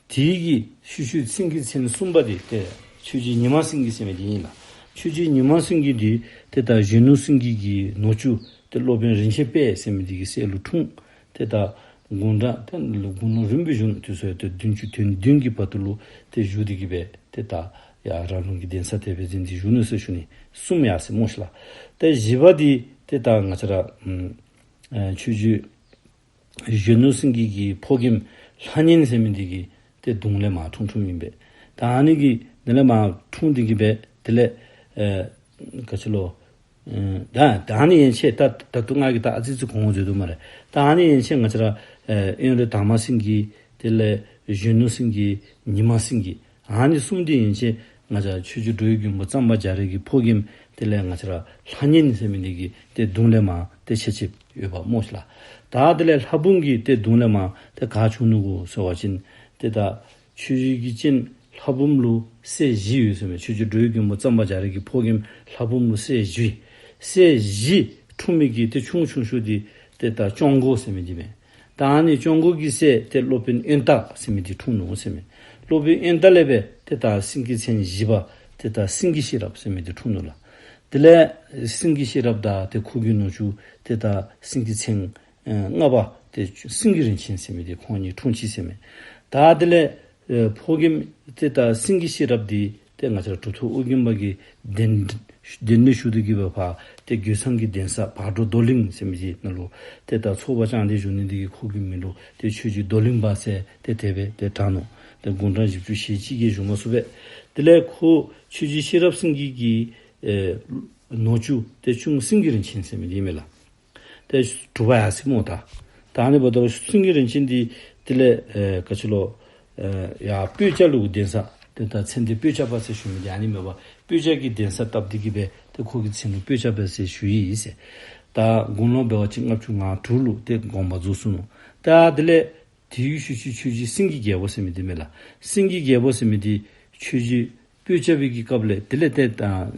དེ་གི་ཤུལ་ཤུལ་སེང་གེ་མཚན་གསུམ་པ་འདི་ཏེ་ཆོས་རྗེ་ཉི་མ་སེང་གེ་ཟེར་མི་འདི་ཨིན་ལགས། ཆོས་རྗེ་ཉི་མ་སེང་གེ་འདི་ཏེ་ད་གཞོན་ནུ་སེང་གེ་གི་ནུ་གཅུང་ཏེ་སློབ་དཔོན་རིན་ཆེན་དཔལ་ཟེར་མི་འདི་གི་སྲས་ལུ་འཁྲུངས། ཏེ་ད་དགུང་གྲངས་ཏེ་དགུང་ལོ་རིམ་པས་བཞུགས་ནུག། དུས་ཚོད་ཏེ་བདུན་ཅུ་དོན་བདུན་གྱི་བར་དུ་ལུ་ཏེ་བཞུགས་ཏེ་གི་སྦེ་ཏེ་ད་ཡར་ར་ལུང་གི་གདན་ས་དེ་སྦེ་འཛིན་ཏེ་བཞུགས་ནུག་ཟེར་ཞུ་ནི། གསུམ་ཡར་སོ་ཡི་སྨོ་ཤིག་ལགས། ཏེ་བཞི་པ་འདི་ཏེ་ད་ང་བཅས་ར་ཨ་ཆོས་རྗེ་གཞོན་ནུ་སེང་གེ་གི་ཕོ་རྒནམ་ལྷ་གཉན་ཟེར་མི་འདི་གི་ཏེ་གདུང་ལས་མར་འཁྲུངས་འཁྲུངསམ་ཨིན་པས། ད་ཨ་ནི་གི་དེ་ལས་མར་འཁྲུངས་ཏེ་གི་སྦེ་དེ་ལས་ཨ་ག་ཅི་ལོ། ཨ་ད་ད་ཨ་ནི་ཡན་ཆད་ད་ད་ལྟོ་ང་གིས་ད་ཨ་ཙི་ཙི་གོང་འོག་འཛོལ་དོ་སྨ་རེ། ད་ཨ་ནི་ཡན་ཆད་ང་བཅས་ར་ཨ་དབོན་རས་དར་མ་སེང་གེ་དེ་ལས་གཞོན་ནུ་སེང་གེ་ཉི་མ་སེང་གེ་ཨ་ནི་གསུམ་འདི་ཡན་ཆད་ང་བཅས་ཆོས་རྗེ་འགྲོ་བའི་མགོན་པོ་གཙང་པ་རྒྱ་རས་ཀྱི་ཕོ་རྒནམ་དེ་ལས་ང་བཅས་ར་ལྷ་གཉན་ཟེར་མི་འདི་གི་ཏེ་གདུང་ལས་མར་ཏེ་ཆད་ཆདཔ་ཡོདཔ་སྨོ་ཤིག་ལགས། ད་དེ་ལས་ལྷ་འབུམ་གྱི་ཏེ་གདུང་ལས་མར་ཏེ་ག་བྱུང་ནུག་གོ་ཟེར་བ་ཅིན་ཏེ་ད་ཆོས་རྗེ་གི་སྤྱན་ལྷ་འབུམ་ལུ་སྲས་བཞི་ཡོད་ཟེར་མས། ཆོས་རྗེ་འགྲོ་བའི་མགོན་པོ་གཙང་པ་རྒྱ་རས་ཀྱི་ཕོ་རྒནམ་ལྷ་འབུམ་ལུ་སྲས་བཞི། སྲས་བཞི་འཁྲུངས་མི་གི་ཏེ་ཆུང་ཆུང་ཤོས་འདི་ཏེ་ད་སྐྱོང་མགོ་ཟེར་མི་འདི་མས། ད་ཨ་ནི་སྐྱོང་མགོ་གི་སྲས་ཏེ་སློབ་དཔོན་དབོན་སྟག་ཟེར་མི་འདི་འཁྲུངས་ནུག་ཟེར་མས། སློབ་དཔོན་དབོན་སྟག་ལས་སྦེ་ཏེ་ད་སེང་གེ་མཚན་བཞི་པ་ཏེ་ད་སེང་གེ་ཤེས་རབ་ཟེར་མི་འདི་འཁྲུངས་ནུག་ལགས། དེ་ལས་སེང་གེ་ཤེས་རབ་དང་ཏེ་ཁོ་གི་ནུ་གཅུང་ཏེ་ད་སེང་གེ་མཚན་ཨ་ལྔ་པ་ཏེ་སེང་གེ་རིན་ཆེན་ཟེར་མི་འདི་ཁོང་གཉིས་འཁྲུངས་ཅི་ཟེར་མས། ད་དེ་ལས་ཨེ་ཕོ་རྒནམ་ཏེ་ད་སེང་གེ་ཤེས་རབ་འདི་ཏེ་ང་བཅས་ར་གྲུབ་ཐོབ་ཨོ་རྒྱན་པ་གིས་གདན་གདན་འདྲེན་ཞུ་སྟེ་གི་སྦེ་ཕར་ཏེ་རྒོད་ཚང་གི་གདན་ས་བག་དྲོ་རྡོར་གླིང་ཟེར་མི་ཅིག་ནང་ལུ་ཏེ་ད་ཚོགས་པ་བསྐྱངས་ཏེ་བཞུགས་ནི་འདི་གིས་ཁོ་གི་མིང་ལུ་ཏེ་ཆོས་རྗེ་རྡོར་གླིང་པ་ཟེར་ཏེ་དེ་སྦེ་ཏེ་གྲགས་ནུག། ཏེ་དགུང་གྲངས་བཞི་བཅུ་ཞེ་གཅིག་གིས་བཞུགས་མ་ཚུགས་པས། དེ་ལས་ཁོ་ཆོས་རྗེ་ཤེས་རབ་སེང་གེ་གི་ཨེ་ནུ་གཅུང་ཏེ་གཅུང་སེང་གེ་རིན་ཆེན་ཟེར་མི་འདི་མས་ལགས། ཏེ་དྲུག་པ་ཡར་སོ་ཡི་སྨོ་ད། ད་ཨ་ནི་འབདཝ་ད་སེང་གེ་རིན་ཆེན་འདི་དེ་ལས་ཨེ་ག་ཅི་ལོ། ཨེ་ཡར་སྤོས་སྐྱ་ལུ་གདན་ས་ཏེ་ད་མཚན་འདི་སྤོས་སྐྱ་པ་ཟེར་ཞུ་མི་འདི་ཨ་ནི་མས་པ། སྤོས་སྐྱ་གི་གདན་ས་བཏབ་སྟེ་གི་སྦེ་ཏེ་ཁོ་གི་མཚན་ལུ་སྤོས་སྐྱ་པ་ཟེར་ཞུ་ཡི་ཟེར། ད་དགུང་ལོ་འབད་བ་ཅིན་ལྔ་བཅུ་ང་དྲུག་ལུ་ཏེ་དགོངས་པ་རྫོགས་སོ་ནུག། ད་དེ་ལས་དེའི་ཤུལ་ཤུལ་ཆོས་རྗེ་སེང་གེ་རྒྱལ་པོ་ཟེར་མི་འདི་མས་ལགས། སེང་གེ་རྒྱལ་པོ་ཟེར་མི་འདི་ཆོས་རྗེ་སྤོས་སྐྱ་པའི་གི་སྐབས་ལས་དེ་ལས་ཏེ་ད་ཨ་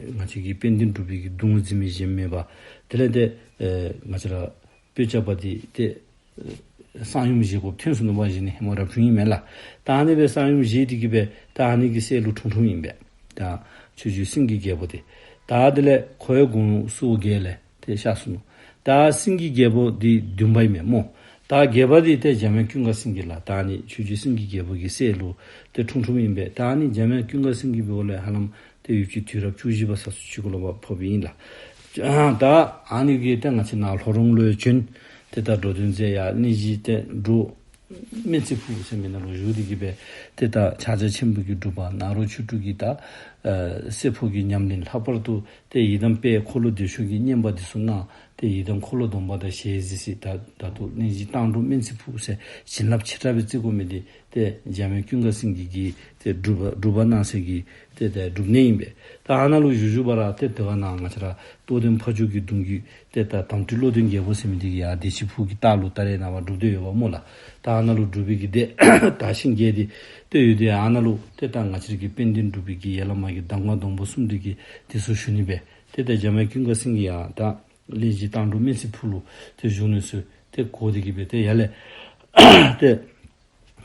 ང་བཅས་ཀྱི་དཔལ་ལྡན་འབྲུག་པའི་གི་གདུང་འཛིན་མི་གཞན་མེད་པ། དེ་ལས་ཏེ་ཨ་ང་བཅས་ར་སྤོས་སྐྱ་པ་འདི་ཏེ་ཨ་གསང་ཡུམ་བཞེས་དགོཔ་ཐོན་སོ་ནུག་པ། གཞི་ནས་ཧེ་མ་རབ་བྱུང་ཨིན་མས་ལགས། ད་ཨ་ནི་སྦེ་གསང་ཡུམ་བཞེས་ཏེ་གི་སྦེ་ད་ཨ་ནི་གི་སྲས་ལུ་འཁྲུངས་འཁྲུངསམ་ཨིན་པས། ད་ཆོས་རྗེ་སེང་གེ་རྒྱལ་པོ་འདི། ད་དེ་ལས་ཁོ་ཡང་དགུང་སོ་བརྒྱད་ལས་ཏེ་གཤགས་སོ་ནུག། ད་སེང་གེ་རྒྱལ་པོ་འདི་བདུན་པ་ཨིན་མས་སྨོ། ད་བརྒྱད་པ་འདི་ཏེ་འཇམ་དབྱངས་ཀུན་དགའ་སེང་གེ་ལགས། ད་ཨ་ནི་ཆོས་རྗེ་སེང་གེ་རྒྱལ་པོ་གི་སྲས་ལུ་ཏེ་འཁྲུངས་འཁྲུངསམ་ཨིན་པས། ད་ཨ་ནི་འཇམ་དབྱངས་ཀུན་དགའ་སེང་གེ་འབདཝ་ལས་ཧ་ལམ་ཏེ་ཡུདཔ་ཅིག་དུས་རབས་བཅུ་བཞི་པ་ས་ཚུ་ཅིག་གུ་ལུ་ཕོགཔ་ཨིན་ལགས། ད་ཨ་ནི་གིས་ཏེ་ང་བཅས་ནཱ་ལྷོ་རོང་ལུ་བྱོན། ཏེ་ད་འགྲོ་དོན་མཛད། ཡར་གླིང་བཞི་ཏེ་འབྲུག་སྨན་རྩི་ཕུག་ཟེར་མི་ནང་ལུ་བཞུགས་ཏེ་གི་སྦེ་ཏེ་ད་ཕྱག་རྒྱ་ཆེན་པོ་གི་སྒྲུབ་པ་ནཱ་རོ་ཆོས་དྲུག་གི་ད་ཨ་བསྲེ་འཕོ་གི་ཉམས་ལེན། ལྷག་པར་དུ་ཏེ་ཡི་དམ་དཔལ་འཁོར་ལོ་བདེ་མཆོག་གི་བསྙེན་པ་འདི་ཚུ་གནང་། ཏེ་ཡི་དམ་འཁོར་ལོ་སྡོམ་པ་དང་ཞལ་གཟིགས་ཟེར། ད་ད་ལྟོ་གླིང་བཞི་སྟག་འབྲུག་སྨན་རྩི་ཕུག་ཟེར་བྱིན་རླབས་ཆེ་དྲགས་སྦེ་བརྩི་དགོ་མི་འདི་ཏེ་འཇམ་དབྱངས་ཀུན་དགའ་སེང་གེ་གིས་ཏེ་སྒྲུབ་པ་སྒྲུབ་པ་གནང་སའི་གི་ཏེ་ད་སྒྲུབ་གནས་ཨིན་པས། ད་ཨ་ནཱ་ལུ་བཞུགས་བཞུགས་པ་ར་ཏེ་དེ་ཁར་ནཱ་ང་བཅས་ར་རྟོགས་ལྡན་ཕ་ཇོ་གི་གདུང་བརྒྱུད་ཏེ་ད་དམ་སྤྲུལ་བློ་ལྡན་རྒྱལ་པོ་ཟེར་མི་འདི་གིས་ཡར་བདེ་ཆེན་ཕུག་གི་ལྟག་ལུ་ད་རེས་ནངས་པ་སྒྲུབ་སྡེ་ཡོདཔ་སྨོ་ལགས། ད་ཨ་ནཱ་ལུ་སྒྲུབ་པའི་གི་སྡེ་དར་ཞིང་རྒྱས་ཏེ་ཏེ་ཡོད་དེ། ཨ་ནཱ་ལུ་ཏེ་ད་ང་བཅས་ར་གི་དཔལ་ལྡན་འབྲུག་པའི་གི་ཡར་ལས་མར་གྱི་གདམས་ངག་སྡོང་པོ་གསུམ་འདི་གི་དེ་ཚུ་ཞུ་ནི་སྦེ་ཏེ་ད་འཇམ་དབྱངས་ཀུན་དགའ་སེང་གེ་ཡང་ད་གླིང་བཞི་སྟག་འབྲུག་སྨན་རྩི་ཕུག་ལུ་ཏེ་བཞུགས་ནུག་ཟེར་ཏེ་གོ་སྟེ་གི་སྦེ་ཏེ་ཡར་ལས་ཏེ་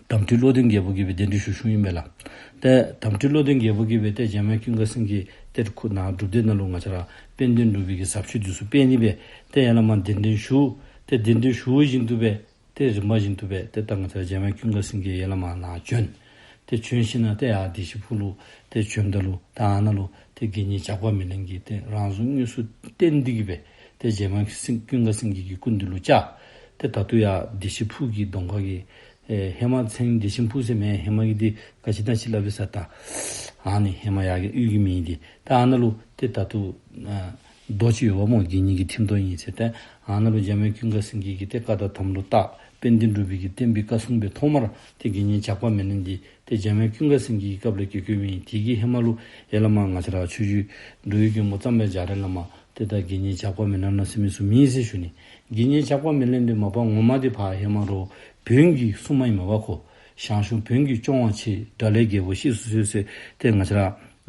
དམ་སྤྲུལ་བློ་ལྡན་རྒྱལ་པོ་གིས་སྦེ་གདན་འདྲེན་ཞུ་ཞུཝ་ཨིན་པས་ལགས། ཏེ་དམ་སྤྲུལ་བློ་ལྡན་རྒྱལ་པོ་གིས་སྦེ་ཏེ་འཇམ་དབྱངས་ཀུན་དགའ་སེང་གེ་ཏེ་ཁོ་ནཱ་སྒྲུབ་སྡེ་ནང་ལུ་ང་བཅས་ར་དཔལ་ལྡན་འབྲུག་པའི་གི་ཟབ་ཆོས་འདི་ཚུ་སྤེལ་ནི་སྦེ་ཏེ་ཡར་ལས་མར་གདན་འདྲེན་ཞུ། ཏེ་གདན་འདྲེན་ཞུ་བཞིན་དུ་སྦེ་ཏེ་རིམ་པ་བཞིན་དུ་སྦེ་ཏེ་ད་ང་བཅས་ར་འཇམ་དབྱངས་ཀུན་དགའ་སེང་གེ་ཡར་ལས་མར་ནཱ་བྱོན། ཏེ་བྱོན་ཞིནམ་ལས་ཏེ་ཡར་བདེ་ཆེན་ཕུག་ལུ་ཏེ་བྱོནམ་ད་ལུ་ད་ཨ་ནཱ་ལུ་ཏེ་དགེ་བསྙེན་ཇག་པ་མེ་ལེན་གྱིས་ཏེ་རང་གཟུགས་དངོས་སུ་བསྟན་ཏེ་གི་སྦེ་ཏེ་འཇམ་དབྱངས་སེང་ཀུན་དགའ་སེང་གེ་གི་སྐུ་མདུན་ལུ་བཅར། ཏེ་ད་ལྟོ་ཡར་བདེ་ཆེན་ཕུག་གི་གདོང་ཁ་གི་ཨེ་ཧེ་མ་མཚན་བདེ་ཆེན་ཕུག་ཟེར་མེན། ཧེ་མ་གི་འདི་ག་ཅི་ན་ཅིག་སླབ་ཨིན་ས། ད་ཨ་ནི་ཧེ་མ་ཡར་གི་གཡུས་ཀྱི་མིང་འདི་ད་ཨ་ནཱ་ལུ་ཏེ་ད་ལྟོ་ཨ་རྡོ་ཅིག་ཡོདཔ་སྨོ། དགེ་བསྙེན་གྱི་ཐིམ་རྡོ་ཨིན་ཟེར། ཏེ་ཨ་ནཱ་ལུ་འཇམ་དབྱངས་ཀུན་དགའ་སེང་གེ་གིས་ཏེ་བཀའ་དང་དམ་ལུ་བཏགས། དཔལ་ལྡན་འབྲུག་པའི་གི་བསྟན་པའི་བཀའ་སྲུང་སྦེ་ཐོག་མར་ཏེ་དགེ་བསྙེན་ཇག་པ་མེ་ལེན་འདི་ཏེ་འཇམ་དབྱངས་ཀུན་དགའ་སེང་གེའི་སྐབས་ལས་བསྐྱེད་བསྐྱེདཔ་ཨིན། དེ་གི་ཧེ་མ་ལུ་ཡར་ལས་མར་ང་བཅས་ར་ཆོས་རྗེ་འགྲོ་བའི་མགོན་པོ་གཙང་པ་རྒྱ་རས་བླ་མ་ཏེ་ད་དགེ་བསྙེན་ཇག་པ་མེ་ལེན་ནོ་ཟེར་མི་ཚུ་མེད་ཟེར་ཞུ་ནི། དགེ་བསྙེན་ཇག་པ་མེ་ལེན་འདི་མ་པ་ངོ་མ་འདི་ཕར་ཧེ་མ་རོགས་བོན་གྱི་སྲུང་མ་ཨིན་མས་པ་ཁོ། ཞང་ཞུང་བོན་གྱིས་སྐྱོང་བ་ཆེ། དགྲ་ལྷའི་རྒྱལ་པོ་གཤེགས་སུ་གསོལ་ཟེར་ཏེ་ང་བཅས་ར་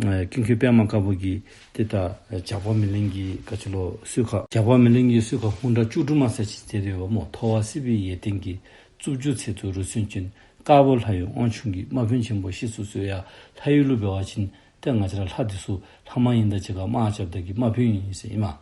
ཨེ་ཀུན་མཁྱེན་པདྨ་དཀར་པོ་གིས་ཏེ་ད་ཨེ་ཇག་པ་མེ་ལེན་གྱི་ག་ཅི་ལོ་གསོལ་ཁ། ཇག་པ་མེ་ལེན་གྱི་གསོལ་ཁ་ཧཱུྃ་སྒྲ་བཅུ་དྲུག་མ་ཟེར་ཅིག་མཛད་དེ་ཡོདཔ་སྨོ། མཐོ་བ་སྲིད་པའི་ཡས་སྟེང་གི། རྩུབ་འགྱུར་ཚད་དུ་རུ་སུན་འབྱིན། དཀར་པོ་ལྷ་ཡི་དབང་ཕྱུག་གི། དམག་དཔོན་ཆེན་པོ་གཤེགས་སུ་གསོལ། ཡ་ལྷ་ཡུལ་ལུ་འབད་བ་ཅིན་ཏེ་ང་བཅས་ར་ལྷ་འདི་ཚུ་ལྷ་མ་ཡིན་དང་གཅིག་ཁར་དམག་རྐྱབ་ད་གི་དམག་དཔོན་ཨིན་ཟེར་ཨིན་མས།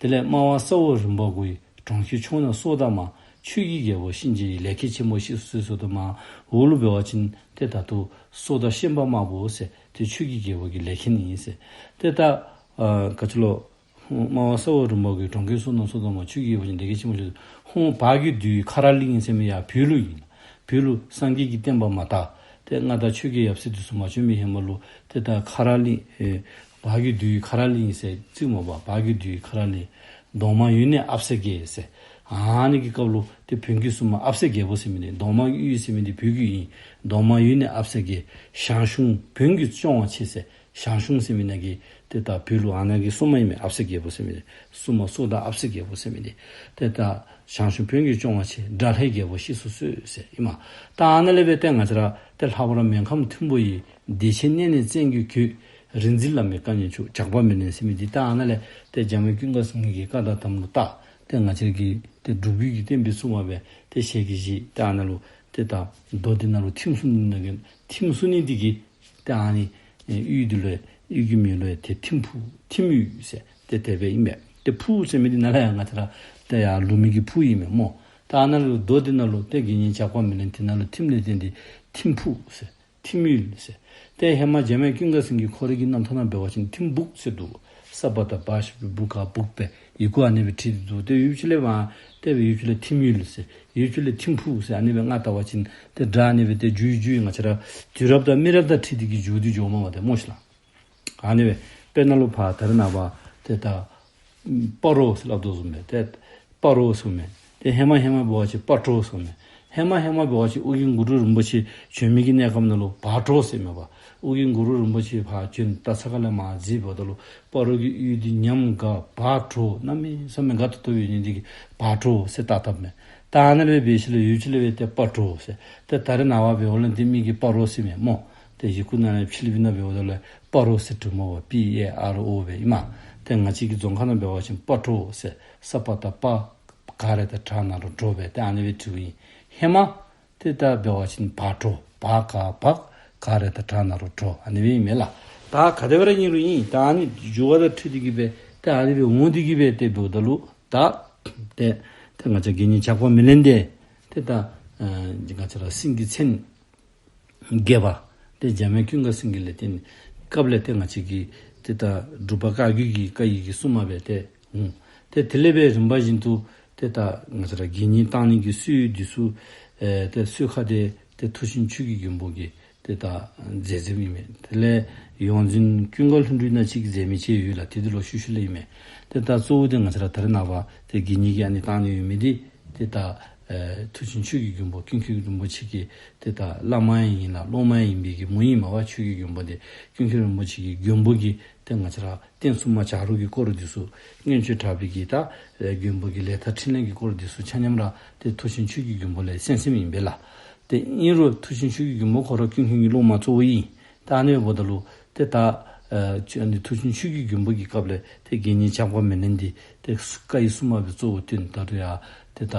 དེ་ལས་དམའ་བ་ས་འོག་རིམ་པ་དགུ་ཡི། གྲོང་ཁྱེར་ཕྱོགས་ན་སྲོག་བདག་དམར། ཆོས་ཀྱི་རྒྱལ་པོ་གཤིན་རྗེ་ཡི། ལས་མཁན་ཆེན་པོ་གཤེགས་སུ་གསོལ། ད་མར་འོག་ལུ་འབད་བ་ཅིན་ཏེ་ད་ལྟོ་སྲོག་བདག་ཤན་པ་དམར་པོ་ཟེར་ཏེ་ཆོས་ཀྱི་རྒྱལ་པོ་གི་ལས་མཁན་ཨིན་ཟེར། ཏེ་ད་ཨ་ག་ཅི་ལོ་དམའ་བ་ས་འོག་རིམ་པ་དགུ་ཡི། གྲོང་ཁྱེར་ཕྱོགས་ན་སྲོག་བདག་དམར། ཆོས་ཀྱི་རྒྱལ་པོ་གཤིན་རྗེ་ཡི། ལས་མཁན་ཆེན་པོ་གཤེགས་སུ། ཧཱུྃ་བར་གྱི་བདུད་ཡི་ཁ་རག་གླིང་ཟེར་མི་ཡར་བོད་ལུ་ཨིན། བོད་ལུ་སངས་རྒྱས་ཀྱི་བསྟན་པ་མ་དར། ཏེ་མངའ་བདག་ཆོས་རྒྱལ་ཡབ་སྲས་འདི་ཚུ་མ་བྱོན་པའི་ཧེ་མ་ལུ་ཏེ་ད་ཁ་རག་གླིང་ཨེ་བར་གྱི་བདུད་ཡི་ཁ་རག་གླིང་ཟེར་བརྩིཝ་མས་པ། བར་གྱི་བདུད་ཡི་ཁ་རག་གླིང་། གདོང་དམར་ཡུལ་ནས་ཨབ་སེ་རྒྱལ་ཟེར། ཨ་ནི་གི་སྐབས་ལུ་ཏེ་བོན་གྱི་སྲུང་མ་ཨབ་སེ་རྒྱལ་པོ་ཟེར་མི་འདི། གདོང་དམར་ཡུལ་ཟེར་མི་འདི་བོད་ཀྱི་ཨིན། གདོང་དམར་ཡུལ་ནས་ཨབ་སེ་རྒྱལ། ཞང་ཞུང་བོན་གྱིས་སྐྱོང་བ་ཆེ་ཟེར། ཞང་ཞུང་ཟེར་མི་ནང་གི་ཏེ་ད་བོད་ལུ་ཨ་ནཱ་གི་སྲུང་མ་ཨིན་མས། ཨབ་སེ་རྒྱལ་པོ་ཟེར་མི་འདི། སྲུང་མ་སྲོག་བདག་ཨབ་སེ་རྒྱལ་པོ་ཟེར་མི་འདི། ཏེ་ད་ཞང་ཞུང་བོན་གྱིས་སྐྱོང་བ་ཆེ། དགྲ་ལྷའི་རྒྱལ་པོ་གཤེགས་སུ་གསོལ་ཟེར་ཨིན་མས། ད་ཨ་ནཱ་ལས་འབད་ཏེ་ང་བཅས་ར་ཏེ་ལྷག་པར་མོན་ཁམས་ཐིམ་ཕུ་ཡི། བདེ་ཆེན་གནས་ནས་བཙན་གྱིས་བཀོད། རིག་འཛིན་བླ་མའི་བཀའ་ཉན་མཆོག། ཇག་པ་མེ་ལེན་ཟེར་མི་འདི། ད་ཨ་ནཱ་ལས་ཏེ་འཇམ་དབྱངས་ཀུན་དགའ་སེང་གེ་གི་བཀའ་དང་དམ་ལུ་བཏགས། ཏེ་ང་བཅས་ཀྱི་ཏེ་འབྲུག་པའི་གི་བསྟན་པའི་སྲུང་མ་སྦེ་ཏེ་ཞལ་གྱིས་བཞེས། ཏེ་ཨ་ནཱ་ལུ་ཏེ་ད་རྡོ་འདི་ནང་ལུ་ཐིམ་སོ་ནི་ནང་གི་ཐིམ་སོ་ནི་འདི་གིས་ཏེ་ཨ་ནི་ཨེ་ཡུལ་འདི་ལུ་ཡང་ཡུལ་གྱི་མིང་ལུ་ཡང་ཏེ་ཐིམ་ཕུ་ཐིམ་ཡུལ་ཟེར་ཏེ་དེ་སྦེ་ཨིན་པས། ཏེ་ཕུ་ཟེར་མི་འདི་ནཱ་ལས་ཡར་ང་བཅས་ར་ཏེ་ཡར་ལུ་མི་གི་ཕུ་ཨིན་མས་སྨོ། ད་ཨ་ནཱ་ལུ་རྡོ་འདི་ནང་ལུ་ཏེ་དགེ་བསྙེན་ཇག་པ་མེ་ལེན་འདི་ནང་ལུ་ཐིམ་ལས་བརྟེན་ཏེ་ཐིམ་ཕུ་ཟེར་ཐིམ་ཡུལ་ཟེར། ཏེ་ཧེ་མ་འཇམ་དབྱངས་ཀུན་དགའ་སེང་གེ་ཁོ་རའི་གི་རྣམ་ཐར་ནང་འབད་བ་ཅིན་ཐིམ་སྦུག་ཟེར་འདུག། ས་པ་བཏགས་སྦ་ཞབས་ཀྱུ་སྦུ་ག་སྦུག་སྦེ་ཡི་གུ་ཨ་ནི་སྦེ་བྲིས་ཏེ་འདུག། ཏེ་ཡུལ་ཕྱོགས་ལས་མར་ཏེ་སྦེ་ཡུལ་ཕྱོགས་ལས་ཐིམ་ཡུལ་ཟེར། ཡུལ་ཕྱོགས་ལས་ཐིམ་ཕུ་ཟེར། ཨ་ནི་སྦེ་ང་བལྟ་བ་ཅིན་ཏེ་སྒྲ་ཨ་ནི་སྦེ་ཏེ་འགྱུར་འགྱུར་ང་བཅས་ར་དུས་རབས་དང་མི་རབས་དང་འཁྲིལ་ཏེ་གི་འགྱུར་ཏེ་འགྱོཝ་མས་པ་ཏེ་སྨོ་ཤིག་ལགས། ཨ་ནི་སྦེ་དཔེར་ན་ལུ་ཕར་ད་རེས་ནངས་པ་ཏེ་ད་སྤ་རོ་ཟེར་སླབ་དོ་བཟུམ་སྦེ་ཏེ་སྤ་རོ་ཟེར་མས། ཏེ་ཧེ་མ་ཧེ་མ་འབད་བ་ཅིན་སྤ་གྲོ་ཟེར་མས། ཧེ་མ་ཧེ་མ་འབད་བ་ཅིན་ཨོ་རྒྱན་གུ་རུ་རིན་པོ་ཆེ་བྱོན་མི་གི་གནས་སྐབས་ནང་ལུ་བག་གྲོ་ཟེར་མས་པ། ཨོ་རྒྱན་གུ་རུ་རིན་པོ་ཆེ་ཕར་བྱོན་ད་ས་ཁ་ལས་མར་གཟིགས་འབདཝ་ད་ལུ་སྤ་རོ་གི་ཡུལ་འདི་ཉམས་དགའ་བག་གྲོ་གནམ་མེད་ས་མེད་དགའ་ཏོག་ཏོ་སྦེ་ཡོད་ནི་འདི་གིས་བག་གྲོ་ཟེར་བཏགས་བཏགསཔ་མས། ད་ཨ་ནཱ་ལས་འབད་ཞིནམ་ལས་ཡུལ་ཕྱོགས་ལས་འབད་ཏེ་སྤ་གྲོ་ཟེར། ཏེ་ད་རེས་ནངས་པ་འབདཝ་ལས་འདི་མི་གིས་སྤ་རོ་ཟེར་མས་སྨོ། ཏེ་ཡི་གུ་ནང་ལས་ཕྱི་གླིང་པའི་ནང་འབདཝ་ད་ལུ་སྤ་རོ་ཟེར་འབྲི་སྨོ་པ། པི་ཨེ་ཨར་ཨོ་སྦེ་ཨིན་མས། ཏེ་ང་བཅས་ཀྱི་རྫོང་ཁ་ནང་འབད་བ་ཅིན་སྤ་གྲོ་ཟེར། ས་པ་བཏགས་སྤ་ག་ར་བཏགས་གྲ་ན་རོ་གྲོ་སྦེ་ཏེ་ཨ་ནི་སྦེ་འབྲིཝ་ཨིན། ཧེ་མ་ཏེ་ད་འབད་བ་ཅིན་བག་གྲོ་བ་ག་བག་ག་ར་བཏགས་གྲ་ན་རོ་གྲོ་ཨ་ནི་སྦེ་ཨིན་མས་ལགས། ད་ག་དེ་སྦེ་ར་ཨིན་རུང་ཨིན། ད་ཨ་ནི་འགྱུར་བ་དང་འཁྲིལ་ཏེ་གི་སྦེ་ཏེ་ཨ་ནི་སྦེ་འོང་སྟེ་གི་སྦེ་ཏེ་འབདཝ་ད་ལུ་ད་ཏེ་ཏེ་ང་བཅས་དགེ་བསྙེན་ཇག་པ་མེ་ལེན་འདི་ཏེ་ད་ཨ་ང་བཅས་ར་སེང་གེ་མཚན་བརྒྱད་པ་ཏེ་འཇམ་དབྱངས་ཀུན་དགའ་སེང་གེ་ལས་བརྟེན་སྐབས་ལས་ཏེ་ང་བཅས་ཀྱི་ཏེ་ད་འབྲུག་པ་བཀའ་བརྒྱུད་ཀྱི་བཀའ་ཡི་གི་སྲུང་མ་སྦེ་ཏེ་འོང་། ཏེ་དེ་ལས་འབད་རིམ་པ་བཞིན་དུ་ཏེ་ད་ང་བཅས་ར་དགེ་བསྙེན་བཏང་ནི་གི་སྲོལ་འདི་ཚུ་ཨེ་ཏེ་སྲོལ་ཁ་འདི་ཏེ་མཐུ་ཆེན་ཆོས་ཀྱི་མགོན་པོ་གིས་ཏེ་ད་མཛད་མཛདཔ་ཨིན་མས། དེ་ལས་ཡོངས་འཛིན་ཀུན་དགའ་ལྷུན་གྲུབ་ན་ཅིག་གིས་མཛད་མི་ཅིག་ཡོད་ལགས། ཏེ་འདི་ལོག་ཤུལ་ཤུལ་ལས་ཨིན་མས། ཏེ་ད་གཙོ་བོ་འདི་ང་བཅས་ར་ད་རེས་ནངས་པ་ཏེ་དགེ་བསྙེན་གྱི་ཨ་ནི་བཏང་ནི་ཡོད་མི་འདི་ཏེ་ད་ཨེ་མཐུ་ཆེན་ཆོས་ཀྱི་མགོན་པོ་ཀུན་མཁྱེན་རིན་པོ་ཆེ་གི་ཏེ་ད་བླ་མ་ཡང་ཨིན་ལགས་སློབ་མ་ཡང་ཨིན་པའི་གི་མོ་ཨིན་མས་པ། ཆོས་ཀྱི་མགོན་པོ་འདི་ཀུན་མཁྱེན་རིན་པོ་ཆེ་གི་མགོན་པོ་གིས་ཏེ་ང་བཅས་ར་རྟེན་སྲུང་མ་བྱ་རོག་གི་སྐོར་འདི་ཚུ་མངོན་སྤྱོད་དྲག་པོའི་གི་ད་ཨེ་མགོན་པོ་གི་ལས་མཐའ་འཕྲིན་ལས་ཀྱི་སྐོར་འདི་ཚུ་ཆ་མཉམ་ར་ཏེ་མཐུ་ཆེན་ཆོས་ཀྱི་མགོན་པོ་ལས་གསན་གསནམ་ཨིན་པས་ལགས། ཏེ་ཨིན་རུང་མཐུ་ཆེན་ཆོས་ཀྱི་མགོན་པོ་ཁོ་ར་ཀུན་མཁྱེན་གྱི་སློབ་མ་གཙོ་བོ་ཨིན། ད་ཨ་ནི་འབདཝ་ད་ལུ་ཏེ་ད་ཨེ་ཆོས་ཨ་ནི་མཐུ་ཆེན་ཆོས་ཀྱི་མགོན་པོ་གི་སྐབས་ལས་ཏེ་དགེ་བསྙེན་ཇག་པ་མེ་ལེན་འདི་ཏེ་བཀའ་ཡི་སྲུང་མ་སྦེ་གཙོ་བོ་བཏོན། ད་རུང་ཡང་ཏེ་ད་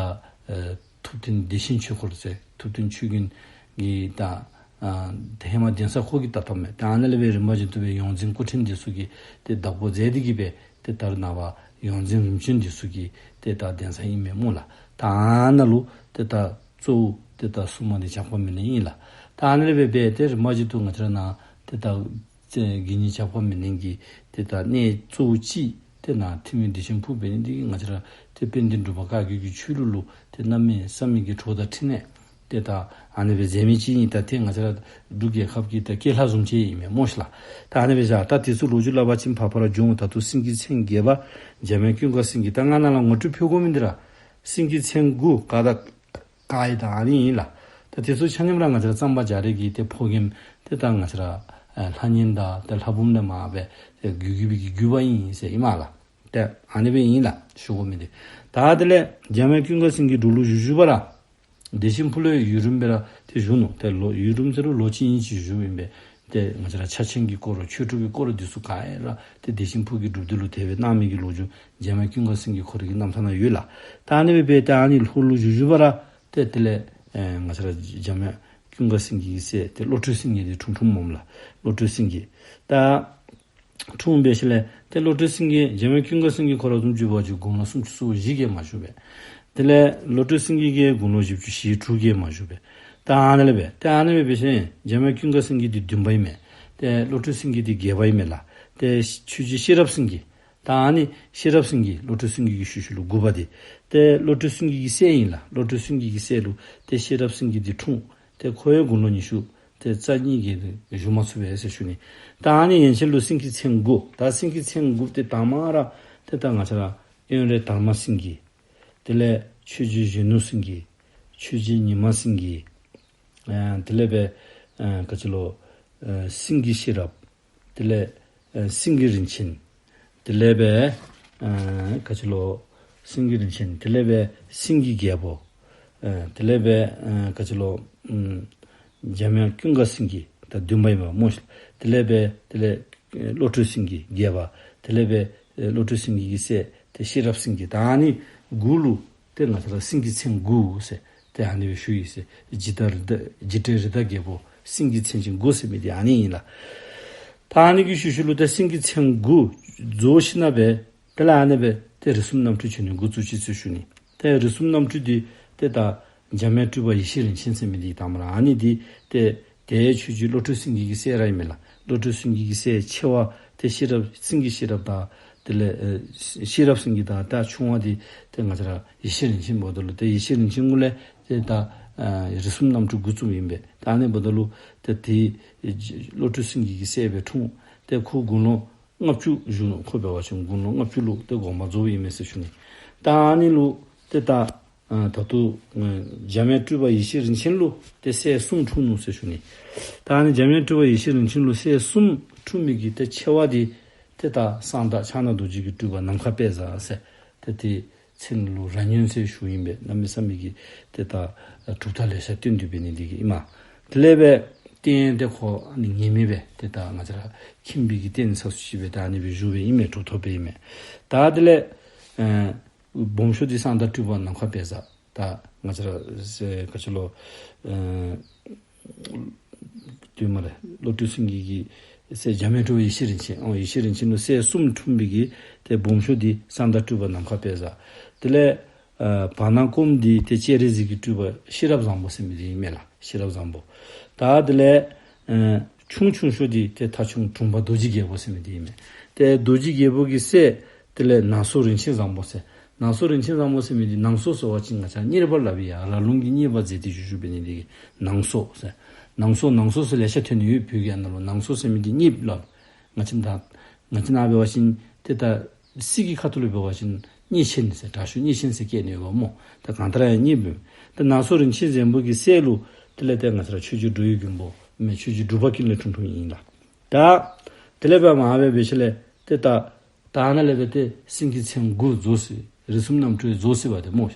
ཨེ་ཐུབ་བསྟན་བདེ་ཆེན་ཆོས་འཁོར་ཟེར་ཐུབ་བསྟན་ཆོས་མགོན་གྱི་ད་ཨ་ཏེ་ཧེ་མ་གདན་ས་ཁོ་གིས་བཏབ་བཏབ་མས། ད་ཨ་ནི་ལས་འབད་རིམ་པ་བཞིན་དུ་སྦེ་ཡོངས་འཛིན་སྐུ་ཕྲེང་འདི་ཚུ་གིས་ཏེ་བདག་པོ་མཛད་དེ་གི་སྦེ་ཏེ་ད་རེས་ནངས་པ་ཡོངས་འཛིན་རིམ་བྱོན་འདི་ཚུ་གི་ཏེ་ད་གདན་ས་ཨིན་མས་སྨོ་ལགས། ད་ཨ་ནཱ་ལུ་ཏེ་ད་གཙོ་བོ་ཏེ་ད་སྲུང་མ་འདི་ཇག་པ་མེ་ལེན་ཨིན་ལགས། ད་ཨ་ནི་ལས་འབད་འབད་ཏེ་རིམ་པ་བཞིན་དུ་ང་བཅས་ར་ནཱ་ཏེ་ད་ཏེ་དགེ་བསྙེན་ཇག་པ་མེ་ལེན་གྱི་ཏེ་ད་གནས་གཙོ་བོ་ཅིག་ཏེ་ནཱ་ཐིམ་ཡུལ་བདེ་ཆེན་ཕུག་འབད་ནི་འདི་གིས་ང་བཅས་ར་ཏེ་དཔལ་ལྡན་འབྲུག་པ་བཀའ་བརྒྱུད་ཀྱི་ཆོས་ལུགས་ལུ་ཏེ་གནམ་མེད་ས་མེད་ཀྱི་གྲོགས་དང་འཕྲིན་ལས་ཏེ་ད་ཨ་ནི་སྦེ་མཛད་མི་ཅིག་ཨིན། ད་ཏེ་ང་བཅས་ར་འབྲུག་རྒྱལ་ཁབ་ཀྱི་ད་སྐྱེས་ལྷ་བཟུམ་ཅིག་ཨིན་མས་སྨོ་ཤིག་ལགས། ད་ཨ་ནི་སྦེ་བཞག། ད་དེ་ཚུ་ལོ་རྒྱུས་སླབ་པ་ཅིན་ཕར་ཕར་ར་འབྱུང་། ད་ལྟོ་སེང་གེ་མཚན་བརྒྱད་པ་འཇམ་དབྱངས་ཀུན་དགའ་སེང་གེ། ད་ང་ནཱ་ལུ་ངོ་སྤྲོད་ཕུལ་དགོ་མི་འདི་ར་སེང་གེ་མཚན་དགུ་ག་ད་ བཀའ་ཡི་དང་ཨ་ནི་ཨིན་ལགས། ད་དེ་ཚུ་ཆ་མཉམ་ར་ང་བཅས་ར་གཙང་པ་རྒྱ་རས་ཀྱི་ཏེ་ཕོ་རྒནམ་ཏེ་ད་ང་བཅས་ར་ཨེ་ལྷ་གཉན་དང་ཏེ་ལྷ་འབུམ་ལས་མར་སྦེ་ཏེ་བརྒྱུད་བརྒྱུད་པའི་གི་བརྒྱུད་པ་ཨིན་ཟེར་ཨིན་མས་ལགས། ཏེ་ཨ་ནི་སྦེ་ཨིན་ལགས་ཞུ་དགོ་མི་འདི། ད་དེ་ལས་འཇམ་དབྱངས་ཀུན་དགའ་སེང་གེ་འབྲུག་ལུ་བཞུགས་བཞུགས་པ་ར་བདེ་ཆེན་ཕུག་ལུ་ཡུན་རིངམོ་སྦེ་ར་ཏེ་བཞུགས་ནུག། ཏེ་ལོ་ཡུན་རིངམོ་ཟེར་རུང་ལོ་གཅིག་གཉིས་ཅིག་བཞུགས་ཨིན་པས། ཏེ་ང་བཅས་ར་ཕྱག་ཆེན་གྱི་སྐོར་ཆོས་དྲུག་གི་སྐོར་འདི་ཚུ་ག་ར་ཏེ་བདེ་ཆེན་ཕུག་གི་སྒྲུབ་སྡེ་ལུ་དེ་སྦེ་གནང་མི་གི་ལོ་རྒྱུས་འཇམ་དབྱངས་ཀུན་དགའ་སེང་གེ་ཁོ་རའི་གི་རྣམ་ཐར་ནང་ཡོད་ལགས། ད་ཨ་ནི་སྦེ་སྦེ་ཏེ་ཨ་ནི་ལྷོ་ལུ་བཞུགས་བཞུགས་པ་ར་ཏེ་དེ་ལས་ཨེ་ང་བཅས་ར་འཇམ་དབྱངས་ཀུན་དགའ་སེང་གེ་གི་སྲས་ཏེ་བློ་གྲོས་སེང་གེ་འདི་འཁྲུངས་འཁྲུངསམ་མས་ལགས། བློ་གྲོས་སེང་གེ་ད་འཁྲུངས་སྦེ་ཞིནམ་ལས་ཏེ་བློ་གྲོས་སེང་གེ་འཇམ་དབྱངས་ཀུན་དགའ་སེང་གེ་ཁོ་ར་བཟུམ་ཅིག་འབད་བ་ཅིན་དགུང་ལོ་སུམ་ཅུ་སོ་བཞི་གིས་མ་བཞུགས་པས། དེ་ལས་བློ་གྲོས་སེང་གེ་གིས་དགུང་ལོ་བཞི་བཅུ་ཞེ་དྲུག་གིས་མ་བཞུགས་པས། ད་ཨ་ནི་ལས་སྦེ་ཏེ་ཨ་ནི་སྦེ་འབད་ཞིནམ་འཇམ་དབྱངས་ཀུན་དགའ་སེང་གེ་འདི་བདུན་པ་ཨིན་མས། ཏེ་བློ་གྲོས་སེང་གེ་འདི་བརྒྱད་པ་ཨིན་མས་ལགས། ཏེ་ཆོས་རྗེ་ཤེས་རབ་སེང་གེ། ད་ཨ་ནི་ཤེས་རབ་སེང་གེ་བློ་གྲོས་སེང་གེ་གི་ཤུལ་ཤུལ་ལུ་དགུ་པ་འདི། ཏེ་བློ་གྲོས་སེང་གེ་གི་སྲས་ཨིན་ལགས། བློ་གྲོས་སེང་གེ་གི་སྲས་ལུ་ཏེ་ཤེས་རབ་སེང་གེ་འདི་འཁྲུངས། ཏེ་ཁོ་ཡང་དགུང་ལོ་ཉི་ཤུ་ཏེ་རྩ་གཉིས་ཀྱི་བཞུགས་མ་ཚུགས་པས་ཟེར་ཞུ་ནི། ད་ཨ་ནི་ཡན་ཆད་ལུ་སེང་གེ་མཚན་དགུ། ད་སེང་གེ་མཚན་དགུ་འདི་དང་པ་ར་ཏེ་ད་ང་བཅས་ར་དབོན་རས་དར་མ་སེང་གེ། དེ་ལས་ཆོས་རྗེ་གཞོན་ནུ་སེང་གེ། ཆོས་རྗེ་ཉི་མ་སེང་གེ། ཨ་དེ་ལས་སྦེ་ཨ་ག་ཅི་ལོ་ཨ་སེང་གེ་ཤེས་རབ། དེ་ལས་ཨ་སེང་གེ་རིན་ཆེན། དེ་ལས་སྦེ་ཨ་ག་ཅི་ལོ་སེང་གེ་རིན་ཆེན། དེ་ལས་སྦེ་སེང་གེ་རྒྱལ་པོ། ཨ་དེ་ལས་སྦེ་ཨ་ག་ཅི་ལོ་ཨམ་འཇམ་དབྱངས་ཀུན་དགའ་སེང་གེ་ད་བདུན་པ་ཨིན་པས་སྨོ་ཤིག། དེ་ལས་སྦེ་དེ་ལས་ཨ་བློ་གྲོས་སེང་གེ་བརྒྱད་པ། དེ་ལས་སྦེ་ཨ་བློ་གྲོས་སེང་གེ་གི་སྲས་ཏེ་ཤེས་རབ་སེང་གེ། ད་ཨ་ནི་དགུ་ལུ་ཏེ་ང་བཅས་ར་སེང་གེ་མཚན་དགུ་ཟེར་ཏེ་ཨ་ནི་སྦེ་ཞུ་ཡི་ཟེར། འཇིགས་བྲལ་རི་དྭགས་འཇིགས་བྲལ་རི་དྭགས་རྒྱལ་པོ་སེང་གེ་མཚན་ཅན་དགུ་ཟེར་མི་འདི་ཨ་ནི་ཨིན་ལགས། ད་ཨ་ནི་གི་ཤུལ་ཤུལ་ལུ་ཏེ་སེང་གེ་མཚན་དགུ་རྫོགས་ཞིནམ་སྦེ་དེ་ལས་ཨ་ནི་སྦེ་ཏེ་རིགས་གསུམ་རྣམ་འཕྲུལ་བྱོན་ནི་འགོ་བཙུགས་ཅི་ཟེར་ཞུ་ནི། ཏེ་རིགས་གསུམ་རྣམ་འཕྲུལ་འདི་ཏེ་ད་འཇམ་དབྱངས་སྤྲུལ་པ་ཡེ་ཤེས་རིན་ཆེན་ཟེར་མི་འདི་དང་པ་ར་ཨ་ནི་འདི་ཏེ་ཏེ་ཆོས་རྗེ་བློ་གྲོས་སེང་གེ་གི་སྲས་ར་ཨིན་མས་ལགས། བློ་གྲོས་སེང་གེ་གི་སྲས་ཆེ་བ་ཏེ་ཤེས་རབ་སེང་གེ་ཤེས་རབ་དང་དེ་ལས་ཨེ་ཤེས་རབ་སེང་གེ་དང་ད་ཆུང་བ་འདི་ཏེ་ང་བཅས་ར་ཡེ་ཤེས་རིན་ཆེན་འབདཝ་ད་ལུ་ཏེ་ཡེ་ཤེས་རིན་ཆེན་གུ་ལས་ཏེ་ད་ཨ་རིགས་གསུམ་རྣམ་འཕྲུལ་འགོ་བཙུགསཔ་ཨིན་པས། ད་ཨ་ནི་འབདཝ་ད་ལུ་ཏེ་ཏེ་བློ་གྲོས་སེང་གེ་གི་སྲས་སྦེ་འཁྲུངས། ཏེ་ཁོ་དགུང་ལོ་ལྔ་བཅུ་བཞུགས་ནུག། ཁོ་འབད་བ་ཅིན་དགུང་ལོ་ལྔ་བཅུ་ལུ་ཏེ་དགོངས་པ་རྫོགསཔ་ཨིན་མས་ཟེར་ཞུ་ནི། ད་ཨ་ནི་ལུ་ཏེ་ད་ཨ་ད་ལྟོ་ཨ་འཇམ་དབྱངས་སྤྲུལ་པ་ཡེ་ཤེས་རིན་ཆེན་ལུ་ཏེ་སྲས་གསུམ་འཁྲུངས་ནུག་ཟེར་ཞུ་ནི། ད་ཨ་ནི་འཇམ་དབྱངས་སྤྲུལ་པ་ཡེ་ཤེས་རིན་ཆེན་ལུ་སྲས་གསུམ་འཁྲུངས་མི་གི་ཏེ་ཆེ་བ་འདི་ཏེ་ད་གསང་བདག་ཕྱག་ན་རྡོ་རྗེ་གི་སྤྲུལ་པ་ནམ་མཁའ་དཔལ་བཟང་ཟེར་ཏེ་ཏེ་མཚན་ལུ་ར་ཉོན་ཟེར་ཞུཝ་ཨིན་པས། གནམ་མེད་ས་མེད་ཀྱི་ཏེ་ད་གྲུབ་རྟགས་ལེ་ཤ་སྟོན་ཏེ་འབད་ནི་འདི་གིས་ཨིན་མས། དེ་ལས་སྦེ་ཏེ་ཏེ་ཁོ་ཨ་ནི་ངེས་མེད་སྦེ་ཏེ་ད་ང་བཅས་ར་ཁྱིམ་པའི་གི་རྟེན་ས་སུ་ཅིག་སྦེ་ད་ཨ་ནི་སྦེ་བཞུགས་པའི་ཨིན་མས། གྲུབ་ཐོབ་པའི་ཨིན་མས། ད་དེ་ལས་ཨེ་སྦོམ་ཤོས་འདི་གསང་བདག་སྤྲུལ་པ་ནམ་མཁའ་དཔལ་བཟང་། ད་ང་བཅས་ར་ཟེར་ག་ཅི་ལོ་ཨེ་དུས་མ་རེ་བློ་གྲོས་སེང་གེ་གི་སྲས་འཇམ་དབྱངས་སྤྲུལ་པ་ཡེ་ཤེས་རིན་ཆེན། ཨོ་ཡེ་ཤེས་རིན་ཆེན་ལུ་སྲས་གསུམ་འཁྲུངས་པའི་གི་ཏེ་སྦོམ་ཤོས་འདི་གསང་བདག་སྤྲུལ་པ་ནམ་མཁའ་དཔལ་བཟང་། དེ་ལས་ཨ་བར་ན་ཀོམ་འདི་ཏེ་སྤྱན་རས་གཟིགས་ཀྱི་སྤྲུལ་པ་ཤེས་རབ་བཟང་པོ་ཟེར་མི་འདི་ཨིན་མས་ལགས། ཤེས་རབ་བཟང་པོ། ད་དེ་ལས་ཨ་ཆུང་ཆུང་ཤོས་འདི་ཏེ་ཐ་ཆུང་དྲུང་པ་རྡོ་རྗེ་རྒྱལ་པོ་ཟེར་མི་འདི་ཨིན་མས། ཏེ་རྡོ་རྗེ་རྒྱལ་པོ་གི་སྲས་དེ་ལས་ནང་སོ་རིན་ཆེན་བཟང་པོ་ཟེར། ནང་སོ་རིན་ཆེན་བཟང་པོ་ཟེར་མི་འདི་ནང་སོ་ཟེར་བ་ཅིན་ང་བཅས་གཉེར་པ་སླབ་ཨིན། ཡར་ར་ལུང་གི་གཉེར་པ་མཛད་དེ་བཞུགས་བཞུགས་འབད་ནི་འདི་གིས་ནང་སོ་ཟེར། ནང་སོ་ནང་སོ་ཟེར་ལེ་ཤ་ཐོན་ནི་ཡོད། བོད་ཀྱི་ཨ་ནཱ་ལུ་ནང་སོ་ཟེར་མི་འདི་གཉེར་པ་སླབ། ང་བཅས་ད་ང་བཅས་ནཱ་འབད་བ་ཅིན་ཏེ་ད་སྲིད་ཀྱི་ཁ་ཐུག་ལུ་འབད་བ་ཅིན་གཉེར་ཆེན་ཟེར་དྲག་ཤོས་གཉེར་ཆེན་ཟེར་བཀལ་ནི་ཡོདཔ་སྨོ། ད་གང་ལྟར་ཡང་གཉེར་པ་ད་ནང་སོ་རིན་ཆེན་བཟང་པོ་གི་སྲས་ལུ་དེ་ལས་ཏེ་ང་བཅས་ར་ཆོས་རྗེ་འགྲོ་བའི་མགོན་པོ་མེན་ཆོས་རྗེ་འབྲུག་པ་ཀུན་ལེགས་འཁྲུངས་འཁྲུངསམ་ཨིན་ལགས། ད་དེ་ལས་སྦེ་མར་སྦེ་འབད་ཞིནམ་ལས་ཏེ་ད་ད་ནཱ་ལས་སྦེ་ཏེ་སེང་གེ་མཚན་དགུ་རྫོགས་ཟེར། རིགས་གསུམ་རྣམ་འཕྲུལ་རྫོགས་ཟེར་བ་ཏེ་སྨོ།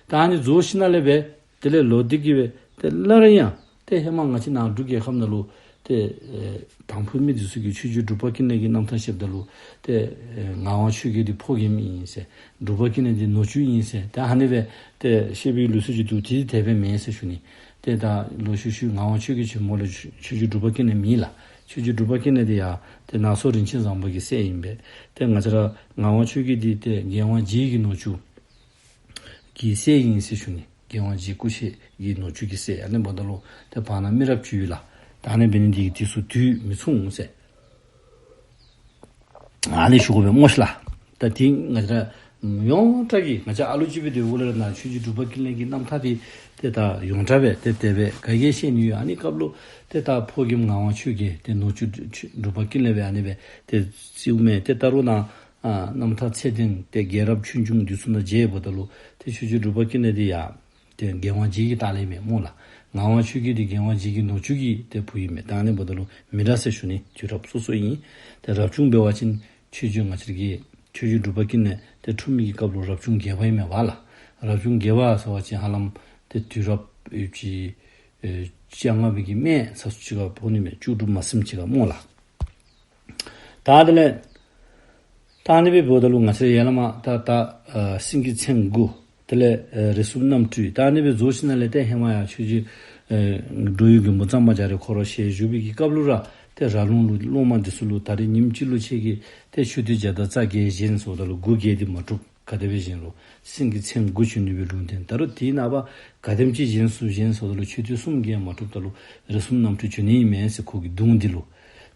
ད་ཨ་ནི་རྫོགས་ཞིནམ་ལས་སྦེ་དེ་ལས་ལོག་སྟེ་གི་སྦེ་ཏེ་སླར་ཡང་ཏེ་ཧེ་མ་ང་བཅས་ནཱ་འབྲུག་རྒྱལ་ཁབ་ནང་ལུ་ཏེ་ཨེ་དང་ཕུ་མི་འདི་ཚུ་གིས་ཆོས་རྗེ་འབྲུག་པ་ཀུན་ལེགས་ཀྱི་རྣམ་ཐར་བཤདཔ་ད་ལུ་ཏེ་ཨེ་ངག་དབང་ཆོས་རྒྱལ་འདི་ཕོ་རྒནམ་ཨིན་ཟེར། འབྲུག་པ་ཀུན་ལེགས་འདི་ནུ་གཅུང་ཨིན་ཟེར། ཏེ་ཨ་ནི་སྦེ་ཏེ་བཤད་པའི་ལུགས་སྲོལ་ཅིག་འདུག། ཏེ་དེ་སྦེ་མེན་ཟེར་ཞུ་ནི། ཏེ་ད་ལོག་ཤུལ་ཤུལ་ངག་དབང་ཆོས་རྒྱལ་ཆེན་མོ་ལས་ཆོས་རྗེ་འབྲུག་པ་ཀུན་ལེགས་མེན་ལགས། ཆོས་རྗེ་འབྲུག་པ་ཀུན་ལེགས་འདི་ཡང་ཏེ་ནང་སོ་རིན་ཆེན་བཟང་པོ་གི་སྲས་ཨིན་པས། ཏེ་ང་བཅས་ར་ངག་དབང་ཆོས་རྒྱལ་འདི་ཏེ་རྒྱལ་དབང་རྗེ་གི་ནུ་གཅུང་གི་སྲས་ཨིན་ཟེར་ཞུ་ནི། རྒྱལ་དབང་རྗེ་སྐུ་གཤེགས་ཀྱི་ནུ་གཅུང་གི་སྲས། ཨ་ནི་འབདཝ་ད་ལུ་ཏེ་བར་ན་མི་རབས་ཅིག་ཡོད་ལགས། ད་ཨ་ནི་འབད་ནི་འདི་གིས་དེ་ཚུ་དུས་མི་མཚུངས་ཟེར། ཨ་ནི་ཞུ་དགོ་པས་སྨོ་ཤིག་ལགས། ད་དེ་ང་བཅས་ར་ཡོངས་གྲགས་ཀྱི་ང་བཅས་ཨ་ལུ་ཅིག་སྦེ་སྡོད་སྒང་ལས་ར་ནཱ་ཆོས་རྗེ་འབྲུག་པ་ཀུན་ལེགས་ཀྱི་རྣམ་ཐར་འདི་ཏེ་ད་ཡོངས་གྲགས་སྦེ་ཏེ་དེ་སྦེ་ག་གིས་ཤེས་ནི་ཡོད། ཨ་ནི་སྐབས་ལུ་ཏེ་ད་ཕོ་རྒནམ་ངག་དབང་ཆོས་རྒྱལ་ཏེ་ནུ་གཅུང་འབྲུག་པ་ཀུན་ལེགས་སྦེ་ཨ་ནི་སྦེ་ཏེ་རྩིཝ་མས། ཏེ་ད་རུང་ནཱ་ཨ་རྣམ་ཐར་ཚད་ལྡན་ཏེ་རྒྱལ་རབས་ཆོས་འབྱུང་འདི་ཚུ་ནང་མཇལཝ་ད་ལུ་ཏེ་ཆོས་རྗེ་འབྲུག་པ་ཀུན་ལེགས་འདི་ཡང་ ཏེ་རྒྱལ་དབང་རྗེ་གི་ལྟག་ལས་མས་སྨོ་ལགས། ངག་དབང་ཆོས་རྒྱལ་འདི་རྒྱལ་དབང་རྗེ་གི་ནུ་གཅུང་གི་ཏེ་བུ་ཨིན་མས། ད་ཨ་ནི་འབདཝ་ད་ལུ་མི་འདྲ་ཟེར་ཞུ་ནི། དུས་རབས་སོ་སོ་ཨིན། ཏེ་རབ་བྱུང་འབད་བ་ཅིན་ཆོས་རྗེ་ང་བཅས་ར་གི་ཆོས་རྗེ་འབྲུག་པ་ཀུན་ནས་ཏེ་འཁྲུངས་མི་གི་སྐབས་ལུ་རབ་བྱུང་བརྒྱད་པ་ཨིན་མས་པ་ལགས། རབ་བྱུང་བརྒྱད་པ་ཟེར་བ་ཅིན་ཧ་ལམ་ཏེ་དུས་རབས་ཡོད་ཅི་ཨེ་བཅོ་ལྔ་པའི་གི་སྨད་ཚུ་ཅིག་ཁར་ཕོག་ནི་མས། བཅུ་དྲུག་མ་ཟིནམ་ཅིག་ཁར་སྨོ་ལགས། ད་དེ་ལས་ད་ཨ་ནི་སྦེ་འབདཝ་ད་ལུ་ང་བཅས་ར་ཡར་ལས་མར་ད་ད་ཨ་སེང་གེ་མཚན་དགུ། དེ་ལས་ཨ་རིགས་གསུམ་རྣམ་འཕྲུལ་ད་ཨ་ནི་སྦེ་རྫོགས་ཞིནམ་ལས་ཏེ་ཧེ་མ་ཡང་ཆོས་རྗེ་ཨ་འགྲོ་བའི་མགོན་པོ་གཙང་པ་རྒྱ་རས་ཁོ་ར་ཞལ་བཞུགས་པའི་གི་སྐབས་ལུ་ར་ཏེ་ར་ལུང་ལུ་སློབ་མ་འདི་ཚུ་ལུ་ད་རེས་ཉིནམ་གཅིག་ལུ་ཁྱེད་ཀྱིས་ཏེ་མཆོད་རྟེན་བརྒྱ་དང་རྩ་བརྒྱད་བཞེངས་ཟེརཝ་ད་ལུ་དགུ་བརྒྱད་འདི་མ་གྲུབ། ག་དེ་སྦེ་བཞེངས་རུང་སེང་གེ་མཚན་དགུ་བྱོན་ནི་སྦེ་ལུང་བསྟན། ད་རུང་དེའི་ནངས་པ་ག་དེམ་ཅིག་བཞེངས་སུ་བཞེངས་ཟེརཝ་ད་ལུ་མཆོད་རྟེན་གསུམ་བརྒྱད་མ་གྲུབ་ད་ལུ་རིགས་གསུམ་རྣམ་འཕྲུལ་བྱོན་ནི་ཨིན་མས་ཟེར། ཁོ་གི་གདུང་འདི་ལུ་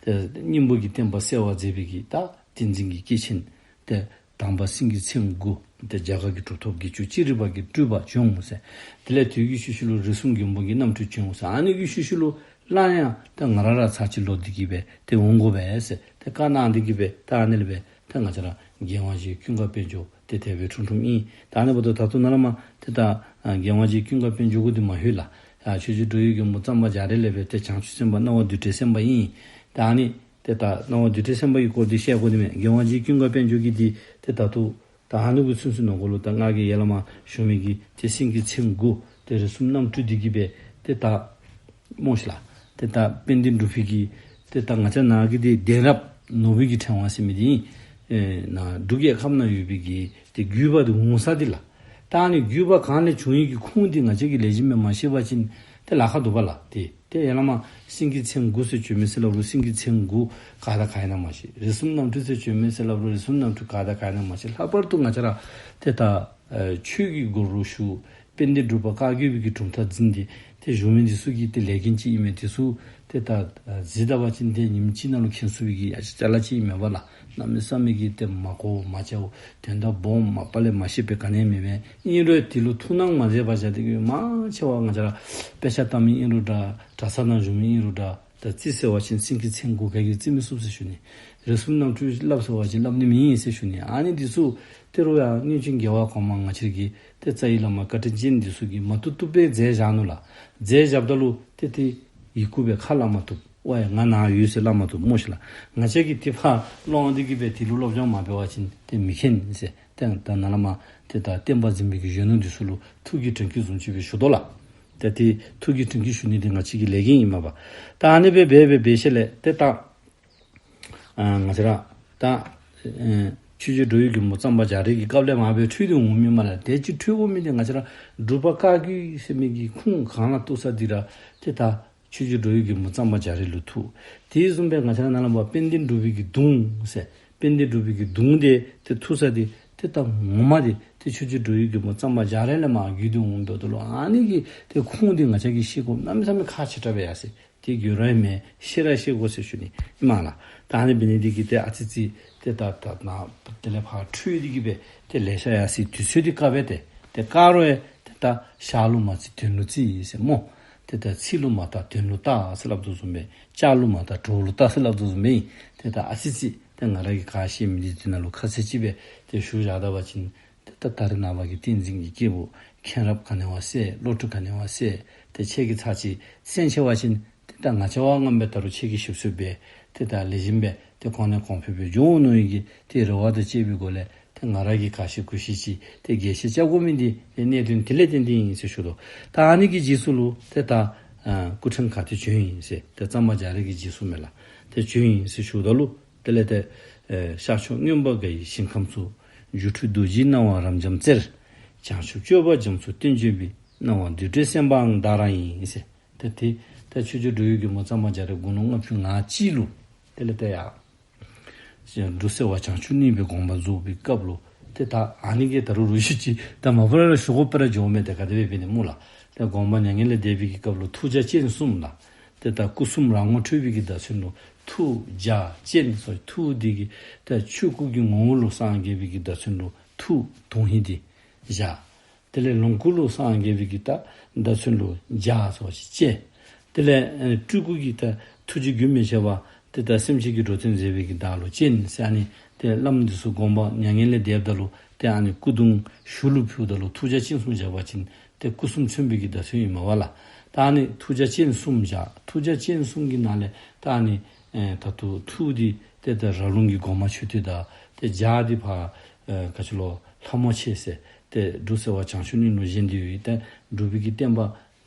ཏེ་སྙིང་པོ་གི་བསྟན་པ་གསལ་བར་མཛད་པའི་གི་ད་བསྟན་འཛིན་གྱི་སྐྱེས་ཆེན་ཏེ་དང་པ་སེང་གེ་མཚན་དགུ། ཏེ་རྒྱ་གར་གྱི་གྲུབ་ཐོབ་བརྒྱད་ཅུ་ཅི་རིགས་པ་གི་སྤྲུལ་པ་བྱོན་ཟེར། དེ་ལས་དེ་གི་ཤུལ་ཤུལ་ལུ་རིགས་གསུམ་མགོན་པོ་གི་རྣམ་འཕྲུལ་བྱོན་ཟེར། ཨ་ནི་གི་ཤུལ་ཤུལ་ལུ་སླར་ཡང་ཏེ་ང་ར་ར་ཚར་གཅིག་ལོག་སྟེ་གི་སྦེ་ཏེ་འོང་དགོ་པས་ཟེར་ཏེ་བཀའ་གནང་སྟེ་གི་སྦེ་ད་ཨ་ནི་ལས་སྦེ་ཏེ་ང་བཅས་ར་རྒྱལ་དབང་རྗེ་ཀུན་དགའ་དཔལ་འབྱོར་ཏེ་དེ་སྦེ་འཁྲུངས་འཁྲུངསམ་ཨིན། ད་ཨ་ནི་འབདཝ་ད་ད་ལྟོ་ནཱ་ལས་མར་ཏེ་ད་ཨ་རྒྱལ་དབང་རྗེ་ཀུན་དགའ་དཔལ་འབྱོར་གུ་འདི་མ་ལྷོད་ལགས། ཨ་ཆོས་རྗེ་འགྲོ་བའི་མགོན་པོ་གཙང་པ་རྒྱ་རས་ལས་སྦེ་ཏེ་བྱང་ཆུབ་སེམས་དཔའ་སྣང་བ་བདུད་བྲལ་སེམས་དཔའ་ཨིན། ད་ཨ་ནི་ཏེ་ད་སྣང་བ་བདུད་བྲལ་སེམས་དཔའ་གི་སྐོར་འདི་བཤད་དགོ་ནི་མས། རྒྱལ་དབང་རྗེ་ཀུན་དགའ་དཔལ་འབྱོར་གྱི་འདི་ཏེ་ད་ལྟོ་ད་ཨ་ནི་གུ་ཚུན་ཚོད་ནང་འཁོད་ལུ་ད་ང་གིས་ཡར་ལས་མར་ཞུ་མི་གི་ཏེ་སེང་གེ་མཚན་དགུ་ཏེ་རིགས་གསུམ་རྣམ་འཕྲུལ་འདི་གིས་སྦེ་ཏེ་ད་སྨོ་ཤིག་ལགས། ཏེ་ད་དཔལ་ལྡན་འབྲུག་པའི་གི་ཏེ་ད་ང་བཅས་ནང་གི་ཏེ་གདན་རབས་ནོར་བུ་གི་ཕྲེང་བ་ཟེར་མི་འདི་ཨིན། ཨེ་ནཱ་འབྲུག་རྒྱལ་ཁབ་ནང་ཡོད་པའི་གི་ཏེ་བརྒྱུད་པ་འདི་འོང་ས་འདི་ལགས། ད་ཨ་ནི་བརྒྱུད་པ་གང་ལས་བྱུང་ཡི་གི་ཁུངས་འདི་ང་བཅས་ཀྱིས་ལེགས་ཤོམ་སྦེ་མ་ཤེས་པ་ཅིན་ཏེ་ལཱ་ཁག་འདུག་པ་ལགས། ཏེ་ཏེ་ཡར་ལས་མར་སེང་གེ་མཚན་དགུ་ཟེར་བྱོན་མི་ཟེར་སླབ་རུང་སེང་གེ་མཚན་དགུ་ག་དང་ག་ཨིན་ན་མ་ཤེས། རིགས་གསུམ་རྣམ་འཕྲུལ་ཟེར་བྱོན་མི་ཟེར་སླབ་རུང་རིགས་གསུམ་རྣམ་འཕྲུལ་ག་དང་ག་ཨིན་ན་མ་ཤེས། ལྷག་པར་དུ་ང་བཅས་ར་ཏེ་ད་ཨེ་ཆོས་ཀྱི་སྒོ་རུ་ཞུགས། དཔལ་ལྡན་འབྲུག་པ་བཀའ་བརྒྱུད་པའི་གི་གྲུབ་མཐའ་འཛིན་ཏེ་ཏེ་བཞུགས་མི་འདི་ཚུ་གི་ཏེ་ལས་འགན་ཅིག་ཨིན་མས། འདི་ཚུ་ཏེ་ད་ཨ་གཟིགས་ད་པ་ཅིན་ཏེ་ཉིནམ་གཅིག་ནང་ལུ་མཁྱེན་ཚུགས་པའི་གི་ཡ་ཅ་ལ་ཅིག་ཨིན་མས་པ་ལགས། གནམ་མེད་ས་མེད་ཀྱི་ཏེ་མ་གོ་མ་ཅོ་དོན་དག་སྦོམ་མ་པ་ལས་མ་ཤེས་པའི་ག་ནི་ཡང་མེད་པས། ཨིན་རུང་དེ་ལུ་ཐུགས་སྣང་མ་མཛད་པར་བཞག་སྟེ་གི་མང་ཆེ་བ་ང་བཅས་ར་དཔེ་ཆ་ལྟ་མི་ཨིན་རུང་འདྲ་གྲྭ་ས་ནང་བཞུགས་མི་ཨིན་རུང་འདྲ་ད་རྩིས་ཟེར་བ་ཅིན་སེང་གེ་མཚན་དགུ་ག་གིས་རྩིས་མི་ཚུགས་ཟེར་ཞུ་ནི། རིགས་གསུམ་རྣམ་འཕྲུལ་སླབ་ཟེར་བ་ཅིན་སླབ་ནི་མེད་ཟེར་ཞུ་ནི། ཨ་ནི་འདི་ཚུ་ཏེ་རུང་ཡང་སྔོན་བྱོན་རྒྱལ་བ་གོང་མ་ང་བཅས་ཀྱི་ཏེ་རྩ་བའི་བླ་མ་བཀའ་དྲིན་ཅན་འདི་ཚུ་གིས་མ་བཏུབ་བཏུབ་སྦེ་མཛད་བཞག་ནུག་ལགས། མཛད་བཞགཔ་ད་ལུ་ཏེ་ཏེ་ཡི་གུ་སྦེ་ཁ་སླབ་མ་བཏུབ། ཝའི་ང་ནཱ་ཡོད་ཟེར་སླབ་མ་བཏུབ་སྨོ་ཤིག་ལགས། ང་བཅས་ཀྱིས་ཏེ་ཕར་ལོང་སྟེ་གི་སྦེ་དེ་ལུ་སློབ་སྦྱོང་མ་འབད་བ་ཅིན་ཏེ་མི་མཁྱེན་ཟེར། ཏེ་ད་ནཱ་ལས་མར་ཏེ་ད་བསྟན་པ་འཛིན་པའི་གི་གཞོན་ནུ་འདི་ཚུ་ལུ་ཐུགས་ཀྱི་དྲན་སྐུལ་བཟུམ་ཅིག་སྦེ་ཞུ་དོ་ལགས། ཏེ་ཏེ་ཐུགས་ཀྱི་དྲན་སྐུལ་ཞུ་ནི་འདི་ང་བཅས་ཀྱི་ལས་འགན་ཨིན་མས་པ། ད་ཨ་ནི་སྦེ་འབད་འབད་འབད་ཞིནམ་ལས་ཏེ་ད་ཨ་ང་བཅས་ར་ད་ཨེ་ཆོས་རྗེ་འགྲོ་བའི་མགོན་པོ་གཙང་པ་རྒྱ་རས་ཀྱི་སྐབས་ལས་མར་སྦེ་འཁྲུལ་ཏེ་འོང་མི་མས་ལགས། དེ་ཅིག་འཁྲུལ་དགོ་མི་འདི་ང་བཅས་ར་འབྲུག་པ་བཀའ་བརྒྱུད་ཟེར་མི་གི་ཁུངས་གང་ལ་གཏུགས་ས་འདི་ར་ཏེ་ད་ཆོས་རྗེ་འགྲོ་བའི་མགོན་པོ་གཙང་པ་རྒྱ་རས་ལུ་ཐུག། དེ་བཟུམ་སྦེ་ང་བཅས་ར་ནཱ་ལས་མར་དཔལ་ལྡན་འབྲུག་པའི་གི་གདུང་ཟེར་དཔལ་ལྡན་འབྲུག་པའི་གི་གདུང་འདི་ཏེ་ཐུག་ས་འདི་ཏེ་ད་ངོ་མ་འདི་ཏེ་ཆོས་རྗེ་འགྲོ་བའི་མགོན་པོ་གཙང་པ་རྒྱ་རས་ལས་མར་བརྒྱུད་དེ་འོངམ་འབདཝ་ད་ལུ་ཨ་ནི་གི་ཏེ་ཁུངས་འདི་ང་བཅས་ཀྱིས་ཤེས་དགོཔ་གནམ་མེད་ས་མེད་ཁག་ཆེ་དྲགས་སྦེ་ཡར་སོ་ཡི། ཏེ་གུ་ར་མེན་ཤེས་ར་ཤེས་དགོ་ཟེར་ཞུ་ནི་ཨིན་མས་ལགས། ད་ཨ་ནི་འབད་ནི་འདི་གིས་ཏེ་ཨ་ཙི་ཙི་ཏེ་ད་ད་ནཱ་དེ་ལས་ཕར་འཁྲུལ་ཏེ་གི་སྦེ་ཏེ་ལེ་ཤ་ཡར་སོ་ཡི། དུས་ཚོད་འདི་བཀག་སྦེ་ཏེ་ཏེ་བཀག་རུང་ཡང་ཏེ་ད་ཤ་ལུ་མ་རྩི་དོན་ལུ་རྩི་ཟེར་སྨོ། ཏེ་ད་ཚིག་ལུ་མ་བལྟ་དོན་ལུ་བལྟ་ཟེར་སླབ་དོ་བཟུམ་སྦེ་ལྕགས་ལུ་མ་བལྟ་གྲོགས་ལུ་བལྟ་ཟེར་སླབ་དོ་བཟུམ་སྦེ་ཨིན། ཏེ་ད་ཨ་ཙི་ཙི་ཏེ་ང་ར་གིས་ག་ཤེས་མི་འདི་འདི་ནང་ལུ་ཁ་གསལ་ཅིག་སྦེ་ཏེ་ཞུ་བཞག་ད་པ་ཅིན་ཏེ་ད་ད་རེས་ནངས་པ་གི་བསྟན་འཛིན་གྱི་སྐྱེས་བུ་མཁྱེན་རབ་ག་ནི་བ་གསལ་བློ་གྲོས་ག་ནི་བ་གསལ་ཏེ་ཁྱེད་ཀྱིས་ཚར་གཅིག་གསན་ཆེ་བ་ཅིན་ཏེ་ད་ང་བཅས་བ་རྔམ་སྦེ་ད་རུང་ཁྱེད་ཀྱིས་ཞིབ་འཚོལ་འབད་ཏེ་ད་ལེགས་ཤོམ་སྦེ་ཏེ་གོང་ནས་གོང་འཕེལ་སྦེ་འགྱོ་འོང་མནོ་ཡི་གི་ཏེ་རེ་བ་དང་བཅས་པའི་སྒོ་ལས་ཏེ་ང་ར་གིས་ག་ཤེས་གུ་ཤེས་ཅིག་ཏེ་རྒྱས་བཤད་རྐྱབ་དགོ་མི་འདི་ཏེ་གནད་དོན་དེ་ལས་བརྟེན་ཏེ་ཨིན་ཟེར་ཞུ་དོ། ད་ཨ་ནི་གི་རྗེས་སུ་ལུ་ཏེ་ད་ཨ་སྐུ་ཕྲེང་ག་ཏེ་བྱོན་ཡི་ཟེར་ཏེ་གཙང་པ་རྒྱ་རས་ཀྱི་རྗེས་སུ་མས་ལགས། ཏེ་བྱོན་ཡི་ཟེར་ཞུཝ་ད་ལུ་དེ་ལས་ཏེ་ཨེ་ཤར་ཕྱོགས་མངོན་པར་དགའ་བའི་ཞིང་ཁམས་སུ། སྒྱུ་འཕྲུལ་རྡོ་རྗེའི་སྣང་བ་རབ་འབྱམས་རྩལ། བྱང་ཆུབ་སྤྱོད་པ་རྒྱ་མཚོ་སྟོན་བྱེད་པའི། སྣང་བ་བདུད་བྲལ་སེམས་དཔའང་བདག་རང་ཡིན་ཟེར། ཏེ་ཏེ་ད་ཆོས་རྗེ་འགྲོ་བའི་མགོན་པོ་གཙང་པ་རྒྱ་རས་དགུང་ལོ་ལྔ་བཅུ་ང་གཅིག་ལུ་དེ་ལས་ཏེ་ཡར་འབྲུག་སེ་བ་བྱང་ཆུབ་གླིང་པའི་དགོངས་པ་རྫོགས་པའི་སྐབས་ལུ་ཏེ་ད་ཨ་ནི་གི་ད་རུང་རུང་ཞུ་ཅི་ད་མ་པ་ར་ཞུ་དགོ་པ་ར་འགྱོཝ་མས། ཏེ་ག་དེ་སྦེ་འབད་ནི་སྨོ་ལགས། ཏེ་དགོངས་པ་མྱ་ངན་ལས་འདས་པའི་གི་སྐབས་ལུ་ཐུགས་རྒྱ་ཅན་གསུམ་ལགས། ཏེ་ད་སྐུ་གསུམ་རང་ངོ་འཕྲོད་པའི་གི་བརྡ་མཚོན་ལུ་ཐུགས་རྒྱ་ཅན་ཟེར་ཐུགས་འདི་གིས་ད་ཆོས་སྐུ་གི་ངོ་བོ་ལུ་སངས་རྒྱས་པའི་གི་བརྡ་མཚོན་ལུ་ཐུགས་དོན་ཧིང་འདི་རྒྱ། དེ་ལས་ལོངས་སྐུ་ལུ་སངས་རྒྱས་པའི་གི་ད་བརྡ་མཚོན་ལུ་རྒྱ་ཟེར་བ་ཅིན་ཅན། དེ་ལས་ཨེ་སྤྲུལ་སྐུ་གི་ད་ཐུགས་རྗེ་རྒྱུན་མི་ཆད་པ་ཏེ་ད་སེམས་ཅན་གྱི་འགྲོ་དོན་མཛད་པའི་གི་བརྡ་ལུ་ཅན་ཟེར། ཨ་ནི་ཏེ་བླམ་འདི་ཚུ་དགོངས་པ་མྱ་ངན་ལས་འདསཔ་ད་ལུ་ཏེ་ཨ་ནི་སྐུ་གདུང་ཞུགས་ལུ་ཕུལཝ་ད་ལུ་ཐུགས་རྒྱ་ཅན་གསུམ་བཞག་པ་ཅིན་ ཏེ་སྐུ་གསུམ་མཚོན་པའི་གི་བརྡ་མཚོན་ཨིན་མས་པ་ལགས། ད་ཨ་ནི་ཐུགས་རྒྱ་ཅན་གསུམ་བཞག། ཐུགས་རྒྱ་ཅན་གསུམ་གྱི་ནང་ལས་ད་ཨ་ནི་ཨེ་ད་ཐུགས་ཐུགས་འདི་ཏེ་ད་ར་ལུང་གི་སྒོ་མང་མཆོད་རྟེན་དང་ཏེ་རྒྱ་འདི་ཕར་ཨེ་ག་ཅི་ལོ་ལྷ་མོ་ཆེ་ཟེར་ཏེ་འབྲུག་སེ་བ་བྱང་ཆུབ་གླིང་ལུ་བཞེངས་ཏེ་ཡོད། ཏེ་འབྲུག་པའི་གི་བསྟན་པ་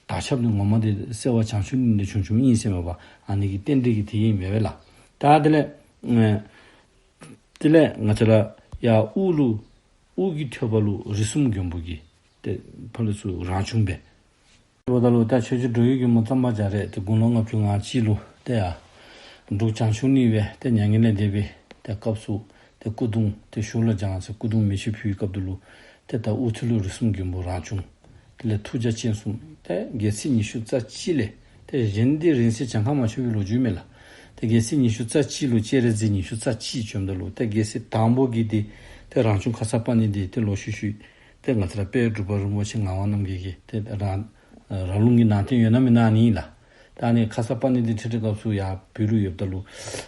དར་ཁྱབ་ནི་ངོ་མ་འདི་སེ་བ་བྱང་ཆུབ་གླིང་ལས་བྱུང་བྱུངམ་ཨིན་ཟེར་མས་པ། ཨ་ནི་གི་རྟེན་འབྲེལ་གྱི་དེ་ཨིན་མས་པ་ལགས། ད་དེ་ལས་ཨེ་དེ་ལས་ང་བཅས་ར་ཡར་དབུ་ལུ་དབུ་གི་ཐོད་པ་ལུ་རིགས་གསུམ་མགོན་པོ་གི་ཏེ་ཕར་ལས་ཚུར་རང་བྱུང་སྦེ། འབདཝ་ད་ལུ་ད་ཆོས་རྗེ་འགྲོ་བའི་མགོན་པོ་གཙང་པ་རྒྱ་རས་ཏེ་དགུང་ལོ་ལྔ་བཅུ་ང་གཅིག་ལུ་ཏེ་ཡར་འབྲུག་བྱང་ཆུབ་གླིང་སྦེ་ཏེ་མྱ་ངན་ལས་འདས་པའི་ཏེ་སྐབས་སུ་ཏེ་སྐུ་གདུང་ཏེ་ཞུ་ལ་སྦྱང་ཟེར་སྐུ་གདུང་མེ་ཆུ་ཕུལ་བའི་སྐབས་དེ་ལུ་ཏེ་ད་དབུ་ཐོད་ལུ་རིགས་གསུམ་མགོན་པོ་རང་བྱུང་། དེ་ལས་ཐུགས་རྒྱ་ཅན་གསུམ། ཏེ་རྒྱལ་སྲིད་ཉི་ཤུ་རྩ་གཅིག་ལས་ཏེ་གཞན་འདི་རིང་བསྲེལ་གྱངས་ཁ་མ་ཆོད་པའི་ལོ་རྒྱུས་མས་ལགས། ཏེ་རྒྱལ་སྲིད་ཉི་ཤུ་རྩ་གཅིག་ལུ་སྤྱན་རས་གཟིགས་ཉི་ཤུ་རྩ་གཅིག་བྱོནམ་ད་ལུ་ཏེ་རྒྱལ་སྲིད་དང་པོ་གི་འདི་ཏེ་རང་བྱུང་ཁ་སརྤ་ཎི་འདི་ཏེ་ལོག་ཤུལ་ཤུལ་ཏེ་ང་བཅས་ར་དཔལ་འབྲུག་པ་རིན་པོ་ཆེ་ངག་དབང་རྣམ་རྒྱལ་གྱིས་ཏེ་ར་ར་ལུང་གི་ནང་རྟེན་ཡོད་ན་མེད་ན་ཨ་ནི་ལགས། ད་ཨ་ནི་ཁ་སརྤ་ཎི་འདི་ཁྲིད་ཁྲིད་སྐབས་སུ་ཡར་བོད་ལུ་ཡོདཔ་ད་ལུ་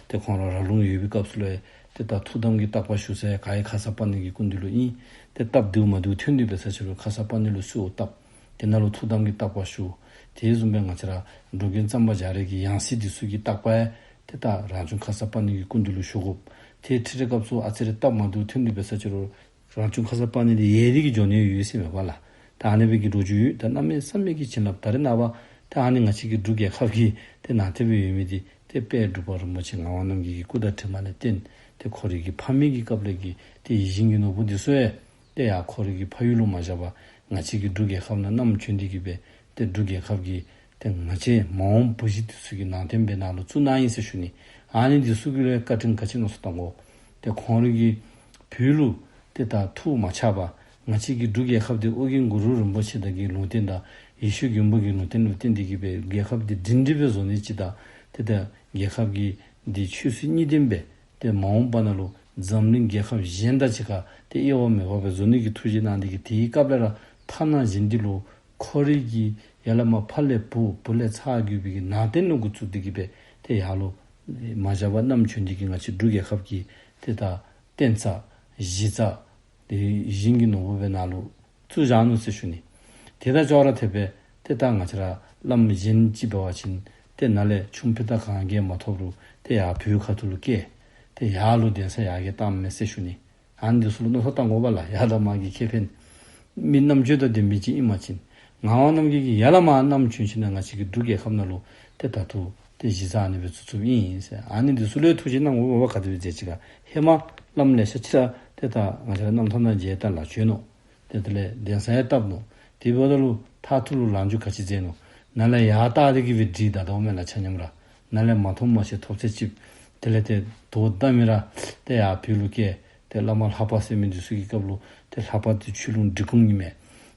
ཏེ་ཁོང་ར་ར་ལུང་ཡོད་པའི་སྐབས་སུ་ལུ་ཏེ་ད་ཐུགས་དམ་གྱི་བརྟག་པ་ཞུ་ས་ག་ཡང་ཁ་སརྤ་ཎི་གི་སྐུ་མདུན་ལུ་ཨིན། ཏེ་སྟབས་བདེཝ་མ་བདེཝ་ཐོན་དོ་འབད་ས་ཅིག་རུང་ཁ་སརྤ་ཎི་ལུ་གསོལཝ་བཏབ། དེ་ནང་ལུ་ཐུགས་དམ་གྱི་བརྟག་པ་ཞུ། དེ་བཟུམ་སྦེ་ང་བཅས་ར་འབྲུག་མགོན་གཙང་པ་རྒྱ་རས་ཀྱི་ཡང་སྲིད་འདི་ཚུ་གི་བརྟག་པ་ཡང་ཏེ་ད་རང་བྱུང་ཁ་སརྤ་ཎི་གི་སྐུ་མདུན་ལུ་ཞུ་དགོ། ཏེ་ཁྲིད་ཁྲིད་སྐབས་སུ་ཨ་ཙི་རེ་སྟབས་མ་བདེཝ་ཐོན་དོ་འབད་ས་ཅིག་རུང་རང་བྱུང་ཁ་སརྤ་ཎི་འདི་ཡལ་ཏེ་གི་འགྱོ་ནི་ཡོད་ཟེར་མས་པ་ལགས། ད་ཨ་ནི་སྦེ་གི་ལོ་རྒྱུས་ཡོད། ད་གནམ་མེད་ས་མེད་ཀྱི་བྱིན་རླབས་ད་རེས་ནངས་པ་ད་ཨ་ནི་ང་བཅས་ཀྱི་འབྲུག་རྒྱལ་ཁབ་ཀྱི་ཏེ་ནང་རྟེན་སྦེ་ཡོད་མི་འདི་ཏེ་དཔལ་འབྲུག་པ་རིན་པོ་ཆེ་ངག་དབང་རྣམ་རྒྱལ་གྱི་སྐུ་དང་གྲིབ་མ་ལས་བརྟེན་ཏེ་ཁོ་རའི་གི་ཕ་མེས་ཀྱི་སྐབས་ལས་ཀྱི་ཏེ་ཡིད་བཞིན་གྱི་ནོར་བུ་འདི་ཚུ་ཡང་ཏེ་ཡར་ཁོ་རའི་གི་ཕ་ཡུལ་ལུ་མ་བཞག་པར་ང་བཅས་ཀྱི་འབྲུག་རྒྱལ་ཁབ་ནང་བསྣམས་བྱོན་ཏེ་གི་སྦེ་ཏེ་འབྲུག་རྒྱལ་ཁབ་ཀྱི་ཏེ་ང་བཅས་མ་འོངས་བུ་གཞི་འདི་ཚུ་གི་ནང་རྟེན་སྦེ་ནང་ལུ་བཙུགས་གནང་ཡི་ཟེར་ཞུ་ནི། ཨ་ནི་འདི་ཚུ་གི་ལུ་བཀའ་དྲིན་ག་ཅི་མནོ་བསམ་བཏང་དགོ། ཏེ་ཁོང་རའི་གི་བོད་ལུ་ཏེ་ད་ཐུགས་མ་ཆགས་པར་ང་བཅས་ཀྱི་འབྲུག་རྒྱལ་ཁབ་འདི་ཨོ་རྒྱན་གུ་རུ་རིན་པོ་ཆེ་དང་གི་ལུང་བསྟན་དང་ཡེ་ཤེས་མགོན་པོ་གི་ལུང་བསྟན་ལུ་བརྟེན་ཏེ་གི་སྦེ་རྒྱལ་ཁབ་འདི་སྒྲིང་སྒྲི་སྦེ་བཟོ་ནི་ཅིག་དང་ཏེ་ད་རྒྱལ་ཁབ་ཀྱི་འདི་ཆོས་སྲིད་གཉིས་ལྡན་སྦེ་ཏེ་མ་འོངས་པ་ནང་ལུ་འཛམ་གླིང་རྒྱལ་ཁབ་གཞན་དང་གཅིག་ཁར་ཏེ་དབྱེ་བ་མེད་པ་སྦེ་བཟོ་ནི་གི་ཐུགས་བཞེད་གནང་སྟེ་གི་དེའི་སྐབས་ལས་ར་ཐ་ན་གཞན་འདི་ལུ་ཁོ་རའི་གི་ཡར་ལས་མར་ཕ་ལས་བུ་བུ་ལས་ཚ་བརྒྱུད་པའི་གི་ནང་རྟེན་ལུ་འགོ་བཙུགས་ཏེ་གི་སྦེ་ཏེ་ཡར་ལུ་མ་བཞག་པར་བསྣམས་བྱོན་ཏེ་གི་ང་བཅས་འབྲུག་རྒྱལ་ཁབ་ཀྱི་ཏེ་ད་རྟེན་རྩ་གཞི་རྩ་ཏེ་ཡིད་བཞིན་གྱི་ནོར་བུ་སྦེ་ནང་ལུ་བཙུགས་བཞག་ནུག་ཟེར་ཞུ་ནི། དེ་དང་ཅོག་ར་འཐདཔ་སྦེ་ཏེ་ད་ང་བཅས་ར་བླམ་གཞན་ཅིག་འབད་བ་ཅིན་ཏེ་ནཱ་ལས་ཆུང་ཕུད་དང་གན་རྐྱལ་མ་ཐོབ་རུང་ཏེ་ཡར་བོད་ཁ་ཐུག་ལུ་བསྐྱལ། ཏེ་ཡར་ལུ་གདན་ས་ཡར་རྒྱས་བཏངམ་མས་ཟེར་ཞུ་ནི། ཨ་ནི་འདི་ཚུ་ལུ་མནོ་བསམ་བཏང་དགོ་པས་ལགས། ཡར་དང་མར་གྱི་ཁེ་ཕན། མི་རྣམ་དཔྱོད་དང་ལྡན་པའི་ཅིག་ཨིན་པ་ཅིན་ངག་དབང་རྣམ་རྒྱལ་གྱིས་ཡར་ལས་མར་བསྣམས་བྱོན་ཞིནམ་ལས་ང་བཅས་ཀྱི་འབྲུག་རྒྱལ་ཁབ་ནང་ལུ་ཏེ་ད་ལྟོ་ཏེ་གཞི་རྩ་ཨ་ནི་སྦེ་བཙུགས་བཙུགསཔ་ཨིན་ཟེར། ཨ་ནི་འདི་ཚུ་ལུ་ཐུགས་རྗེ་གནང་དགོ་པས། ག་དེ་སྦེ་ཟེར་ཅི་ག་ཧེ་མ་བླམ་ལེ་ཤ་ཅིག་ར་ཏེ་ད་ང་བཅས་ར་རྣམ་ཐར་ནང་མཇལ་ད་ལགས། བྱོན་ནུག། ཏེ་དེ་ལས་གདན་ས་ཡང་བཏབ་ནུག། དེ་འབདཝ་ད་ལུ་མཐར་ཐུག་ལུ་ལངས་རྒྱུ་ག་ཅི་མཛད་ནུག། ནཱ་ལས་ཡར་བལྟ་སྟེ་གི་སྦེ་འདྲིས་ད་དོ་མས་ལགས། ཆ་མཉམ་ར་ནཱ་ལས་མ་མཐོང་མ་ཤེས་ཐོབ་ཚད་ཅིག། དེ་ལས་ཏེ་དོ་བལྟ་མི་ར་ཏེ་ཡར་བོད་ལུ་བསྐྱལ། ཏེ་བླ་མ་ལྷ་པ་ཟེར་མི་འདི་ཚུ་གི་སྐབས་ལུ་ཏེ་ལྷ་པ་འདི་ཆོས་ལུང་འབྲི་གུང་ཨིན་མས།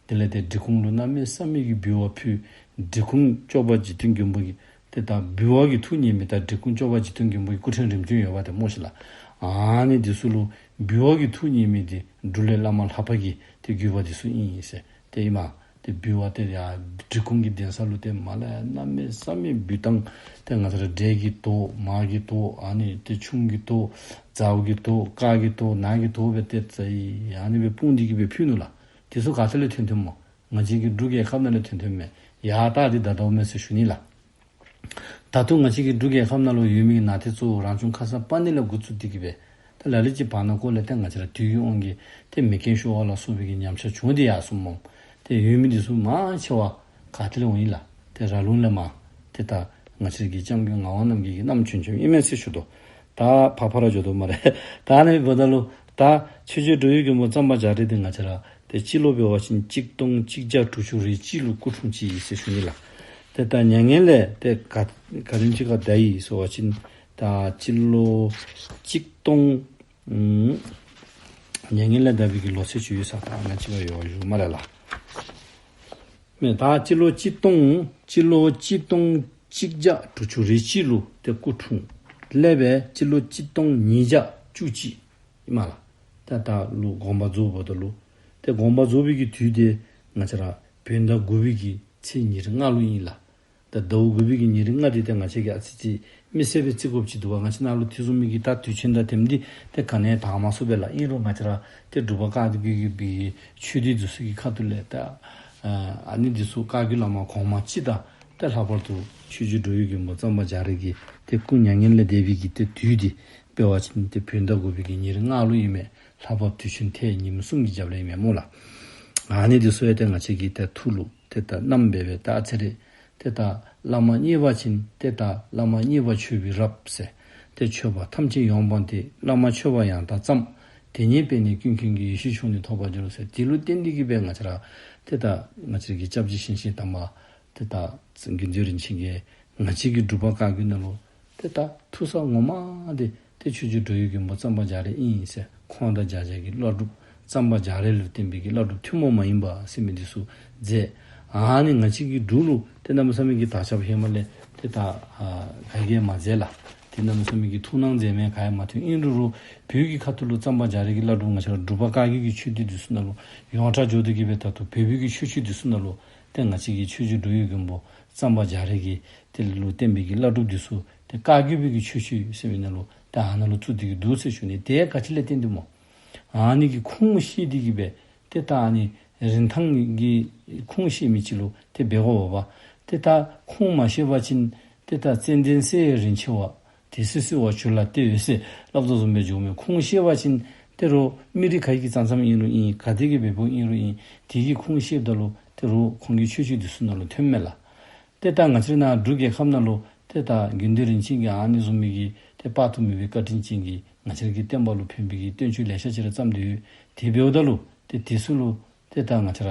དེ་ལས་ཏེ་འབྲི་གུང་ལུ་གནམ་མེད་ས་མེད་ཀྱི་འབུལ་བ་ཕུལ། འབྲི་གུང་སྐྱོབ་པ་འཇིག་རྟེན་མགོན་པོ་གིས་ཏེ་ད་འབུལ་བ་གིས་ཐུགས་མཉེས་མི་ད་འབྲི་གུང་སྐྱོབ་པ་འཇིག་རྟེན་མགོན་པོ་གི་སྐུ་ཕྲེང་རིམ་བྱོན་ཡོད་པ་ཏེ་སྨོ་ཤིག་ལགས། ཨ་ནི་འདི་ཚུ་ལུ་འབུལ་བ་གིས་ཐུགས་མཉེས་མི་འདི་འབྲུག་ལས་བླ་མ་ལྷ་པ་གི་ཏེ་བརྒྱུད་པ་འདི་ཚུ་ཨིན་ཟེར། ཏེ་ཨིན་མས། ཏེ་འབུལ་བ་ཏེ་ཡར་འབྲི་གུང་གི་གདན་ས་ལུ་ཏེ་མར་ལས་གནམ་མེད་ས་མེད་འབུལ་ཐངས་ཏེ་ང་བཅས་ར་འབྲས་ཀྱི་དོ་མར་གྱི་དོ་ཨ་ནི་ཏེ་ཆུམ་གྱི་དོ་རྫ་བ་གི་དོ་དཀར་གྱི་དོ་ནག་གི་དོ་སྦེ་ཏེ་ཨ་ནི་སྦེ་སྤུངས་ཏེ་གི་སྦེ་ཕུལ་ནུག་ལགས། དེ་ཚུ་ག་ཏེ་ལས་ཐོན་ཐོནམ་སྨོ། ང་བཅས་ཀྱི་འབྲུག་རྒྱལ་ཁབ་ནང་ལས་ཐོན་ཐོནམ་མས། ཡར་བལྟ་སྟེ་ད་དོ་མས་ཟེར་ཞུ་ནི་ལགས། ད་ལྟོ་ང་བཅས་ཀྱི་འབྲུག་རྒྱལ་ཁབ་ནང་ལུ་ཡོད་མི་གི་ནང་རྟེན་གཙོ་བོ་རང་བྱུང་ཁ་སར་པ་ཎི་ལས་འགོ་བཙུགས་ཏེ་གི་སྦེ་ད་ལ་ལུ་ཅིག་བར་ན་ཀོ་ལས་ཏེ་ང་བཅས་ར་དུས་ཀྱི་དབང་གིས་ཏེ་མེ་རྐྱེན་ཤོར་བ་ལ་སོགས་པའི་གི་ཉམས་ཆག་བྱུང་སྟེ་ཡར་སོངམ་སྨོ། ཏེ་ཡོད་མི་འདི་ཚུ་མང་ཆེ་བ་ག་ཏེ་ལས་འོང་ཡི་ལགས། ཏེ་ར་ལུང་ལས་མར་ཏེ་ད་ང་བཅས་ཀྱི་སྐྱབས་མགོན་ངག་དབང་རྣམ་རྒྱལ་གྱིས་བསྣམས་བྱོན་བྱོནམ་ཨིན་མས་ཟེར་ཞུ་དོ། ད་ཕར་ཕར་ར་འགྱོ་དོ་སྨ་རེ། ད་ཨ་ནི་འབདཝ་ད་ལུ་ད་ཆོས་རྗེ་འགྲོ་བའི་མགོན་པོ་གཙང་པ་རྒྱ་རས་འདི་ང་བཅས་ར་ཏེ་སྤྱི་ལོ་འབད་བ་ཅིན་གཅིག་སྟོང་གཅིག་བརྒྱ་དྲུག་ཅུ་རེ་གཅིག་ལུ་སྐུ་འཁྲུངས་ཅི་ཨིན་ཟེར་ཞུ་ནི་ལགས། ཏེ་ད་མྱ་ངན་ལས་ཏེ་ག་ག་དེམ་ཅིག་ཁར་འདས་ཡི་ཟེར་བ་ཅིན་ད་སྤྱི་ལོ་གཅིག་སྟོང་ཨམ་མྱ་ངན་ལས་འདས་པའི་གི་ལོ་ཚད་ཅིག་ཡོད་ས་ད་ང་བཅས་ཀྱིས་ཡོད་ཞུ་སྨ་རེ་ལགས། མེན་ད་སྤྱི་ལོ་གཅིག་སྟོང་སྤྱི་ལོ་གཅིག་སྟོང་གཅིག་བརྒྱ་དྲུག་ཅུ་རེ་གཅིག་ལུ་ཏེ་སྐུ་འཁྲུངས། དེ་ལས་སྦེ་སྤྱི་ལོ་གཅིག་སྟོང་ཉིས་བརྒྱ་བཅུ་གཅིག་ཨིན་མས་ལགས། ད་ད་ལུ་དགོངས་པ་རྫོགསཔ་ད་ལུ་ཏེ་དགོངས་པ་རྫོགས་པའི་གི་དུས་འདི་ང་བཅས་ར་བོད་ཟླ་དགུ་པའི་གི་ཚེས་ཉེར་ལྔ་ལུ་ཨིན་ལགས། ད་ཟླཝ་དགུ་པའི་གི་ཉེར་ལྔ་འདི་ཏེ་ང་བཅས་ཀྱིས་ཨ་ཙི་ཙི་མི་སེར་སྦེ་བརྩི་དགོཔ་ཅིག་འདུག་པ། ང་བཅས་ནཱ་ལུ་དེ་བཟུམ་མའི་གི་ད་དུས་ཆེན་དང་དེམ་འདི་ཏེ་ག་ནི་ཡང་དར་མ་སོང་པས་ལགས། ཨིན་རུང་ང་བཅས་ར་ཏེ་འབྲུག་པ་བཀའ་བརྒྱུད་པའི་ཆོས་སྡེ་འདི་ཚུ་གི་ཁ་ཐུག་ལས་ད་ ཨ་ཨ་ནི་འདི་ཚུ་བཀའ་བརྒྱུད་བླ་མ་གོང་མ་སྤྱི་དང་ཏེ་ལྷག་པར་དུ་ཆོས་རྗེ་འགྲོ་བའི་མགོན་པོ་གཙང་པ་རྒྱ་རས་ཀྱི་ཏེ་སྐུ་མྱ་ངན་ལས་འདས་པའི་གི་ཏེ་དུས་འདི་འབད་བ་ཅིན་ཏེ་བོད་ཟླ་དགུ་པའི་གི་ཉེར་ལྔ་ལུ་ཨིན་མས། ལྷ་བབས་དུས་ཆེན་ཐེངས་ཉིནམ་གསུམ་གྱི་རྒྱབ་ལས་ཨིན་མས་སྨོ་ལགས། ཨ་ནི་འདི་ཚུ་ཡང་ཏེ་ང་བཅས་ཀྱིས་ཏེ་ཐུགས་ལུ་ཏེ་ད་བསྣམས་སྦེ་སྦེ་ད་ཨ་ཙི་རེ་ཏེ་ད་བླ་མ་མཉེས་པ་ཅིན་ཏེ་ད་བླ་མ་མཉེས་པ་མཆོད་པའི་རབ་ཟེར། ཏེ་མཆོད་པ་ཐམས་ཅད་ཡོངས་སྤངས་ཏེ། བླ་མ་མཆོད་པ་ཡང་དག་བརྩམས། དེ་ཉིད་པས་ནི་ཀུན་མཁྱེན་གྱི། ཡེ་ཤེས་མཆོག་ནི་ཐོབ་པར་འགྱུར་ཟེར། དེ་ལུ་བརྟེན་ཏེ་གིས་སྦེ་ང་བཅས་ར་ཏེ་ད་ང་བཅས་ཀྱི་སྐྱབས་རྗེ་ཞིང་གཤེགས་དམ་པ་ཏེ་ད་དགེ་འདུན་རིན་ཆེན་གྱིས་ང་བཅས་ཀྱི་འབྲུག་པ་བཀའ་བརྒྱུད་ནང་ལུ་ཏེ་ད་ཐུག་ས་ངོ་མ་འདི་ཏེ་ཆོས་རྗེ་འགྲོ་བའི་མགོན་པོ་གཙང་པ་རྒྱ་རས་ཨིན་ཟེར། ཁོང་དང་རྒྱ་རས་ཀྱི་བླ་སྒྲུབ་གཙང་པ་རྒྱ་རས་ལུ་བརྟེན་པའི་གི་བླ་སྒྲུབ་ཐུན་མོང་མ་ཡིན་པ་ཟེར་མི་འདི་ཚུ་མཛད། ཨ་ནི་ང་བཅས་ཀྱི་འབྲུག་ལུ་ཏེ་གནམ་མེད་ས་མེད་ཀྱི་དར་ཁྱབ་ཧེ་མ་ལས་ཏེ་ད་ཨ་ག་གིས་མ་མཛད་ལགས། ཏེ་གནམ་མེད་ས་མེད་ཀྱི་ཐུགས་སྣང་མཛད་མི་ག་ཡང་མ་ཐོན། ཨིན་རུང་རུང་བོད་ཀྱི་ཁ་ཐུག་ལུ་གཙང་པ་རྒྱ་རས་ཀྱི་བླ་སྒྲུབ་ང་བཅས་ར་འབྲུག་པ་བཀའ་བརྒྱུད་ཀྱི་ཆོས་སྡེ་འདི་ཚུ་ནང་ལུ་ཡོངས་གྲགས་འགྱོ་སྟེ་གིས་སྦེ་ད་ལྟོ་བོད་པའི་གི་ཆོས་སྤྱི་འདི་ཚུ་ནང་ལུ་ཏེ་ང་བཅས་ཀྱི་ཆོས་རྗེ་འགྲོ་བའི་མགོན་པོ་གཙང་པ་རྒྱ་རས་ཀྱི་ཏེ་ལུ་བརྟེན་པའི་གི་བླ་སྒྲུབ་འདི་ཚུ་ཏེ་བཀའ་བརྒྱུད་པའི་གི་ཆོས་སྤྱི་ཟེར་བའི་ནང་ལུ་ཏེ་ཨ་ནཱ་ལུ་བཙུགས་ཏེ་གིས་འདུག་ཟེར་ཞུ་ནི། དེ་ག་ཅི་ལས་བརྟེན་ཏེ་སྨོ། ཨ་ནི་གི་ཁུངས་ཤེས་ཏེ་གིས་སྦེ་ཏེ་ད་ཨ་ནི་རིན་ཐང་གི་ཁུངས་ཤེས་མི་ཅིག་ལུ་ཏེ་འབད་དགོ་པས། ཏེ་ད་ཁུངས་མ་ཤེས་པ་ཅིན་ཏེ་ད་ཙན་དན་གསེར་ཡང་རིན་ཆེ་བ། དེ་ཚེ་གསོལ་བ་བྱོལ་ལ་སྟེར་ཟེར་སླབ་དོ་བཟུམ་སྦེ་འགྱོཝ་མས། ཁུངས་ཤེས་པ་ཅིན་ཏེ་རོགས་མི་རིགས་ག་གི་གཙང་གཙང་ཨིན་རུང་ཨིན། ག་ཏེ་གི་བལ་པོ་ཨིན་རུང་ཨིན། དེ་གི་ཁུངས་ཤེསཔ་ད་ལུ་ཏེ་རོགས་ཁོང་གི་ཆོས་སྤྱི་འདི་ཚུ་ནང་ལུ་ཐོནམ་མས་ལགས། ཏེ་ད་ང་བཅས་ར་ནཱ་འབྲུག་རྒྱལ་ཁབ་ནང་ལུ་ཏེ་ད་དགེ་འདུན་རིན་ཆེན་གྱི་ཨ་ནི་བཟུམ་མའི་གི་ཏེ་དཔག་ཏུ་མེད་པའི་བཀའ་དྲིན་ཅན་གྱིས་ང་བཅས་ར་གི་བསྟན་པ་ལུ་ཕན་པའི་གི་བསྟན་བཅོས་ལེ་ཤ་ཅིག་ར་བརྩམས་ཏེ་ཡོད། དེ་འབདཝ་ད་ལུ་ཏེ་དེ་ཚུ་ལུ་ཏེ་ད་ང་བཅས་ར་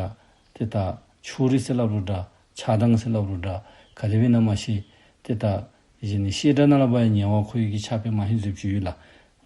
ཏེ་ད་ཕྱོགས་རིས་ཟེར་སླབ་རུང་འདྲ། ཆགས་སྡང་ཟེར་སླབ་རུང་འདྲ། ག་དེ་སྦེ་ཨིན་ན་མ་ཤེས། ཏེ་ད་གཞན་ནི་བཤད་གྲྭ་ནང་ལུ་འབད་ཡང་ཉེ་བར་མཁོ་བའི་གི་ཕྱག་དཔེ་མང་ཧེང་བཟུམ་ཅིག་ཡོད་ལགས།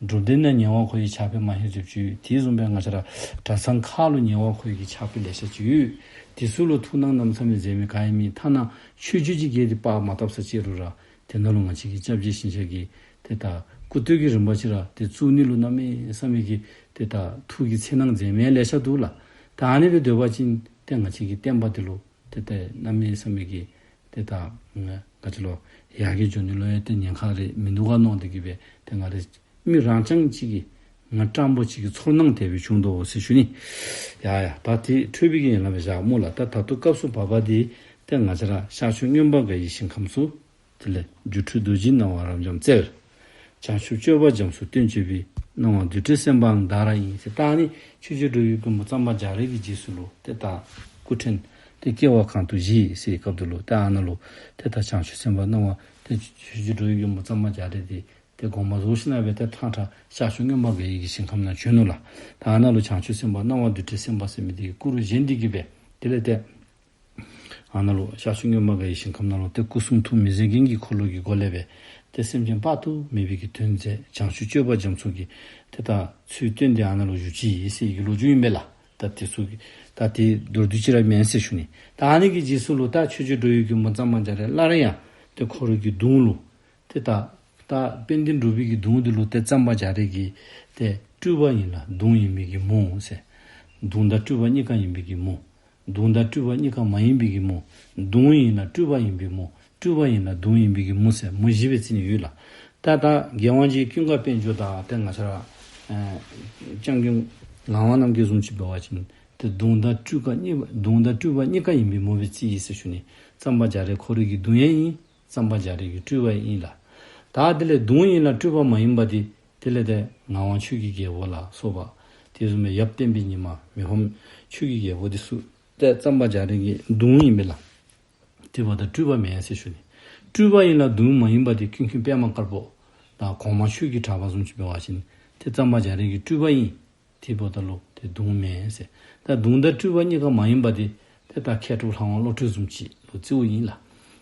སྒྲུབ་སྡེ་ནང་ཉེ་བར་མཁོ་བའི་ཕྱག་དཔེ་མང་ཧེང་བཟུམ་ཅིག་ཡོད། དེ་བཟུམ་སྦེ་ང་བཅས་ར་གྲྭ་ཚང་ཁག་ལུ་ཉེ་བར་མཁོ་བའི་གི་ཕྱག་དཔེ་ལེ་ཤ་ཅིག་ཡོད། དེ་ཚུ་ལུ་ཐུགས་སྣང་གནམ་མེད་ས་མེད་མཛད་མི་ག་ཡང་མེད། ཐ་ན་ཆོས་སྤྱི་ཅིག་གིས་ཏེ་པར་མ་བཏབ་ས་ཅིག་རུང་ར་དེ་ནང་ལུ་ང་བཅས་ཀྱི་སྐྱབས་རྗེ་ཞིང་གཤེགས་ཀྱིས་ཏེ་ད་སྐུ་སྟོད་ཀྱི་རིམ་པ་ཅིག་ར་ཏེ་བཙུགས་ནི་ལུ་གནམ་མེད་ས་མེད་ཀྱི་ཏེ་ད་ཐུགས་ཀྱི་འཚེར་སྣང་མཛད་མི་ལེ་ཤ་འདུག་ལགས། ད་ཨ་ནི་སྦེ་སྡོད་པ་ཅིན་ཏེ་ང་བཅས་ཀྱི་བསྟན་པ་འདི་ལུ་ཏེ་ད་གནམ་མེད་ས་མེད་ཀྱི་ཏེ་ད་ང་བཅས་ལུ་ཡར་རྒྱས་འགྱོ་ནི་ལུ་ཡང་ཏེ་ཉེན་ཁ་རེ་མིན་འདུག་ག་མནོ་སྟེ་གིས་སྦེ་ཏེ་ང་ར་མི་རང་རྐྱང་ཅིག་གི་ང་སྤྲང་པོ་ཅིག་གི་ཚོར་སྣང་དེ་སྦེ་བྱུང་དོ་ཟེར་ཞུ་ནི། ཡ་ཡ་ད་དེ་འཕྲོས་པའི་གི་ཡན་ལག་སྦེ་བཞག་སྨོ་ལགས། ད་ད་ལྟོ་སྐབས་སུ་བབ་པ་འདི་ཏེ་ང་བཅས་ར་ཤར་ཕྱོགས་མངོན་པར་དགའ་བའི་ཞིང་ཁམས་སུ། དེ་ལས་སྒྱུ་འཕྲུལ་རྡོ་རྗེའི་སྣང་བ་རབ་འབྱམས་རྩལ། བྱང་ཆུབ་སྤྱོད་པ་རྒྱ་མཚོ་སྟོན་བྱེད་པའི། སྣང་བ་རྡུལ་བྲལ་སེམས་དཔའང་བདག་རང་ཡིན་ཟེར། ད་ཨ་ནི་ཆོས་རྗེ་འགྲོ་བའི་མགོན་པོ་གཙང་པ་རྒྱ་རས་ཀྱི་རྗེས་སུ་ལུ་ཏེ་ད་སྐུ་ཕྲེང་ཏེ་སྐྱེ་བ་གང་དུ་བཞེས་ཟེར་བའི་སྐབས་འདི་ལུ་ཏེ་ཨ་ནཱ་ལུ་ཏེ་ད་བྱང་ཆུབ་སེམས་དཔའ་སྣང་བ་ཏེ་ཆོས་རྗེ་འགྲོ་བའི་མགོན་པོ་གཙང་པ་རྒྱ་རས་འདི་ཏེ་དགོངས་པ་རྫོགས་ཞིནམ་ལས་སྦེ་ཏེ་ཐང་ཁྲ་ཤར་ཕྱོགས་མངོན་པར་དགའ་བའི་གི་ཞིང་ཁམས་ནང་བྱོན་ནུག་ལགས། ད་ཨ་ནཱ་ལུ་བྱང་ཆུབ་སེམས་དཔའ་སྣང་བ་རྡུལ་བྲལ་སེམས་དཔའ་ཟེར་མི་འདི་གི་སྐུ་རུ་བཞེངས་ཏེ་གིས་སྦེ་དེ་ལས་ཏེ་ཨ་ནཱ་ལུ་ཤར་ཕྱོགས་མངོན་པར་དགའ་བའི་ཞིང་ཁམས་ནང་ལུ་ཏེ་སྐུ་གསུང་ཐུགས་མི་ཟད་རྒྱན་གྱི་འཁོར་ལོ་གི་སྒོ་ལས་སྦེ་ཏེ་སེམས་ཅན་དཔག་ཏུ་མེད་པའི་གི་དོན་མཛད། བྱང་ཆུབ་སྤྱོད་པ་རྒྱ་མཚོ་གི་ཏེ་ད་ཚུལ་སྟོན་ཏེ་ཨ་ནཱ་ལུ་བཞུགས་ཅི་ཟེར་བའི་གི་ལོ་རྒྱུས་ཨིན་པས་ལགས། ད་དེ་ཚུ་གི་ད་དེ་མདོར་བསྡུས་ཅིག་ར་མེན་ཟེར་ཞུ་ནི། ད་ཨ་ནི་གི་རྗེས་སུ་ལུ་ད་ཆོས་རྗེ་འགྲོ་བའི་མགོན་པོ་གཙང་པ་རྒྱ་རས་སླར་ཡང་ཏེ་ཁོ་རའི་གི་གདུང་ལུ་ཏེ་ད་ད་དཔལ་ལྡན་འབྲུག་པའི་གི་གདུང་འདི་ལུ་ཏེ་གཙང་པ་རྒྱ་རས་ཀྱིས་ཏེ་སྤྲུལ་པ་ཡིན་ལ་གདུང་ཡིན་པའི་གི་མུ་ཟེར། གདུང་དང་སྤྲུལ་པ་གཉིས་ཀ་ཡིན་པའི་གི་མུ། གདུང་དང་སྤྲུལ་པ་གཉིས་ཀ་མ་ཡིན་པའི་གི་མུ། གདུང་ཡིན་ལ་སྤྲུལ་པ་ཡིན་པའི་མུ། སྤྲུལ་པ་ཡིན་ལ་གདུང་ཡིན་པའི་གི་མུ་ཟེར་མུ་བཞི་སྦེ་བརྩི་ནི་ཡོད་ལགས། ད་ད་རྒྱལ་དབང་རྗེ་ཀུན་དགའ་དཔལ་འབྱོར་དང་ཏེ་ང་བཅས་ར་ཨེ་སྐྱབས་མགོན་ངག་དབང་རྣམ་རྒྱལ་བཟུམ་ཅིག་འབད་བ་ཅིན་ཏེ་གདུང་དང་སྤྲུལ་པ་གཉིས་གདུང་དང་སྤྲུལ་པ་གཉིས་ཀ་ཡིན་པའི་མུ་སྦེ་བརྩི་ཡི་ཟེར་ཞུ་ནི། གཙང་པ་རྒྱ་རས་ཁོ་རའི་གི་གདུང་ཡང་ཨིན། གཙང་པ་རྒྱ་རས་ཀྱི་སྤྲུལ་པ་ཡང་ཨིན་ལགས། ད་དེ་ལས་གདུང་ཡིན་ལ་སྤྲུལ་པ་མ་ཡིན་པ་འདི་དེ་ལས་ཏེ་ངག་དབང་ཆོས་ཀྱི་རྒྱལ་པོ་ལ་སོགས་པ་དེ་བཟུམ་སྦེ་ཡབ་བསྟན་པའི་ཉི་མ་མི་ཕམ་ཆོས་ཀྱི་རྒྱལ་པོ་འདི་ཚུ་ཏེ་གཙང་པ་རྒྱ་རས་ཀྱི་གདུང་ཨིན་པས་ལགས། དེ་འབདཝ་ད་སྤྲུལ་པ་མེན་ཟེར་ཞུ་ནི། སྤྲུལ་པ་ཡིན་ལ་གདུང་མ་ཡིན་པ་འདི་ཀུན་མཁྱེན་པདྨ་དཀར་པོ་དང་གོང་མ་ཆོས་ཀྱི་གྲགས་པ་བཟུམ་ཅིག་འབད་བ་ཅིན་ཏེ་གཙང་པ་རྒྱ་རས་ཀྱི་སྤྲུལ་པ་ཨིན། དེ་འབདཝ་ད་ལུ་ཏེ་གདུང་མེན་ཟེར། ད་གདུང་དང་སྤྲུལ་པ་གཉིས་ཀ་མ་ཡིན་པ་འདི་ཏེ་ད་མཁས་གྲུབ་ལྷ་དབང་བློ་གྲོས་བཟུམ་ཅིག་ལུ་བརྩིཝ་ཨིན་ལགས།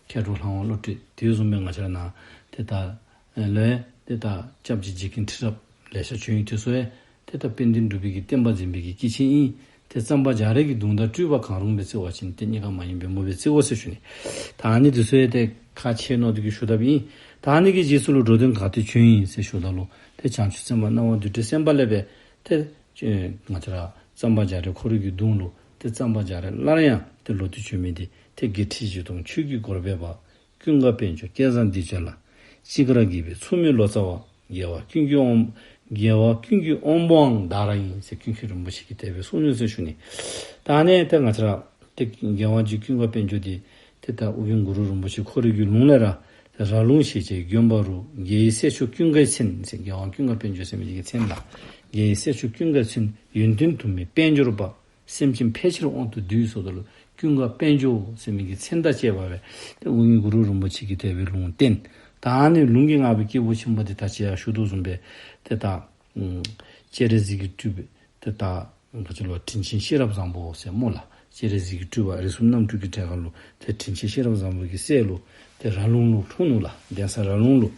མཁས་གྲུབ་ལྷ་དབང་བློ་གྲོས་དེ་བཟུམ་སྦེ་ང་བཅས་ར་ནཱ་ཏེ་ད་ལུ་ཡང་ཏེ་ད་སྐྱབས་རྗེ་རྗེ་མཁན་ཁྲི་རབས་ལེ་ཤ་བྱོན་ཡི། དེ་ཚུ་ཡང་ཏེ་ད་དཔལ་ལྡན་འབྲུག་པའི་གི་བསྟན་པ་འཛིན་པའི་གི་སྐྱེས་ཆེན་ཨིན། ཏེ་གཙང་པ་རྒྱ་རས་ཀྱི་གདུང་དང་སྤྲུལ་པ་གང་རུང་སྦེ་བརྩི་བ་ཅིན་ཏེ་གཉིས་ཀ་མ་ཡིན་པའི་མུ་སྦེ་བརྩིའོ་ཟེར་ཞུ་ནི། ད་ཨ་ནི་དེ་ཚུ་ཡང་ཏེ་ཁག་ཆེ་མནོ་སྟེ་གིས་ཞུ་དཔ་ཨིན། ད་ཨ་ནི་གི་རྗེས་སུ་ལུ་འགྲོ་དོན་ག་ཏེ་བྱོན་ཡི་ཟེར་ཞུཝ་ད་ལུ་ཏེ་བྱང་ཆུབ་སེམས་དཔའ་སྣང་བ་རྡུལ་བྲལ་སེམས་དཔའ་ལས་སྦེ་ཏེ་ང་བཅས་ར་གཙང་པ་རྒྱ་རས་ཁོ་རའི་གི་གདུང་ལུ་ཏེ་གཙང་པ་རྒྱ་རས་སླར་ཡང་ཏེ་ལོག་སྟེ་བྱོན་མི་འདི་ཏེ་དགེ་ཁྲི་བཞི་སྟོང་ཆོས་ཀྱི་སྒོར་སྦས་པ། ཀུན་དགའ་དཔལ་འབྱོར་སྐལ་བཟང་འདི་བྱོན་ལ། ཅི་དགར་དགྱེས་པའི་མཚུངས་མེད་ལོ་ཙཱ་བ། རྒྱལ་བ་ཀུན་གྱི་དབང་རྒྱལ་བ་ཀུན་གྱི་དབང་པོའང་བདག་རང་ཡིན་ཟེར་ཀུན་མཁྱེན་རིན་པོ་ཆེ་གིས་དེ་སྦེ་གསུངས་ནུག་ཟེར་ཞུ་ནི། ད་ཨ་ནི་ཏེ་ང་བཅས་ར་ ཏེ་རྒྱལ་དབང་རྗེ་ཀུན་དགའ་དཔལ་འབྱོར་འདི་ཏེ་ད་ཨོ་རྒྱན་གུ་རུ་རིན་པོ་ཆེ་ཁོ་རའི་གི་ལུང་ལས་ར་ཏེ་ར་ལུང་ཞེས་བྱའི་དགོན་པ་རུ་རྒྱལ་བའི་སྲས་མཆོག་ཀུན་དགའི་མཚན་ཟེར་རྒྱལ་དབང་ཀུན་དགའ་དཔལ་འབྱོར་ཟེར་མི་གི་མཚན་ལགས། རྒྱལ་བའི་སྲས་མཆོག་ཀུན་དགའི་མཚན། ཡོན་ཏན་དུ་མའི་དཔལ་འབྱོར་པ། སེམས་ཅན་ཕལ་ཆེར་དབང་དུ་བསྡུས་ཟེརཝ་ད་ལུ་ཀུན་དགའ་དཔལ་འབྱོར་ཟེར་མི་གི་མཚན་དང་བཅས་པ་སྦེ་ཏེ་ཨོ་རྒྱན་གུ་རུ་རིན་པོ་ཆེ་གིས་དེ་སྦེ་ལུང་བསྟན། ད་ཨ་ནི་ལུང་གིས་བསྔགས་པའི་སྐྱེས་བུ་ཆེན་པོ་འདི་ད་ཅི་ཡང་ཞུ་དོ་བཟུམ་སྦེ་ཏེ་ད་ཨམ་སྤྱན་རས་གཟིགས་ཀྱི་སྤྲུལ་པའི་ཏེ་ད་ག་ཅི་ལོ་དྲིན་ཆེན་ཤེས་རབ་བཟང་པོ་ཟེར་སྨོ་ལགས། སྤྱན་རས་གཟིགས་ཀྱི་སྤྲུལ་པ་རིགས་གསུམ་རྣམ་འཕྲུལ་གྱི་གྲས་ཁར་ལུ་ཏེ་དྲིན་ཆེན་ཤེས་རབ་བཟང་པོ་གི་སྲས་ལུ་ཏེ་ར་ལུང་ལུ་འཁྲུངས་ནུག་ལགས། གདན་ས་ར་ལུང་ལུ།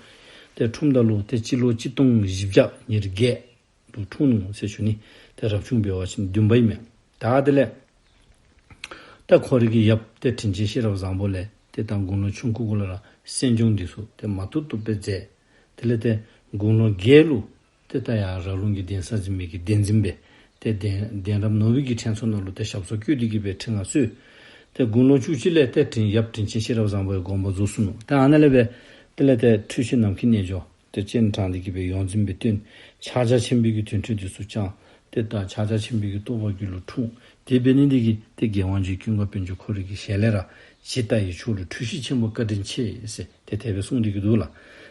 ཏེ་འཁྲུངསམ་ད་ལུ་ཏེ་སྤྱི་ལོ་གཅིག་སྟོང་བཞི་བརྒྱ་ཉེར་བརྒྱད་ལུ་འཁྲུངས་ནུག་ཟེར་ཞུ་ནི། ཏེ་རབ་བྱུང་འབད་བ་ཅིན་བདུན་པ་ཨིན་མས། ད་དེ་ལས་ད་ཁོ་རའི་གི་ཡབ་ཏེ་དྲིན་ཆེན་ཤེས་རབ་བཟང་པོ་ལས་ཏེ་ད་དགུང་ལོ་ཆུང་ཀུ་ཀུ་ལས་ར་གསན་སྦྱོང་འདི་ཚུ་ཏེ་མ་ཐུབ་ཐུབ་སྦེ་མཛད། དེ་ལས་ཏེ་དགུང་ལོ་བརྒྱད་ལུ་ཏེ་ད་ཡར་ར་ལུང་གི་གདན་ས་འཛིན་མི་གི་གདན་འཛིན་སྦེ་ཏེ་གདན་གདན་རབས་ནོར་བུའི་གི་ཕྲེང་ཚོགས་ནང་ལུ་ཏེ་ཞབས་སོར་བཀོད་དེ་གི་སྦེ་ཁྲི་མངའ་གསོལ། ཏེ་དགུང་ལོ་བཅུ་གཅིག་ལས་ཏེ་དྲིན་ཡབ་དྲིན་ཆེན་ཤེས་རབ་བཟང་པོའི་དགོངས་པ་རྫོགས་སོ་ནུག། ཏེ་ཨ་ནཱ་ལས་སྦེ་དེ་ལས་ཏེ་འཁྲུལ་ཞིག་ནམ་མཁའི་རྣལ་འབྱོར་ཏེ་སྤྱན་དྲངས་ཏེ་གི་སྦེ་ཡོངས་འཛིན་སྦེ་བསྟེན། ཕྱག་རྒྱ་ཆེན་པོའི་གི་དོན་འགྲུབ་འདི་ཚུ་བསྐྱངས། ཏེ་ད་ཕྱག་རྒྱ་ཆེན་པོའི་གི་རྟོགས་པ་རྒྱུད་ལུ་འཁྲུངས། དེ་འབད་ནི་འདི་གིས་ཏེ་རྒྱལ་དབང་རྗེ་ཀུན་དགའ་དཔལ་འབྱོར་ཁོ་རའི་གི་ཞལ་ལས་ར་ཇི་ལྟ་བའི་མཆོག་ལུས་འཁྲུལ་ཞིག་ཆེན་པོ་བཀའ་དྲིན་ཆེ་ཟེར་ཏེ་དེ་སྦེ་གསུངས་ཏེ་གི་འདུག་ལགས།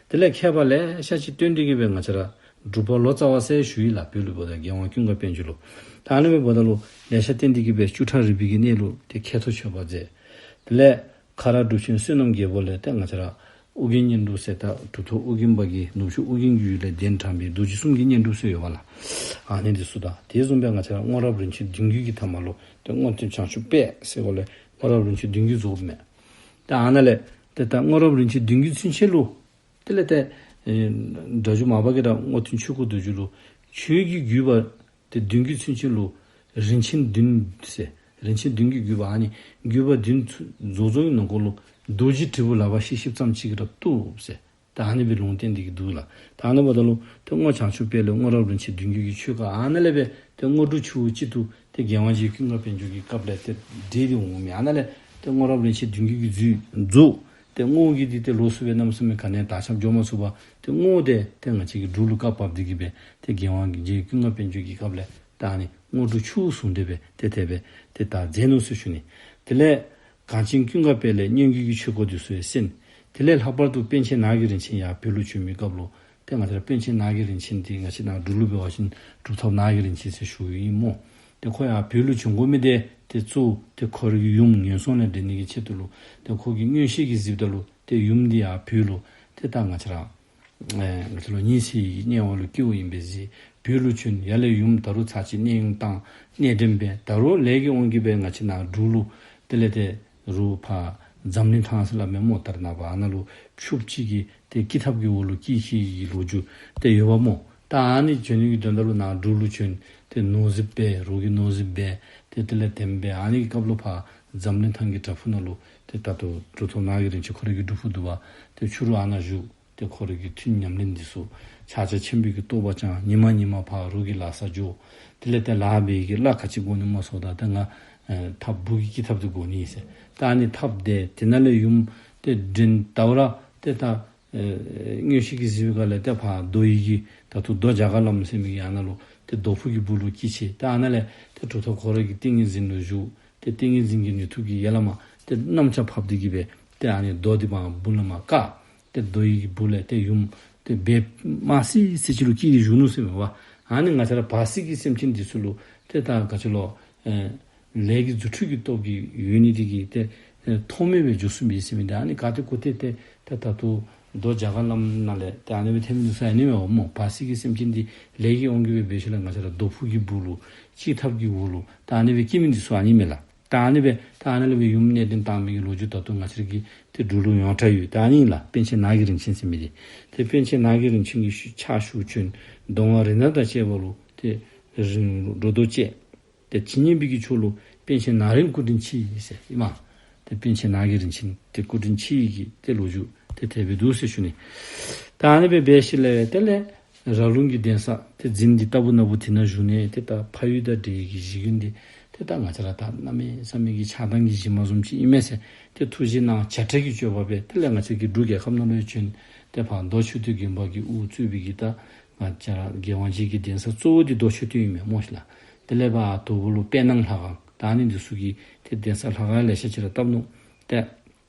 དེ་ལས་མཁས་པ་ལེ་ཤ་ཅིག་བསྟེན་ཏེ་གི་སྦེ་ང་བཅས་ར་འབྲུག་པ་ལོ་ཙཱ་བ་ཟེར་ཞུ་ཡི་ལགས། བོད་ལུ་འབདཝ་ད་རྒྱལ་དབང་ཀུན་དགའ་དཔལ་འབྱོར་ལུ། ད་ཨ་ནི་སྦེ་འབདཝ་ད་ལུ་ལེ་ཤ་བསྟེན་ཏེ་གི་སྦེ་བཅུ་ཕྲག་རིག་པའི་གི་གནས་ལུ་ཏེ་མཁས་མཐོ་ཆོད་པ་མཛད། དེ་ལས་ཁ་རག་གྲུབ་ཆེན་བསོད་ནམས་རྒྱལ་པོ་ལས་ཏེ་ང་བཅས་ར་ཨོ་རྒྱན་བསྙེན་སྒྲུབ་ཟེར་ད་གྲུབ་ཐོབ་ཨོ་རྒྱན་པ་གིས་ནུབ་ཕྱོགས་ཨོ་རྒྱན་གྱི་ཡུལ་ལས་གདན་དྲངས་པའི་རྡོ་རྗེ་གསུམ་གྱི་བསྙེན་སྒྲུབ་ཟེར་ཡོད་པ་ལགས། ཨ་ནི་འདི་ཚུ་དང་དེ་བཟུམ་སྦེ་ང་བཅས་ར་སྔོན་རབས་རིན་ཆེན་བདུན་བརྒྱུད་ཀྱི་ཐ་མ་ལུ་ཏེ་རྔོག་སྟོན་བྱང་ཆུབ་དཔལ་ཟེར་བ་ལས་སྔོན་རབས་རིན་ཆེན་བདུན་བརྒྱུད་རྫོགསཔ་མས། ད་ཨ་ནཱ་ལས་ཏེ་ད་སྔོན་རབས་རིན་ཆེན་བདུན་བརྒྱུད་ཚུན་ཆད་ལུ་དེ་ལས་ཏེ་ཨེ་སྒྲ་སྒྱུར་མར་པ་གིས་ར་རྔོག་སྟོན་ཆོས་སྐུ་རྡོ་རྗེ་ལུ་ཆོས་ཀྱི་བརྒྱུད་པ་ཏེ་བདུན་བརྒྱུད་ཚུན་ཆད་ལུ་རིན་ཆེན་བདུན་ཟེར་རིན་ཆེན་བདུན་གྱི་བརྒྱུད་པ་ཨ་ནི་བརྒྱུད་པ་བདུན་ཚུ་རྫོགས་རྫོགས་ཀྱི་ནང་འཁོད་ལུ་རྡོ་རྗེ་དྲིལ་བུ་ལག་པ་བཤིག་བཤིགཔ་ཙམ་ཅིག་གིས་ར་བཏུབ་ཟེར་ད་ཨ་ནི་སྦེ་ལུང་བསྟན་ཏེ་གི་འདུག་ལགས། ད་ཨ་ནི་འབདཝ་ད་ལུ་ཏེ་རྔོག་བྱང་ཆུབ་དཔལ་ལས་སྔོན་རབས་རིན་ཆེན་བདུན་བརྒྱུད་ཀྱི་ཆོས་བཀའ་ཨ་ནཱ་ལས་སྦེ་ཏེ་སྔོ་འབྲུག་ཆུ་བོ་གཅིག་ཏུ་ཏེ་རྒྱལ་དབང་རྗེ་ཀུན་དགའ་དཔལ་འབྱོར་གྱི་སྐབས་ལས་ཏེ་འདྲེས་ཏེ་འོང་མི་ཨ་ནཱ་ལས་ཏེ་སྔོན་རབས་རིན་ཆེན་བདུན་བརྒྱུད་ཀྱི་རྫུས་རྫོགས། ཏེ་སྔོ་གི་འདི་ཏེ་ལོགས་སུ་སྦེ་གནམ་མེད་ས་མེད་ག་ནི་ཡང་དར་ཁྱབ་འགྱོ་མ་ཚུགས་པར་ཏེ་སྔོ་འདི་ཏེ་ང་བཅས་ཀྱི་འབྲུག་ལུ་བཀའ་བབས་ཏེ་གི་སྦེ་ཏེ་རྒྱལ་དབང་རྗེ་ཀུན་དགའ་དཔལ་འབྱོར་གྱི་སྐབས་ལས་ད་ཨ་ནི་སྔོ་འབྲུག་ཆུ་བཟུང་སྟེ་སྦེ་ཏེ་དེ་སྦེ་ཏེ་ད་མཛད་ནུག་ཟེར་ཞུ་ནི། དེ་ལས་གངས་ཅན་ཀུན་དགའ་དཔལ་ལས་སྙན་བརྒྱུད་ཀྱི་ཆོས་སྐོར་འདི་ཚུ་ཡང་གསན། དེ་ལས་ལྷག་པར་དུ་པཎ་ཆེན་ནགས་ཀྱི་རིན་ཆེན་ཡར་བོད་ལུ་བྱོན་མི་སྐབས་ལུ་ཏེ་ང་བཅས་ར་པཎ་ཆེན་ནགས་ཀྱི་རིན་ཆེན་འདི་ང་བཅས་ནཱ་འབྲུག་ལུ་འབད་བ་ཅིན་གྲུབ་ཐོབ་ནགས་ཀྱི་རིན་ཆེན་ཟེར་ཞུཝ་ཨིན་སྨོ། ཏེ་ཁོ་ཡར་བོད་ལུ་བྱོན་དགོ་མི་འདི་ཏེ་གཙོ་བོ་ཏེ་ཁོ་རའི་གི་ཡུམ་ངན་སོང་ལས་འདྲེན་ནི་གི་ཆེད་དུ་ལུ་ཏེ་ཁོ་གིས་མངོན་ཤེས་ཀྱིས་གཟིགསཔ་ད་ལུ་ཏེ་ཡུམ་འདི་ཡར་བོད་ལུ་ཏེ་ད་ང་བཅས་ར་ཨེ་ང་བཅས་ལུ་ཉི་ཚེ་གི་དམྱལ་བ་ལུ་སྐྱེཝ་ཨིན་པས་ཟེར་བོད་ལུ་བྱོན། ཡར་ལས་ཡུམ་ད་རུང་ཚར་གཅིག་གནས་དབྱུང་བཏང་གནས་འདྲེན་འབད། ད་རུང་ལས་ཀྱི་དབང་གིས་སྦེ་ང་བཅས་ནཱ་འབྲུག་ལུ་དེ་ལས་ཏེ་རུང་ཕར་འཛམ་གླིང་ཐང་ཟེར་སླབ་མས་སྨོ། ད་རེས་ནངས་པ་ཨ་ནཱ་ལུ་ཕྱུགཔོ་ཅིག་གིས་ཏེ་ཀི་ཐབ་ཀྱི་འོག་ལུ་སྐྱེས་སྐྱེས་ཀྱི་ལོ་རྒྱུས་ཏེ་ཡོདཔ་སྨོ། ད་ཨ་ནི་བྱོན་ནི་གི་དོན་དག་ལུ་ནཱ་འབྲུག་ལུ་བྱོན། ཏེ་ནོར་རྫིཔ་འབད་རོགས་ཀྱིས་ནོར་རྫིཔ་འབད། ཏེ་དེ་ལས་དེམ་འབད་ཨ་ནི་གི་སྐབས་ལུ་ཕར་འཛམ་གླིང་ཐང་གི་བྲག་ཕུག་ནང་ལུ་ཏེ་ད་ལྟོ་གྲུབ་ཐོབ་ནགས་ཀྱི་རིན་ཆེན་ཁོ་རའི་གི་སྒྲུབ་ཕུག་འདུག་པ། ཏེ་ཕྱི་རུ་ཨ་ནཱ་བཞུགས། ཏེ་ཁོ་རའི་གི་ཐུན་ཉམས་ལེན་འདི་ཚུ་ཕྱག་རྒྱ་ཆེན་པོའི་གི་རྟོགས་པ་བསྐྱང་། ཉི་མ་ཉི་མ་ཕར་རོགས་ཀྱི་ལཱ་ས་འགྱོ། དེ་ལས་ཏེ་ལཱ་འབད་ཡི་གི་གླ་ག་ཅི་དགོ་ནི་སྨོ་ཟེརཝ་ད་ཏེ་ང་ཨེ་ཐགཔ་སྦུག་གི་ཀི་ཐབ་འདི་དགོ་ནི་ཟེར། ད་ཨ་ནི་ཐབ་འདི་དེ་ནང་ལས་ཡུམ་ཏེ་འདྲེན་ད་རུང་ར་ཏེ་ད་ཨེ་མངོན་ཤེས་ཀྱིས་གཟིགས་པའི་སྐབས་ལས་ཏེ་ཕར་རྡོ་ཡི་གི་ད་ལྟོ་རྡོ་རྒྱ་གར་བླམ་ཟེར་མི་གི་ཨ་ནཱ་ལུ་ཏེ་རྡོ་ཕུག་གི་སྦུག་ལུ་སྐྱེས་ཅི། ཏེ་ཨ་ནཱ་ལས་ཏེ་གྲུབ་ཐོབ་ཁོ་ར་གིས་ཏིང་ངེ་འཛིན་ལུ་བཞུགས། ཏེ་ཏིང་ངེ་འཛིན་གྱི་ནུས་མཐུ་གིས་ཡར་ལས་མར་ཏེ་གནམ་ལྕགས་ཕབ་སྟེ་གི་སྦེ་ཏེ་ཨ་ནི་རྡོ་འདི་ཕར་སྦུག་ལས་མར་བཀག། ཏེ་རྡོ་ཡི་གི་སྦུག་ལས་ཏེ་ཡུམ་ཏེ་སྦེ་དམར་སིང་སིང་ཅིག་ལུ་སྐྱེས་ཏེ་བཞུགས་ནུག་ཟེར་མས་པ། ཨ་ནི་ང་བཅས་ར་བར་སྲིད་ཀྱི་སེམས་ཅན་འདི་ཚུ་ལུ་ཏེ་ད་ག་ཅི་ལོ་ཨེ་ལས་ཀྱི་རྫུ་འཕྲུལ་གྱི་སྟོབས་ཀྱིས་ཡོད་ནི་འདི་གིས་ཏེ་ཨེ་ཐོགས་མེད་སྦེ་འགྱོ་ཚུགས་མི་ཟེར་མི་འདི་ཨ་ནི་ག་ཏེ་གུ་ཏེ་ཏེ་ད་ད་ལྟོ་རྡོ་རྒྱ་གར་བླམ་ནང་ལས་ཏེ་ཨ་ནི་སྦེ་ཐོན་མི་ནུག་ཟེར་ཨ་ནི་མས་པ་སྨོ། བར་སྲིད་ཀྱི་སེམས་ཅན་འདི་ལས་ཀྱི་དབང་གིས་སྦེ་འབད་ཞིནམ་ལས་ང་བཅས་ར་རྡོ་ཕུག་གི་སྦུག་ལུ་ཅིག་ཐབ་ཀྱི་འོག་ལུ་ད་ཨ་ནི་སྦེ་སྐྱེ་མི་འདི་ཚུ་ཨ་ནི་མས་ལགས། ད་ཨ་ནི་སྦེ་ད་ཨ་ནི་ལས་སྦེ་ཡུམ་གནས་འདྲེན་བཏང་མི་གི་ལོ་རྒྱུས་ད་ལྟོ་ང་བཅས་ར་གི་ཏེ་འབྲུག་ལུ་ཡོངས་གྲགས་ཡོད། ད་ཨ་ནི་ལགས་པཎ་ཆེན་ནགས་ཀྱི་རིན་ཆེན་ཟེར་མི་འདི། ཏེ་པཎ་ཆེན་ནགས་ཀྱི་རིན་ཆེན་གྱི་ཕྱག་ཞུ་བྱོན། གདོང་བ་རིགས་ལྔ་དང་བཅས་པ་ལུ་ཏེ་རིང་རུ་རོ་ཏོ་བཅད། ཏེ་ཇི་སྙེད་པའི་གི་ཆོས་ལུ་པཎ་ཆེན་ནག་རིང་སྐུ་དྲིན་ཆེ་ཡི་ཟེར་ཨིན་མས། ཏེ་པཎ་ཆེན་ནག་གི་རིན་ཆེན་ཏེ་སྐུ་དྲིན་ཆེ་ཡི་གི་ཏེ་ལོ་རྒྱུས་ཏེ་དེ་སྦེ་འདུག་ཟེར་ཞུ་ནི། ད་ཨ་ནི་སྦེ་འབད་ཞིནམ་ལས་དེ་ལས་ར་ལུང་གི་གདན་ས་ཏེ་འཛིན་འདི་ལྟ་བུ་ན་བུ་དེ་ནང་བཞུགས་ནས་ཏེ་ད་ཕ་ཡུལ་དང་འབྲེལ་གྱི་གཞིས་ཀུན་འདི་ཏེ་ད་ང་བཅས་ར་ད་གནམ་མེད་ས་མེད་ཀྱི་ཆགས་སྡང་གི་གཞི་མ་བཟུམ་ཅིག་ཨིན་མས་ཟེར་ཏེ་ཐུགས་བཞེད་གནང་བྱ་བྲལ་གྱི་སྤྱོད་པ་སྦེ་དེ་ལས་ང་བཅས་ཀྱི་འབྲུག་རྒྱལ་ཁབ་ནང་ལུ་བྱོན། ཏེ་ཕར་མདོ་མཆོད་རྟེན་དགོན་པ་གི་དབུ་གཙོས་པའི་གི་ད་ང་བཅས་ར་རྒྱལ་དབང་རྗེ་གི་གདན་ས་གཙོ་བོ་འདི་མདོ་མཆོད་རྟེན་ཨིན་མས་སྨོ་ཤིག་ལགས། དེ་ལས་ཕར་དོལ་པོ་ལུ་དཔལ་སྣང་ལྷ་ཁང་། ད་ཨ་ནི་འདི་ཚུ་གིས་ཏེ་གདན་ས་ལྷ་ཁང་ལེ་ཤ་ཅིག་ར་བཏབ་ནུག། ཏེ་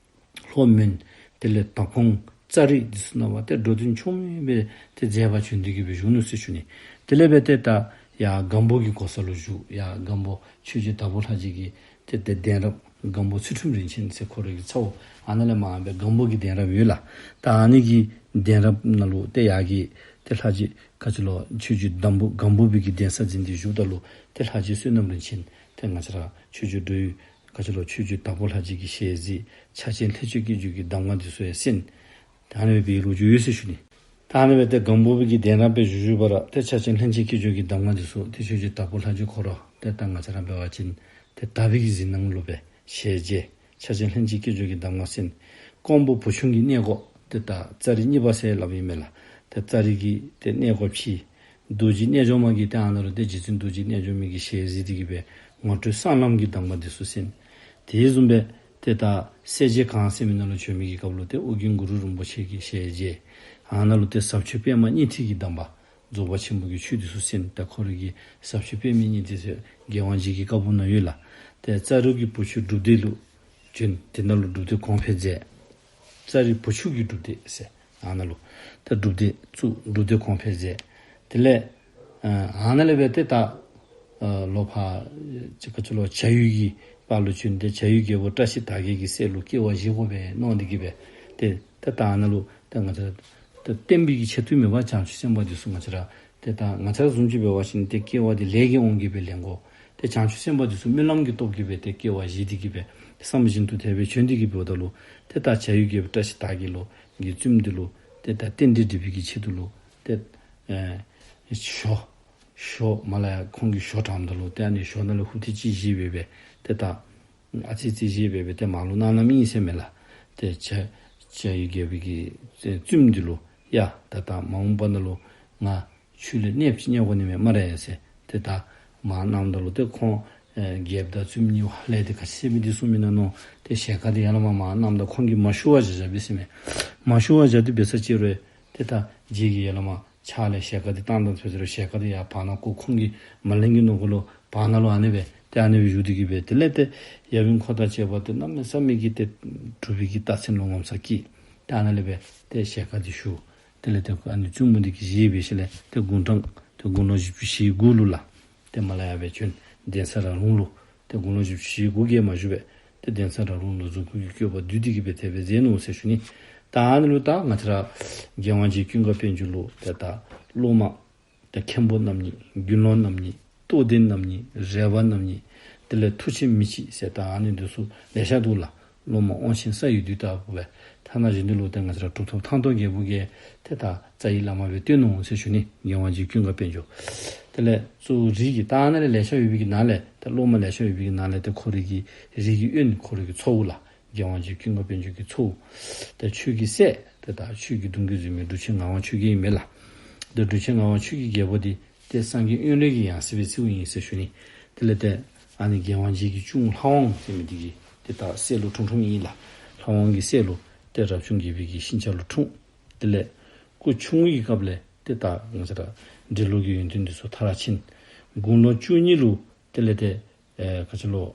ལྷོ་མོན་དེ་ལས་དྭགས་ཀོང་ཙ་རི་འདི་ཚུ་ནང་ལུ་ཏེ་འགྲོ་དོན་ཆོ་མེད་སྦེ་ཏེ་མཛད་པ་བྱོན་ཏེ་གི་སྦེ་བཞུགས་ནུག་ཟེར་ཞུ་ནི། དེ་ལས་སྦེ་ཏེ་ད་ཡར་སྒམ་པོ་གི་གོ་ས་ལུ་བཞུགས། ཡར་སྒམ་པོ་ཆོས་རྗེ་དྭགས་པོ་ལྷ་རྗེ་གི་ཏེ་ཏེ་གདན་རབས་སྒམ་པོ་ཚུལ་ཁྲིམས་རིན་ཆེན་ཟེར་ཁོ་རའི་གི་ཚ་བོ་ཨ་ནཱ་ལས་མར་སྦེ་སྒམ་པོ་གི་གདན་རབས་ཡོད་ལགས། ད་ཨ་ནི་གི་གདན་རབས་ནང་ལུ་ཏེ་ཡར་གི་ཏེ་ལྷ་རྗེ་ག་ཅི་ལོ་ཆོས་རྗེ་སྒམ་པོ་སྒམ་པོ་པའི་གི་གདན་ས་འཛིན་ཏེ་བཞུགསཔ་ད་ལུ་ཏེ་ལྷ་རྗེ་བསོད་ནམས་རིན་ཆེན་ཏེ་ང་བཅས་ར་ཆོས་རྗེ་འགྲོ་བའི་ག་ཅི་ལོ་ཆོས་རྗེ་དྭགས་པོ་ལྷ་རྗེ་གི་ཞལ་གཟིགས་ཕྱག་ཆེན་ལྷན་ཅིག་སྐྱེས་སྦྱོར་གྱི་གདམས་ངག་འདི་ཚུ་ཡང་གསན། ད་ཨ་ནི་སྦེ་འབད་བའི་ལོ་རྒྱུས་ཡོད་ཟེར་ཞུ་ནི། ད་ཨ་ནི་སྦེ་ཏེ་སྒམ་པོ་པའི་གི་གདན་རབས་སྦེ་བཞུགས་བཞུགས་པ་ར་ཏེ་ཕྱག་ཆེན་ལྷན་ཅིག་སྐྱེས་སྦྱོར་གྱི་གདམས་ངག་འདི་ཚུ་ཏེ་ཆོས་རྗེ་དྭགས་པོ་ལྷ་རྗེ་ཁོ་ར་ཏེ་ད་ང་བཅས་ར་འབད་བ་ཅིན་ཏེ་དག་པའི་གི་གཟིགས་སྣང་ལུ་སྦེ་ཞལ་མཇལ། ཕྱག་ཆེན་ལྷན་ཅིག་སྐྱེས་སྦྱོར་གྱི་གདམས་ངག་གསན། ཀོང་པོ་བུ་ཆུང་གི་གནས་སྒོ་ཏེ་ད་ཙ་རི་གཉིས་པ་ཟེར་སླབ་ཨིན་མས་ལགས། ཏེ་ཙ་རི་གི་ཏེ་གནས་སྒོ་ཕྱེ། རྡོ་རྗེ་རྣལ་འབྱོར་མ་གིས་ཏེ་ཨ་ནཱ་ལུ་ཏེ་རྗེ་བཙུན་རྡོ་རྗེ་རྣལ་འབྱོར་མའི་གི་ཞལ་གཟིགས་ཏེ་གི་སྦེ་ངོ་སྤྲོད་གསང་ལམ་གྱི་གདམས་ངག་འདི་ཚུ་གསན། དེ་བཟུམ་སྦེ་ཏེ་ད་སེར་བྱེས་གངས་ཟེར་མི་ནང་ལུ་བྱོན་མི་གི་སྐབས་ལུ་ཏེ་ཨོ་རྒྱན་གུ་རུ་རིན་པོ་ཆེ་གི་ཞལ་མཇལ། ཨ་ནཱ་ལུ་ཏེ་ཟབ་ཆོས་པདྨ་སྙིང་ཐིག་གི་གདམས་པ་རྫོགས་པ་ཆེན་པོ་གི་ཆོས་འདི་ཚུ་གསན། ད་ཁོ་རའི་གི་ཟབ་ཆོས་པདྨའི་སྙིང་ཐིག་ཟེར་རྒྱལ་དབང་རྗེ་གི་བཀའ་འབུམ་ནང་ཡོད་ལགས། ཏེ་ཙ་རི་གི་བུ་ཆུང་སྒྲུབ་སྡེ་ལུ་བྱོན། དེ་ནང་ལུ་སྒྲུབ་སྡེ་གོང་འཕེལ་མཛད། ཙ་རི་བུ་ཆུང་གི་སྒྲུབ་སྡེ་ཟེར་ཨ་ནཱ་ལུ་ཏེ་སྒྲུབ་སྡེ་བཙུགས། སྒྲུབ་སྡེ་གོང་འཕེལ་མཛད། དེ་ལས་ཨ་ཨ་ནཱ་ལས་སྦེ་ཏེ་ད་ཨ་ལོག་ཕར་ཅིག་ག་ཅི་ལོ་བྱ་ཡུལ་གྱི་བར་ལུ་བྱོན་ཏེ་བྱ་ཡུལ་རྒྱལ་པོ་བཀྲ་ཤིས་དར་རྒྱས་ཀྱི་སྲས་ལུ་སྐྱེ་བ་བཞེས་དགོ་པས་མནོ་སྟེ་གི་སྦེ་ཏེ་ཏེ་ད་ཨ་ནཱ་ལུ་ཏེ་ང་བཅས་ར་ཏེ་བསྟན་པའི་གི་ཆེད་དུ་མེན་པར་བྱང་ཆུབ་སེམས་དཔའ་འདི་ཚུ་ང་བཅས་ར་ཏེ་ད་ང་བཅས་ར་བཟུམ་ཅིག་འབད་བ་ཅིན་ཏེ་སྐྱེ་བ་འདི་ལས་ཀྱི་དབང་གིས་སྦེ་ལེན་དགོ། ཏེ་བྱང་ཆུབ་སེམས་དཔའ་འདི་ཚུ་སྨོན་ལམ་གྱི་སྟོབས་ཀྱིས་སྦེ་ཏེ་སྐྱེ་བ་བཞེས་ཏེ་གི་སྦེ་བསམ་བཞིན་དུ་དེ་སྦེ་བྱོན་ཏེ་གི་འབདཝ་ད་ལུ་ཏེ་ད་བྱ་ཡུལ་རྒྱལ་པོ་བཀྲ་ཤིས་དར་རྒྱས་ལུ་གི་བཙུནམོ་འདི་ལུ་ཏེ་ད་རྟེན་འབྲེལ་འགྲིག་པའི་གི་ཆེད་དུ་ལུ་ཏེ་ཨེ་ཞོ་ཞོ་མར་ལས་ཡར་ཁོང་གིས་ཞོ་དྲངམ་ད་ལུ་ཏེ་ཨ་ནི་ཞོ་ནང་ལས་ཧུབ་ཏེ་ཅིག་བཞེས་སྦེ་སྦེ་ཏེ་ད་ཨ་ཙི་ཙི་བཞེས་སྦེ་སྦེ་ཏེ་མར་ལུ་གནང་གནངམ་ཨིན་ཟེར་མས་ལགས། ཏེ་བྱ་བྱ་ཡུལ་རྒྱལ་པོ་གི་བཙུནམོ་འདི་ལུ་ཡ་ད་ད་མ་འོངས་པ་ནང་ལུ་ང་ཁྱོད་ལུ་གནསཔོ་ཅིག་བརྙ་དགོ་ནི་མས་སྨ་རེ་ཟེར་ཏེ་ད་མར་གནངམ་ད་ལུ་ཏེ་ཁོང་ཨེ་རྒྱལཔོ་དང་བཙུནམོ་གཉིས་ཧ་ལས་ཏེ་ག་ཅི་ཟེར་མི་འདི་གསུངས་མི་ན་མནོ་སྟེ་ཞལ་དཀར་འདི་ཡར་ལས་མར་མར་གནངམ་ད་ཁོང་གིས་མ་ཞུ་བར་བཞག་བཞགཔ་ཨིན་ཟེར་མས། མ་ཞུ་བར་བཞག་སྟེ་འབད་ས་ཅིག་རུང་ཏེ་ད་རྗེ་གིས་ཡར་ལས་མར་ཕྱག་ལས་ཞལ་དཀར་འདི་བཏང་བཏངམ་ཅིག་རུང་ཞལ་དཀར་འདི་ཡར་བར་ན་ཁོ་ཁོང་གིས་མ་ལེན་གྱི་མནོ་གོ་ལོ། བར་ན་ལུ་ཨ་ནི་སྦེ་ཏེ་ཨ་ནི་སྦེ་བཞུགས་ཏེ་གི་སྦེ་དེ་ལས་ཏེ་ཡབ་ཡུམ་འཁོར་དང་བཅས་པ་ཏེ་གནམ་མེད་ས་མེད་ཀྱི་ཏེ་གྲུབ་པའི་གི་རྟགས་མཚན་ལུ་ངོ་མཚར་སྐྱེས། ཏེ་ཨ་ནཱ་ལས་སྦེ་ཏེ་ཞལ་དཀར་འདི་ཞུ། དེ་ལས་ཏེ་ཨ་ནི་བཙུནམོ་འདི་གིས་བཞེས་སྦེ་ཞིནམ་ལས་ཏེ་དགུང་གྲངས་ཏེ་དགུང་ལོ་བཞི་བཅུ་ཞེ་དགུ་ལུ་ལགས། ཏེ་མར་ལས་ཡར་སྦེ་བྱོན། གདན་ས་ར་ལུང་ལུ་ཏེ་དགུང་ལོ་བཞི་བཅུ་ཞེ་དགུ་བརྒལ་མ་བཞུགས་པས། ཏེ་གདན་ས་ར་ལུང་ལུ་གཟུགས་སྐུ་གི་བཀོད་པ་བསྡུས་ཏེ་གི་སྦེ་དེ་སྦེ་མཛད་ནུག་ཟེར་ཞུ་ནི། ད་ཨ་ནི་ལུ་ད་ང་བཅས་ར་རྒྱལ་དབང་རྗེ་ཀུན་དགའ་དཔལ་འབྱོར་ལུ་ཏེ་ད་སློབ་མ་ད་མཁན་པོ་རྣམ་གཉིས། དགེ་སློང་རྣམ་གཉིས། རྟོགས་ལྡན་རྣམ་གཉིས། རས་པ་རྣམ་གཉིས། དེ་ལས་མཐུ་ཆེན་མི་ཕྱེད་ཟེར་ད་ཨ་ནི་འདི་ཚུ་ལེ་ཤ་འདུག་ལགས། སློབ་མ་དབང་ཆེན་ས་ཡི་རྡུལ་ལྟ་བུ་སྦེ། ཐ་ན་གཞན་འདི་ལུ་ཏེ་ང་བཅས་ར་གྲུབ་ཐོབ་ཐང་སྟོང་རྒྱལ་པོ་གིས་ཏེ་ད་རྩ་བའི་བླ་མ་སྦེ་བསྟེན་ནུག་ཟེར་ཞུ་ནི། རྒྱལ་དབང་རྗེ་ཀུན་དགའ་དཔལ་འབྱོར། དེ་ལས་གཙོ་བོ་རིགས་ཀྱི་ད་ཨ་ནཱ་ལས་ལེ་ཤ་ཡོད་པའི་གི་ནང་ལས་ད་སློབ་མ་ལེ་ཤ་ཡོད་པའི་གི་ནང་ལས་ཏེ་ཁོ་རའི་གི་རིགས་ཀྱི་དབོན་ཁོ་རའི་གི་ཚའོ་ལགས། རྒྱལ་དབང་རྗེ་ཀུན་དགའ་དཔལ་འབྱོར་གྱི་ཚའོ། ཏེ་ཆོས་ཀྱི་སྲས་ཏེ་ད་ཆོས་ཀྱི་གདུང་བརྒྱུད་འཛིན་མི་འབྲུག་ཆེན་ངག་དབང་ཆོས་རྒྱལ་ཨིན་མས་ལགས། ཏེ་འབྲུག་ཆེན་ངག་དབང་ཆོས་ཀྱི་རྒྱལ་པོ་འདི་ཏེ་སངས་རྒྱས་དབོན་རས་ཀྱི་ཡང་སྲིད་སྦེ་བརྩིཝ་ཨིན་ཟེར་ཞུ་ནི། དེ་ལས་ཏེ་ཨ་ནི་རྒྱལ་དབང་རྗེ་གི་གཅུང་ལྷ་དབང་ཟེར་མི་འདི་གི་ཏེ་ད་སྲས་ལུ་འཁྲུངས་འཁྲུངསམ་ཨིན་ལགས། ལྷ་དབང་གི་སྲས་ལུ་ཏེ་རབ་བྱུང་བརྒྱད་པའི་གི་ཤིང་བྱ་ལུ་འཁྲུངས། དེ་ལས་སྐུ་ཆུང་ངུའི་སྐབས་ལས་ཏེ་ད་ང་བཅས་ར་འབྲི་ཀློག་གི་ཡོན་ཏན་འདི་ཚུ་མཐར་ཕྱིན། དགུང་ལོ་བཅུ་གཉིས་ལུ་དེ་ལས་ཏེ་ཨེ་ག་ཅི་ལོ།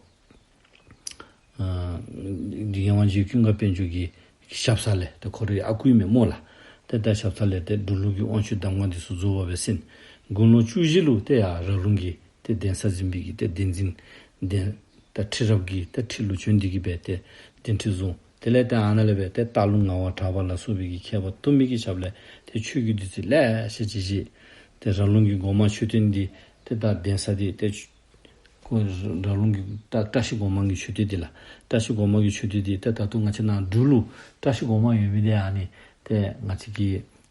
ཨ་རྒྱལ་དབང་རྗེ་ཀུན་དགའ་དཔལ་འབྱོར་གྱི་ཞབས་ས་ལས་ཏེ་ཁོ་རའི་ཨ་ཁུ་ཨིན་མས་སྨོ་ལགས། ཏེ་ད་ཞབས་ས་ལས་ཏེ་འབྲུག་ལུགས་ཀྱི་དབང་ཆོས་གདམས་ངག་འདི་ཚུ་རྫོགས་པ་སྦེ་གསན། དགུང་ལོ་བཅུ་བཞི་ལུ་ཏེ་ཡར་ར་ལུང་གི་ཏེ་གདན་ས་འཛིན་པའི་གི་ཏེ་གདན་འཛིན་གདན་ད་ཁྲི་རབས་ཀྱི་ཏེ་ཁྲི་ལུ་བྱོན་ཏེ་གི་སྦེ་ཏེ་གདན་ཁྲི་བཟུང་། དེ་ལས་ཏེ་ཨ་ནཱ་ལས་སྦེ་ཏེ་སྟག་ལུང་ངག་དབང་གྲགས་པ་ལ་སོགས་པའི་གི་མཁས་པ་དུ་མའི་གི་ཞབས་ལས་ཏེ་ཆོས་ཀྱི་བདུད་རྩི་ལེ་ཤ་ཅིག་བཞེས། ཏེ་ར་ལུང་གི་སྒོ་མང་མཆོད་རྟེན་འདི་ཏེ་ད་གདན་ས་འདི་ཏེ་ཁོ་ར་ལུང་གི་ད་བཀྲ་ཤིས་སྒོ་མང་གི་མཆོད་རྟེན་འདི་ལགས། བཀྲ་ཤིས་སྒོ་མང་གི་མཆོད་རྟེན་འདི་ཏེ་ད་ལྟོ་ང་བཅས་ནཱ་འབྲུག་ལུ་བཀྲ་ཤིས་སྒོ་མང་ཡོད་མི་འདི་ཨ་ནི་ཏེ་ང་བཅས་ཀྱི་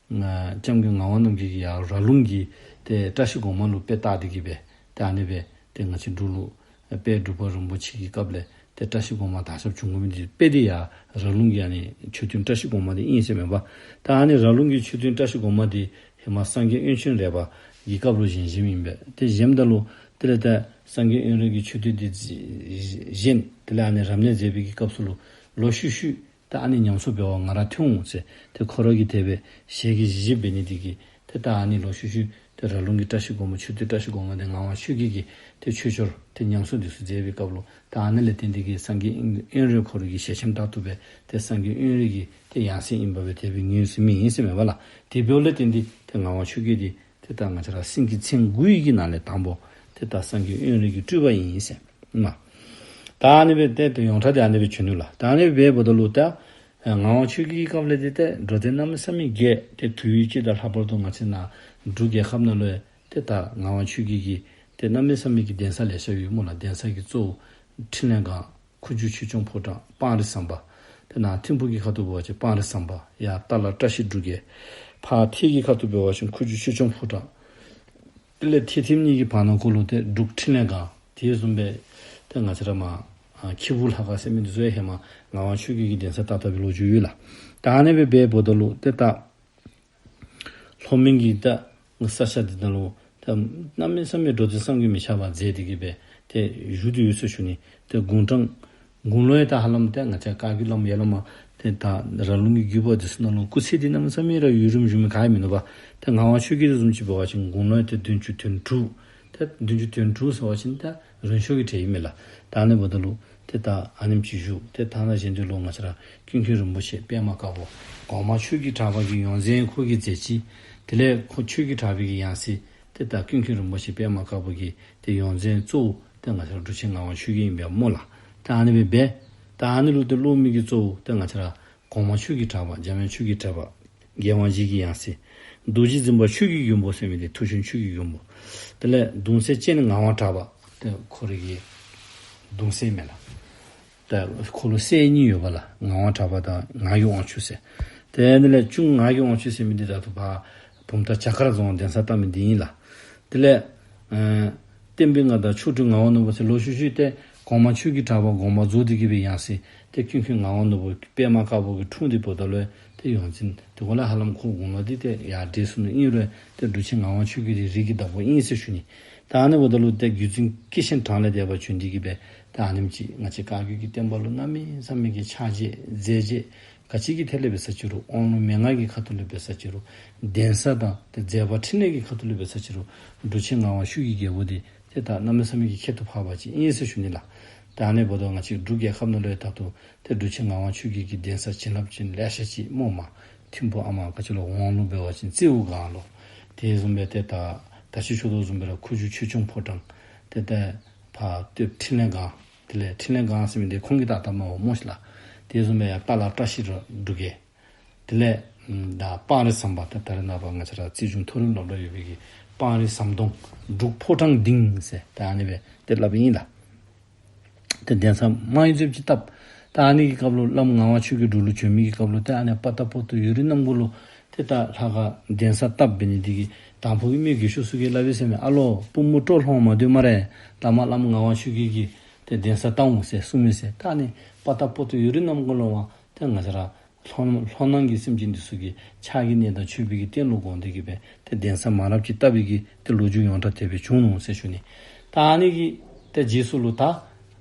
ཨ་སྐྱབས་མགོན་ངག་དབང་རྣམ་རྒྱལ་གྱིས་ཡར་ར་ལུང་གི་ཏེ་བཀྲ་ཤིས་སྒོ་མང་ལུ་དཔེ་བལྟ་སྟེ་གི་སྦེ་ཏེ་ཨ་ནི་སྦེ་ཏེ་ང་བཅས་འབྲུག་ལུ་དཔལ་འབྲུག་པ་རིན་པོ་ཆེ་གི་སྐབས་ལས་ཏེ་བཀྲ་ཤིས་སྒོ་མང་དར་ཁྱབ་བྱུང་དགོ་མི་འདི་དཔེ་འདི་ཡར་ར་ལུང་གི་ཨ་ནི་མཆོད་རྟེན་བཀྲ་ཤིས་སྒོ་མང་འདི་ཨིན་ཟེར་མས་པ། ད་ཨ་ནི་ར་ལུང་གི་མཆོད་རྟེན་བཀྲ་ཤིས་སྒོ་མང་འདི་ཧེ་མ་སངས་རྒྱས་དབོན་ཆེན་རས་པ་གི་སྐབས་ལུ་བཞེངས་བཞེངསམ་ཨིན་པས། ཏེ་བཞེངསམ་ད་ལུ་དེ་ལས་ད་སངས་རྒྱས་དབོན་རས་ཀྱི་མཆོད་རྟེན་འདི་བཞེངས། དེ་ལས་ཨ་ནི་རབ་གནས་མཛད་པའི་གི་སྐབས་སུ་ལུ་ལོག་ཤུལ་ཤུལ་ད་ཨ་ནི་ཉམས་གསོ་འབད་བར་ང་ར་འཐོན་འོང་ཟེར་ཏེ་ཁོ་ར་གིས་དེ་སྦེ་ཞལ་གྱིས་བཞེས་བཞེསཔ་འབད་ནི་འདི་གིས་ཏེ་ད་ཨ་ནི་ལོག་ཤུལ་ཤུལ་ ཏེ་ར་ལུང་གི་བཀྲ་ཤིས་སྒོ་མོ་མཆོད་རྟེན་བཀྲ་ཤིས་སྒོ་མོ་འདི་ངག་དབང་ཆོས་རྒྱལ་གྱིས་ཏེ་ཆོས་འབྱོར་ཏེ་ཉམས་གསོ་འདི་ཚུ་མཛད་པའི་སྐབས་ལུ་ད་ཨ་ནི་ལས་བརྟེན་ཏེ་གིས་སངས་རྒྱས་དབོན་དབོན་རས་ཁོ་ར་གི་ཞལ་ཆེམས་ལྟར་དུ་སྦེ་ཏེ་སངས་རྒྱས་དབོན་རས་ཀྱི་ཏེ་ཡང་སྲིད་ཨིན་པ་སྦེ་དེ་སྦེ་ངོས་ཟིན་མི་ཨིན་ཟེར་མས་པ་ལགས། དེ་འབདཝ་ལས་བརྟེན་ཏེ་ཏེ་ངག་དབང་ཆོས་རྒྱལ་འདི་ཏེ་ད་ང་བཅས་ར་སེང་གེ་མཚན་དགུའི་གི་ནང་ལས་དང་པོ་ཏེ་ད་སངས་རྒྱས་དབོན་རས་ཀྱི་སྤྲུལ་པ་ཨིན་ཟེར་མས། ད་ཨ་ནི་སྦེ་ཏེ་ཏེ་ཡོངས་གྲགས་འདི་ཨ་ནི་སྦེ་བྱོན་ནུག་ལགས། ད་ཨ་ནི་སྦེ་འབདཝ་ད་ལུ་ད་ཨེ་ངག་དབང་ཆོས་རྒྱལ་གྱི་སྐབས་ལས་ཏེ་ཏེ་འགྲོ་དོན་གནམ་མེད་ས་མེད་རྒྱས། ཏེ་དུས་ཅི་དང་ལྷག་པར་དུ་ང་བཅས་ནཱ་འབྲུག་རྒྱལ་ཁབ་ནང་ལུ་ཏེ་ད་ངག་དབང་ཆོས་རྒྱལ་གྱི་ཏེ་གནམ་མེད་ས་མེད་ཀྱི་གདན་ས་ལེ་ཤ་ཡོད་སྨོ་ལགས། གདན་ས་གི་གཙོ་བོ་འཕྲིན་ལས་སྒང་ཁུ་བྱུག་ཆོས་སྐྱོང་ཕོ་བྲང་སྤང་རི་ཟམ་པ། ཏེ་ནཱ་ཐིམ་ཕུག་གི་ཁ་ཐུག་འབད་བ་ཅིན་སྤང་རི་ཟམ་པ། ཡར་ཏཱ་ལ་བཀྲ་ཤིས་འབྲུག་རྒྱལ། ཕར་ཐེད་ཀྱི་ཁ་ཐུག་འབད་བ་ཅིན་ཁུ་བྱུག་ཆོས་སྐྱོང་ཕོ་བྲང་། དེ་ལས་ཐེད་ཐིམ་གཉིས་ཀྱི་བར་ན་ཁོ་ལུ་ཏེ་འབྲུག་འཕྲིན་ལས་སྒང་། དེ་བཟུམ་སྦེ་ཏེ་ང་བཅས་ར་མར་ཨ་ཁྱི་འབུར་ལྷ་ཁང་ཟེར་མི་འདི་ཚུ་ཡང་ཧེ་མ་ངག་དབང་ཆོས་རྒྱལ་གྱི་གདན་ས་བཏབ་བཏབ་པའི་ལོ་རྒྱུས་ཡོད་ལགས། ད་ཨ་ནི་སྦེ་འབདཝ་ད་ལུ་ཏེ་ད་ལྷོ་མོན་གྱི་ད་ས་ཆ་འདི་ནང་ལུ་ད་གནམ་མེད་ས་མེད་འགྲོ་དོན་བསམ་གྱིས་མི་ཁྱབ་པ་མཛད་དེ་གིས་སྦེ་ཏེ་བཞུགས་ཏེ་ཡོད་ཟེར་ཞུ་ནི། ཏེ་དགུང་གྲངས་དགུང་ལོ་ཡང་ད་ཧ་ལམ་ཏེ་ང་བཅས་བཀའ་བརྒྱུད་བླམ་ཡར་ལས་མར་ཏེ་ད་ར་ལུང་གི་བརྒྱུད་པ་འདི་ཚུ་ནང་ལུ་སྐུ་ཚེ་འདི་གནམ་མེད་ས་མེད་ར་ཡུན་རིངམོ་བཞུགས་མི་ག་ཡང་མིན་ནུག་པ། ཏེ་ངག་དབང་ཆོས་རྒྱལ་འདི་བཟུམ་ཅིག་འབད་བ་ཅིན་དགུང་ལོ་ཡང་ཏེ་བདུན་ཅུ་དོན་དྲུག། ཏེ་བདུན་ཅུ་དོན་དྲུག་ཟེར་བ་ཅིན་ད་རན་ཤོས་ཀྱི་གྲས་ཨིན་མས་ལགས། ད་ཨ་ནི་འབདཝ་ད་ལུ་ཏེ་ད་ཨ་ནེམ་ཅིག་བཞུགས། ཏེ་ཐ་ན་གཞན་དུ་ལུ་ང་བཅས་ར་ཀུན་མཁྱེན་རིན་པོ་ཆེ་པདྨ་དཀར་པོ་གོང་མ་ཆོས་ཀྱི་གྲགས་པ་གི་ཡོངས་འཛིན་ཁོ་གིས་མཛད་ཅི། དེ་ལས་ཁོ་ཆོས་ཀྱི་གྲགས་པའི་གི་ཡང་སྲིད་ཏེ་ད་ཀུན་མཁྱེན་རིན་པོ་ཆེ་པདྨ་དཀར་པོ་གི་ཏེ་ཡོངས་འཛིན་གཙོ་བོ་ཏེ་ང་བཅས་ར་འབྲུག་ཆེན་ངག་དབང་ཆོས་རྒྱལ་ཨིན་པས་སྨོ་ལགས། ད་ཨ་ནི་སྦེ་འབད། ད་ཨ་ནི་ལུ་ཏེ་སློབ་མའི་གི་གཙོ་བོ་ཏེ་ང་བཅས་ར་གོང་མ་ཆོས་ཀྱི་གྲགས་པ་འཇམ་དབྱངས་ཆོས་ཀྱི་གྲགས་པ་རྒྱལ་དབང་རྗེ་གི་ཡང་སྲིད། རྡོ་རྗེ་འཛིན་པ་ཆོས་ཀྱི་མགོན་པོ་ཟེར་མི་འདི་མཐུ་ཆེན་ཆོས་ཀྱི་མགོན་པོ། དེ་ལས་གདུང་སྲས་སྤྱན་ནི་ངག་དབང་གྲགས་པ་ཏེ་ཁོ་རའི་གི་གདུང་སྲས་མས་ལགས། ཏེ་ཁོ་ལུ་སྲས་གཉིས་ཡོད་པ་ལགས། ངག་དབང་གྲགས་པ་དང་ངག་གི་དབང་ཕྱུག་ཟེར། ཏེ་དེ་ལས་གཅུང་ངག་གི་དབང་ཕྱུག་ཟེར་མི་འདི་ད་ལྟོ་ཕར་བུམ་ཐང་བྱ་དཀར་རྫོང་གདན་ས་བཏབ་མི་འདི་ཨིན་ལགས། དེ་ལས་ཨེ་བསྟན་པའི་མངའ་བདག་མཆོག་སྤྲུལ་ངག་དབང་ནོར་བུ་ཟེར་ལོག་ཤུལ་ཤུལ་ཏེ་གོང་མ་ཆོས་ཀྱི་གྲགས་པ་དགོངས་པ་རྫོགས་ཏེ་གིས་སྦེ་ཡང་སྲིད་ཏེ་ཀུན་མཁྱེན་ངག་དབང་ནོར་བུ་པདྨ་དཀར་པོ་གི་འཁྲུངས་ཏེ་འབདཝ་ད་ལུ་ཏེ་ཡོངས་འཛིན་དེ་ཁོ་ལས་ཧ་ལམ་ཁོ་དགུང་ལོ་འདི་ཏེ་ཡར་འགྲོ་སོང་ནུག། ཨིན་རུང་ཏེ་འབྲུག་ཆེན་ངག་དབང་ཆོས་རྒྱལ་འདི་རིགས་ཀྱི་བདག་པོ་ཨིན་ཟེར་ཞུ་ནི། ད་ཨ་ནི་འབདཝ་ད་ལུ་ཏེ་བརྒྱུད་འཛིན་སྐྱེས་ཆེན་གྲངས་ལས་འདས་པ་བྱོན་ཏེ་གིས་སྦེ་ད་ཨ་ནེམ་ཅིག་ང་བཅས་བཀའ་བརྒྱུད་ཀྱི་བསྟན་པ་ལུ་གནམ་མེད་ས་མེད་ཀྱི་ཕྱག་རྗེས་མཛད་རྗེས་ག་ཅི་གི་ཐད་ལས་འབད་ས་ཅི་རུང་དབང་ལུང་མན་ངག་གི་ཁ་ཐུག་ལས་འབད་ས་ཅི་རུང་གདན་ས་དང་ཏེ་མཛད་པ་འཕྲིན་ལས་ཀྱི་ཁ་ཐུག་ལས་འབད་ས་ཅི་རུང་འབྲུག་ཆེན་ངག་དབང་ཆོས་ཀྱི་རྒྱལ་པོ་འདི་ཏེ་ད་གནམ་མེད་ས་མེད་ཀྱི་ཁྱད་དུ་འཕགས་པ་ཅིག་ཨིན་ཟེར་ཞུ་ནི་ལགས། ད་ཨ་ནི་འབདཝ་ད་ང་བཅས་འབྲུག་རྒྱལ་ཁབ་ནང་ལུ་ཡང་ད་ལྟོ་ཏེ་འབྲུག་ཆེན་ངག་དབང་ཆོས་རྒྱལ་གྱི་གདན་ས་བྱིན་རླབས་ཅན་ལེ་ཤ་ཅིག་སྨོ་མ། ཐིམ་ཕུ་ཨ་མ་ག་ཅི་ལོ་ཝང་ལུ་འབད་བ་ཅིན་རྩེའུ་སྒང་ལུ། དེ་བཟུམ་སྦེ་ཏེ་ད་ད་ཅི་ཞུ་དོ་བཟུམ་སྦེ་ར་ཁུ་བྱུག་ཆོས་སྐྱོང་ཕོ་བྲང་། ཏེ་ད་ཕར་སྟོད་འཕྲིན་ལས་སྒང་། དེ་ལས་འཕྲིན་ལས་སྒང་ཟེར་མི་འདི་ཁོང་གིས་ད་བཏབ་མ་པ་སྨོ་ཤིག་ལགས། དེ་བཟུམ་སྦེ་ཡར་ཏཱ་ལ་བཀྲ་ཤིས་ར་འབྲུག་རྒྱལ། དེ་ལས་ད་སྤང་རི་ཟམ་པ་ད་ད་རེས་ནངས་པ་ང་བཅས་ར་རྩིས་གཞུང་མཐོ་རིམ་སློབ་གྲྭ་ཡོད་པའི་གི་སྤང་རི་ཟམ་གདོང་འབྲུག་ཕོ་བྲང་ལྡིང་ཟེར་ད་ཨ་ནི་སྦེ་ཏེ་སླབ་ཨིན་ལགས། ཏེ་གདན་ས་མང་རབས་ཅིག་བཏབ། ད་ཨ་ནི་གི་སྐབས་ལུ་བླམ་ངག་དབང་ཆོས་རྒྱལ་འབྲུག་ལུ་བྱོན་མི་གི་སྐབས་ལུ་ཏེ་ཨ་ནི་པ་ཏ་པོ་ཏོ་ཡུན་རིང་གནམ་སྒོ་ལུ་ཏེ་ད་ལྷ་ཁང་གདན་ས་བཏབ་འབད་ནི་འདི་གིས་དང་ཕུ་གི་མི་རྒས་ཤོས་ཚུ་གིས་སླབ་ཨིན་ཟེར་མས། ཨ་ལོ་པུས་མོ་སྤྲོ་ལྷོང་མ་སྡོད་སྨ་རེ། ད་མར་བླམ་ངག་དབང་ཆོས་རྒྱལ་གྱི་ཏེ་གདན་ས་བཏབ་འོང་ཟེར་གསུངས་མི་ཟེར། ད་ཨ་ནི་པ་ཏ་པོ་ཏོ་ཡུན་རིང་གནམ་སྒོ་ལུ་མར་ཏེ་ང་བཅས་ར་ལྷོ་ལྷོ་ནང་གི་སེམས་ཅན་འདི་ཚུ་གི་ཕྱག་གི་གནས་དང་མཆོད་པའི་གི་རྟེན་ལུ་དགོངས་ཏེ་གིས་སྦེ་ཏེ་གདན་ས་མང་རབས་ཅིག་བཏབ་པའི་གི་ཏེ་ལོ་རྒྱུས་ཡོངས་གྲགས་དེ་སྦེ་བྱུང་ནུག་ཟེར་ཞུ་ནི། ད་ཨ་ནི་གི་ཏེ་རྗེས་སུ་ལུ་ད་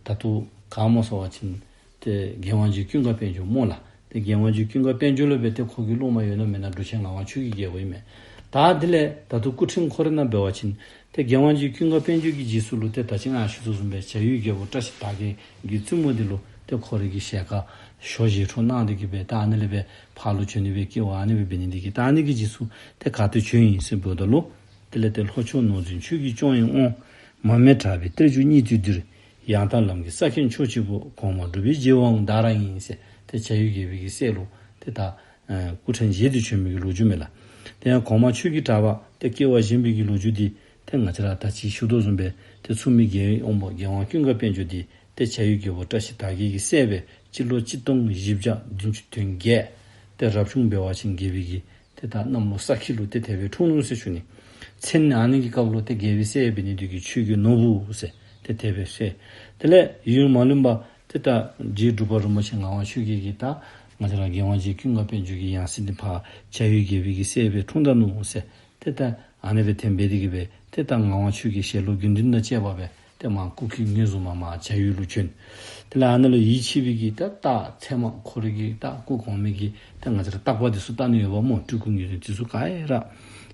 ད་ལྟོ་ག་སྨོ་ཟེར་བ་ཅིན་ཏེ་རྒྱལ་དབང་རྗེ་ཀུན་དགའ་དཔལ་འབྱོར་སྨོ་ལགས། ཏེ་རྒྱལ་དབང་རྗེ་ཀུན་དགའ་དཔལ་འབྱོར་ལུ་སྦེ་ཏེ་ཁོ་གི་སློབ་མ་ཡོད་ན་མེད་ན་འབྲུག་ཆེན་ངག་དབང་ཆོས་ཀྱི་རྒྱལ་པོ་ཨིན་མས། ད་དེ་ལས་ད་ལྟོ་སྐུ་ཕྲེང་ཁོ་རའི་ནང་འབད་བ་ཅིན་ཏེ་རྒྱལ་དབང་རྗེ་ཀུན་དགའ་དཔལ་འབྱོར་གྱི་རྗེས་སུ་ལུ་ཏེ་ད་ཅི་ང་ཞུ་དོ་བཟུམ་སྦེ་བྱ་ཡུལ་རྒྱལ་པོ་བཀྲ་ཤིས་དར་རྒྱས་ཀྱི་བཙུན་མོ་འདི་ལུ་ཏེ་ཁོ་རའི་གི་ཞལ་དཀར་ཞོ་བཞེས་འཕྲོ་གནང་སྟེ་གིས་སྦེ་ད་ཨ་ནི་ལས་སྦེ་ཕར་ལུ་བྱོན་ནི་སྦེ་སྐྱེ་བ་ཨ་ནི་སྦེ་འབད་ནི་འདི་གིས་ད་ཨ་ནི་གི་རྗེས་སུ་ཏེ་ག་ཏེ་བྱོན་ཡི་ཟེར་འབདཝ་ད་ལུ་དེ་ལས་ཏེ་ལྷོ་ཕྱོགས་ནོར་འཛིན་ཆོས་ཀྱི་སྐྱོང་བའི་དབང་། མར་མེ་བྲག་པའི་གཏེར་བཅུག་གཉིས་བཏུལ་འདིར། ཡང་དག་ལམ་གྱི་ས་ཁྱོན་ཕྱོགས་གཅིག་པུ། གོང་མ་འབྲུག་པའི་རྗེ་དབང་བདག་རང་ཡིན་ཟེར་ཏེ་བྱ་ཡུལ་རྒྱལ་པོའི་གི་སྲས་ལུ་ཏེ་ད་ཨེ་སྐུ་ཕྲེང་བཞེས་ཏེ་བྱོན་མི་གི་ལོ་རྒྱུས་མས་ལགས། དེ་ཡང་གོང་མ་ཆོས་ཀྱི་གྲགས་པ་ཏེ་སྐྱེ་བ་བཞེས་པའི་གི་ལོ་རྒྱུས་འདི་ཏེ་ང་བཅས་ར་ད་ཅི་ཞུ་དོ་བཟུམ་སྦེ་ཏེ་མཚུངས་མེད་རྒྱལ་བའི་དབང་པོ་རྒྱལ་དབང་ཀུན་དགའ་དཔལ་འབྱོར་འདི་ཏེ་བྱ་ཡུལ་རྒྱལ་པོ་བཀྲ་ཤིས་དར་རྒྱས་ཀྱི་སྲས་སྦེ་སྤྱི་ལོ་གཅིག་སྟོང་བཞི་བརྒྱ་བདུན་ཅུ་དོན་བརྒྱད། ཏེ་རབ་བྱུང་འབད་བ་ཅིན་རྒྱལ་པོའི་གི་ཏེ་ད་གནམ་ལོ་ས་ཁྱི་ལུ་ཏེ་དེ་སྦེ་འཁྲུངས་ནུག་ཟེར་ཞུ་ནི། མཚན་ཨ་ནི་གི་སྐབས་ལུ་ཏེ་རྒྱལ་པོའི་སྲས་འབད་ནི་འདི་གིས་ཆོས་ཀྱི་ནོར་བུ་ཟེར་ཏེ་དེ་སྦེ་ཟེར། དེ་ལས་ཡུན་མ་ལོན་པར་ཏེ་ད་རྗེ་འབྲུག་པ་རིན་པོ་ཆེ་ངག་དབང་ཆོས་རྒྱལ་གྱིས་ད་ང་བཅས་ར་རྒྱལ་དབང་རྗེ་ཀུན་དགའ་དཔལ་འབྱོར་གྱི་ཡང་སྲིད་འདི་ཕར་བྱ་ཡུལ་རྒྱལ་པོའི་གི་སྲས་སྦེ་འཁྲུངས་ད་ནུག་ཟེར། ཏེ་ད་ཨ་ནི་སྦེ་ཐོན་འབད་དེ་གིས་སྦེ་ཏེ་ད་ངག་དབང་ཆོས་རྒྱལ་ཞལ་ལུ་དགེ་འདུན་དང་བཅས་པ་སྦེ་ ཏེ་མར་སྐུ་སྐྱེ་ངོས་བཟུང་མར་མར་བྱ་ཡུལ་ལུ་བྱོན། དེ་ལས་ཨ་ནཱ་ལུ་ཡིད་ཆེས་པའི་གི་ད་རྟགས་ཚད་མ་ཁོ་རའི་གི་ད་སྐུ་གོང་མའི་གི་ད་ང་བཅས་ར་བརྟག་པ་འདི་ཚུ་བལྟ་ནི་ཡོདཔ་སྨོ། སྤྲུལ་སྐུ་ངོས་བཟུང་འདི་ཚུ་ག་ར་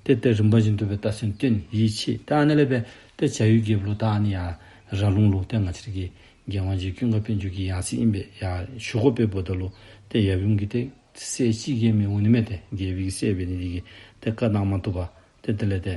ཏེ་ཏེ་རིམ་པ་བཞིན་དུ་སྦེ་རྟགས་མཚན་སྟོན། ཡིད་ཆེས། ད་ཨ་ནཱ་ལས་སྦེ་ཏེ་བྱ་ཡུལ་རྒྱལཔོ་ལུ་ད་ཨ་ནི་ཡར་ར་ལུང་ལུ་ཏེ་ང་བཅས་ར་གི་རྒྱལ་དབང་རྗེ་ཀུན་དགའ་དཔལ་འབྱོར་གྱི་ཡང་སྲིད་ཨིན་པས་ཡར་ཞུ་དགོ་པས་འབདཝ་ད་ལུ་ཏེ་ཡབ་ཡུམ་གྱིས་ཏེ་སྲས་གཅིག་གིས་མི་འོང་ནི་མས། ཏེ་རྒྱལ་པོའི་གི་སྲས་འབད་ནི་འདི་གིས་ཏེ་བཀའ་གནང་མ་བཏུབ་པར་ཏེ་དེ་ལས་ཏེ་